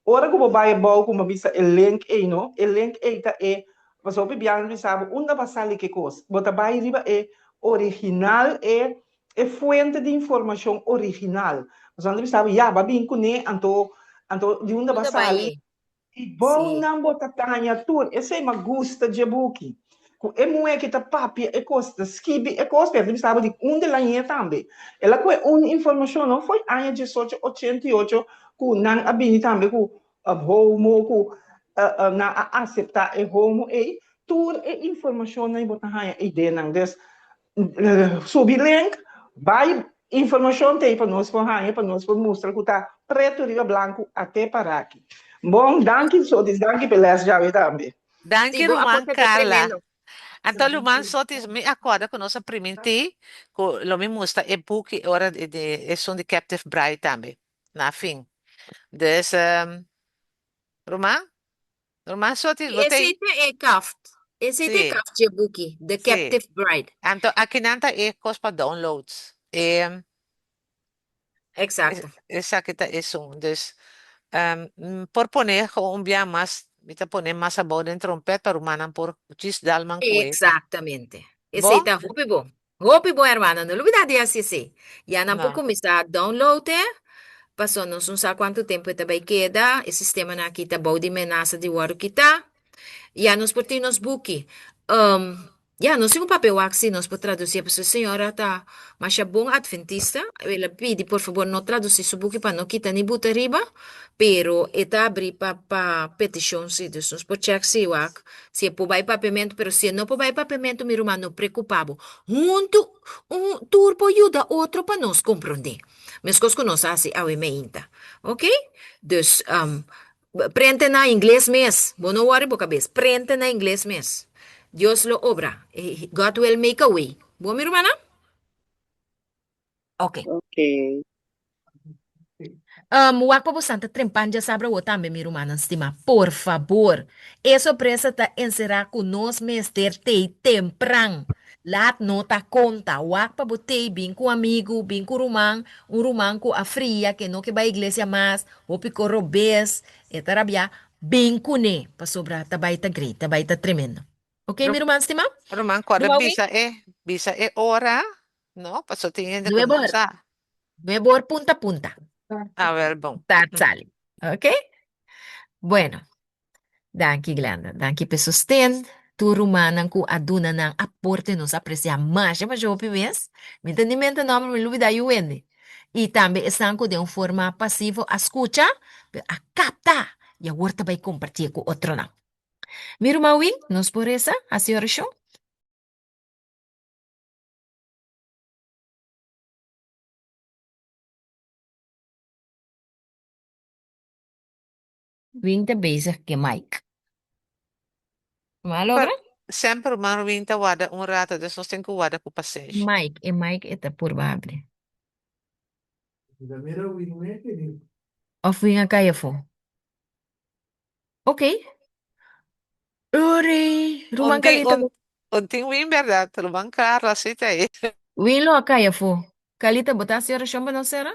Ora ku bo bai abou ku bo bisa e link ei no, e link ei ta e, pasobra hopi biaha mi bisa bo unda bo a sali ke kos. Bo ta bai riba e original, e e fuente di informacion original. Pasobra nan ta bisa bo, ya, bo a bin kuné, anto, anto di unda bo a Unda bai sali? e? I bou Sí. nan bo ta taña tur. Esei m'a gusta dje buki. Ku e muhé ki ta papia e kos, ta skibi e kos, pero ta bisa bo di unda el a ñe tambe. El a kohe un informacion, no foi aña diesocho ochenta i ocho ku nan a bini tambe ku homo, ku. Nan a aseptá e homo ei, tur e informashonnan ei bo ta haña ei den nan. Dus, subi link, bai informashon ta ei pa nos por haña, pa nos por mustra ku ta pretu riba blanku ate para aki. Bon, danki Sotis, danki p'e lès djawe tambe. Danki Sí, bo ruman aporte ta Carla. tremendo. Anto ruman Sotis, mi acorda cu nos a priminti cu lo mi mustra e buki ora di esun di Captive Bride tambe, na fin. Dus, Ruman? Ruman Sotis, bo Esei t'ei? ta e kaft. Esei ta e Sí, kaft dje buki, The sí. Captive Bride. Anto akinan ta e kos pa downloads. E, Exacto. esaki ta esun. Dus, por pone gewoon un bia mas, mi ta pone mas abou den trompet pa rumannan por djis dal man ku e. Exactamente. Esei Bon? ta hopi bon. Hopi bon hermana, no lubida di hasi esei. Ya nan por No. kuminsá download e, paso nos no sa kuantu tempu e ta bai keda, e sistemanan aki ta bou di menasa di wòrdu kitá. Ya nos por tin nos buki. Um, ya nos tin un papel wak si nos por tradusi e, pasobra e señora ta masha bon adventista, el a pidi por fabor no tradusi su buki pa no kita ni buta riba, pero e ta abri pa pa petishon si, dus nos por chèk si wak Si e por bai papiamentu, pero si e no por bai papiamentu, mi ruman, no preocupa bo. Huntu, un tur por yuda otro pa nos comprende. Mescos cu nos a haci awe meinta. Ok? Dus, um, prente na ingles mes. Bo no worry bo cabes. Prente na ingles mes. Dios lo obra. God will make a way. Bo, mi rumannan? Ok. Ok. Um, wak pa bo santa trempan djasabra awo tambe, mi rumannan stimá. Por fabor. E sorpresa ta enserá ku nos mester tei tempran. Laat no ta konta. Wak pa bo tei, bin ku amigu, bin ku ruman, un ruman ku a fria, ke no ke bai iglesia mas, hopi ko robes, e ta rabiá, bin kuné, pasobra ta bai ta great, ta bai ta tremendo. Ok, mi ruman stimá? Ruman, kòrda Ruman Win? bisa e, bisa e ora, no? Paso tin hende ku Nuebe no or. sa. Nuebe or punta punta. Ah, wel bon. Start sali. Ok? Bueno. Danki Glenda. Danki p'e sosten. Tur rumannan ku a duna nan aporte nos apresiá masha masha hopi mes. Mi ta ni menta nòmber, mi lubidá yu wende. I tambe esnan ku den un forma pasivo a skucha, pero a kapta i awor ta bai kompartié ku otronan. Mi ruman Win, nos por resa, hasi orashon? Win ta bezig ke Mike. Bo a logra? Semper ruman Win ta warda un rato, dus nos tin ku warda ku pasenshi. Mike, e Mike e ta purba habri. Of Win a kai afó? Ok. Uri, ruman Un tin, Calita. un, un tin win, berdad? Ruman Carla, sí ta ahí. Win lo a kai afó. Calita, bo ta hasi orashon pa nos sera?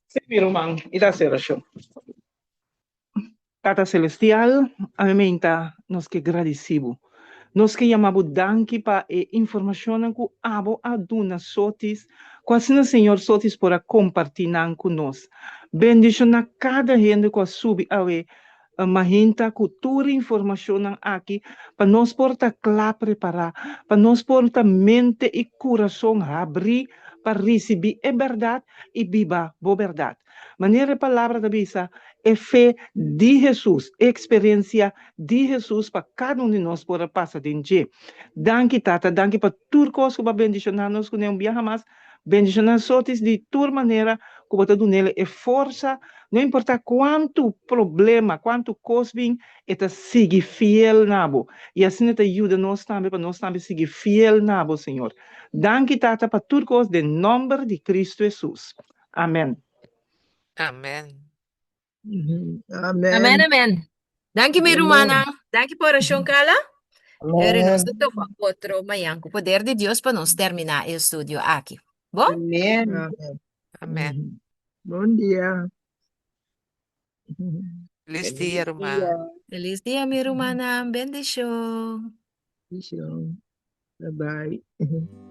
Sí, mi ruman, i ta hasi orashon. Tata Celestial, ami meinta nos ke gradisí bo. Nos ke yama bo danki pa e informashonnan ku abo a duna Sotis, ku asina Señor Sotis por a kompartí nan ku nos. Bendishoná kada hende ku a subi awe mahinta ku tur e informashonnan aki pa nos por ta kla prepará, pa nos por ta mente i kurason habrí pa risibí e bèrdat i biba bo bèrdat. Manera e Palabra ta bisa, e fe di Hesus, e eksperensia di Hesus pa kada un di nos por a pasa den dje. Danki Tata, danki pa tur kos ku bo a bendishoná nos kuné un biaha mas. Bendishoná Sotis di tur manera ku bo ta dun'el e forsa, no importá kuantu problema, kuantu kos bin, e ta sigui fiel na bo. I asina e ta yuda nos tambe pa nos tambe sigui fiel na bo, Señor. Danki Tata pa tur kos den nòmber di Kristu Hesus. Amen. Amen. Amen, Amen. amen. Danki mi Amen. rumannan. Danki pa orashon, Carla. Eri nos Amen. ta topa otro mañan ku poder di Dios pa nos terminá e estudio aki. Bon? Amen. Amen. Amen. Bon dia. Feliz Feliz dia, ruman. dia. Feliz dia mi rumannan. Bendishon. Bendishon. Bye bye.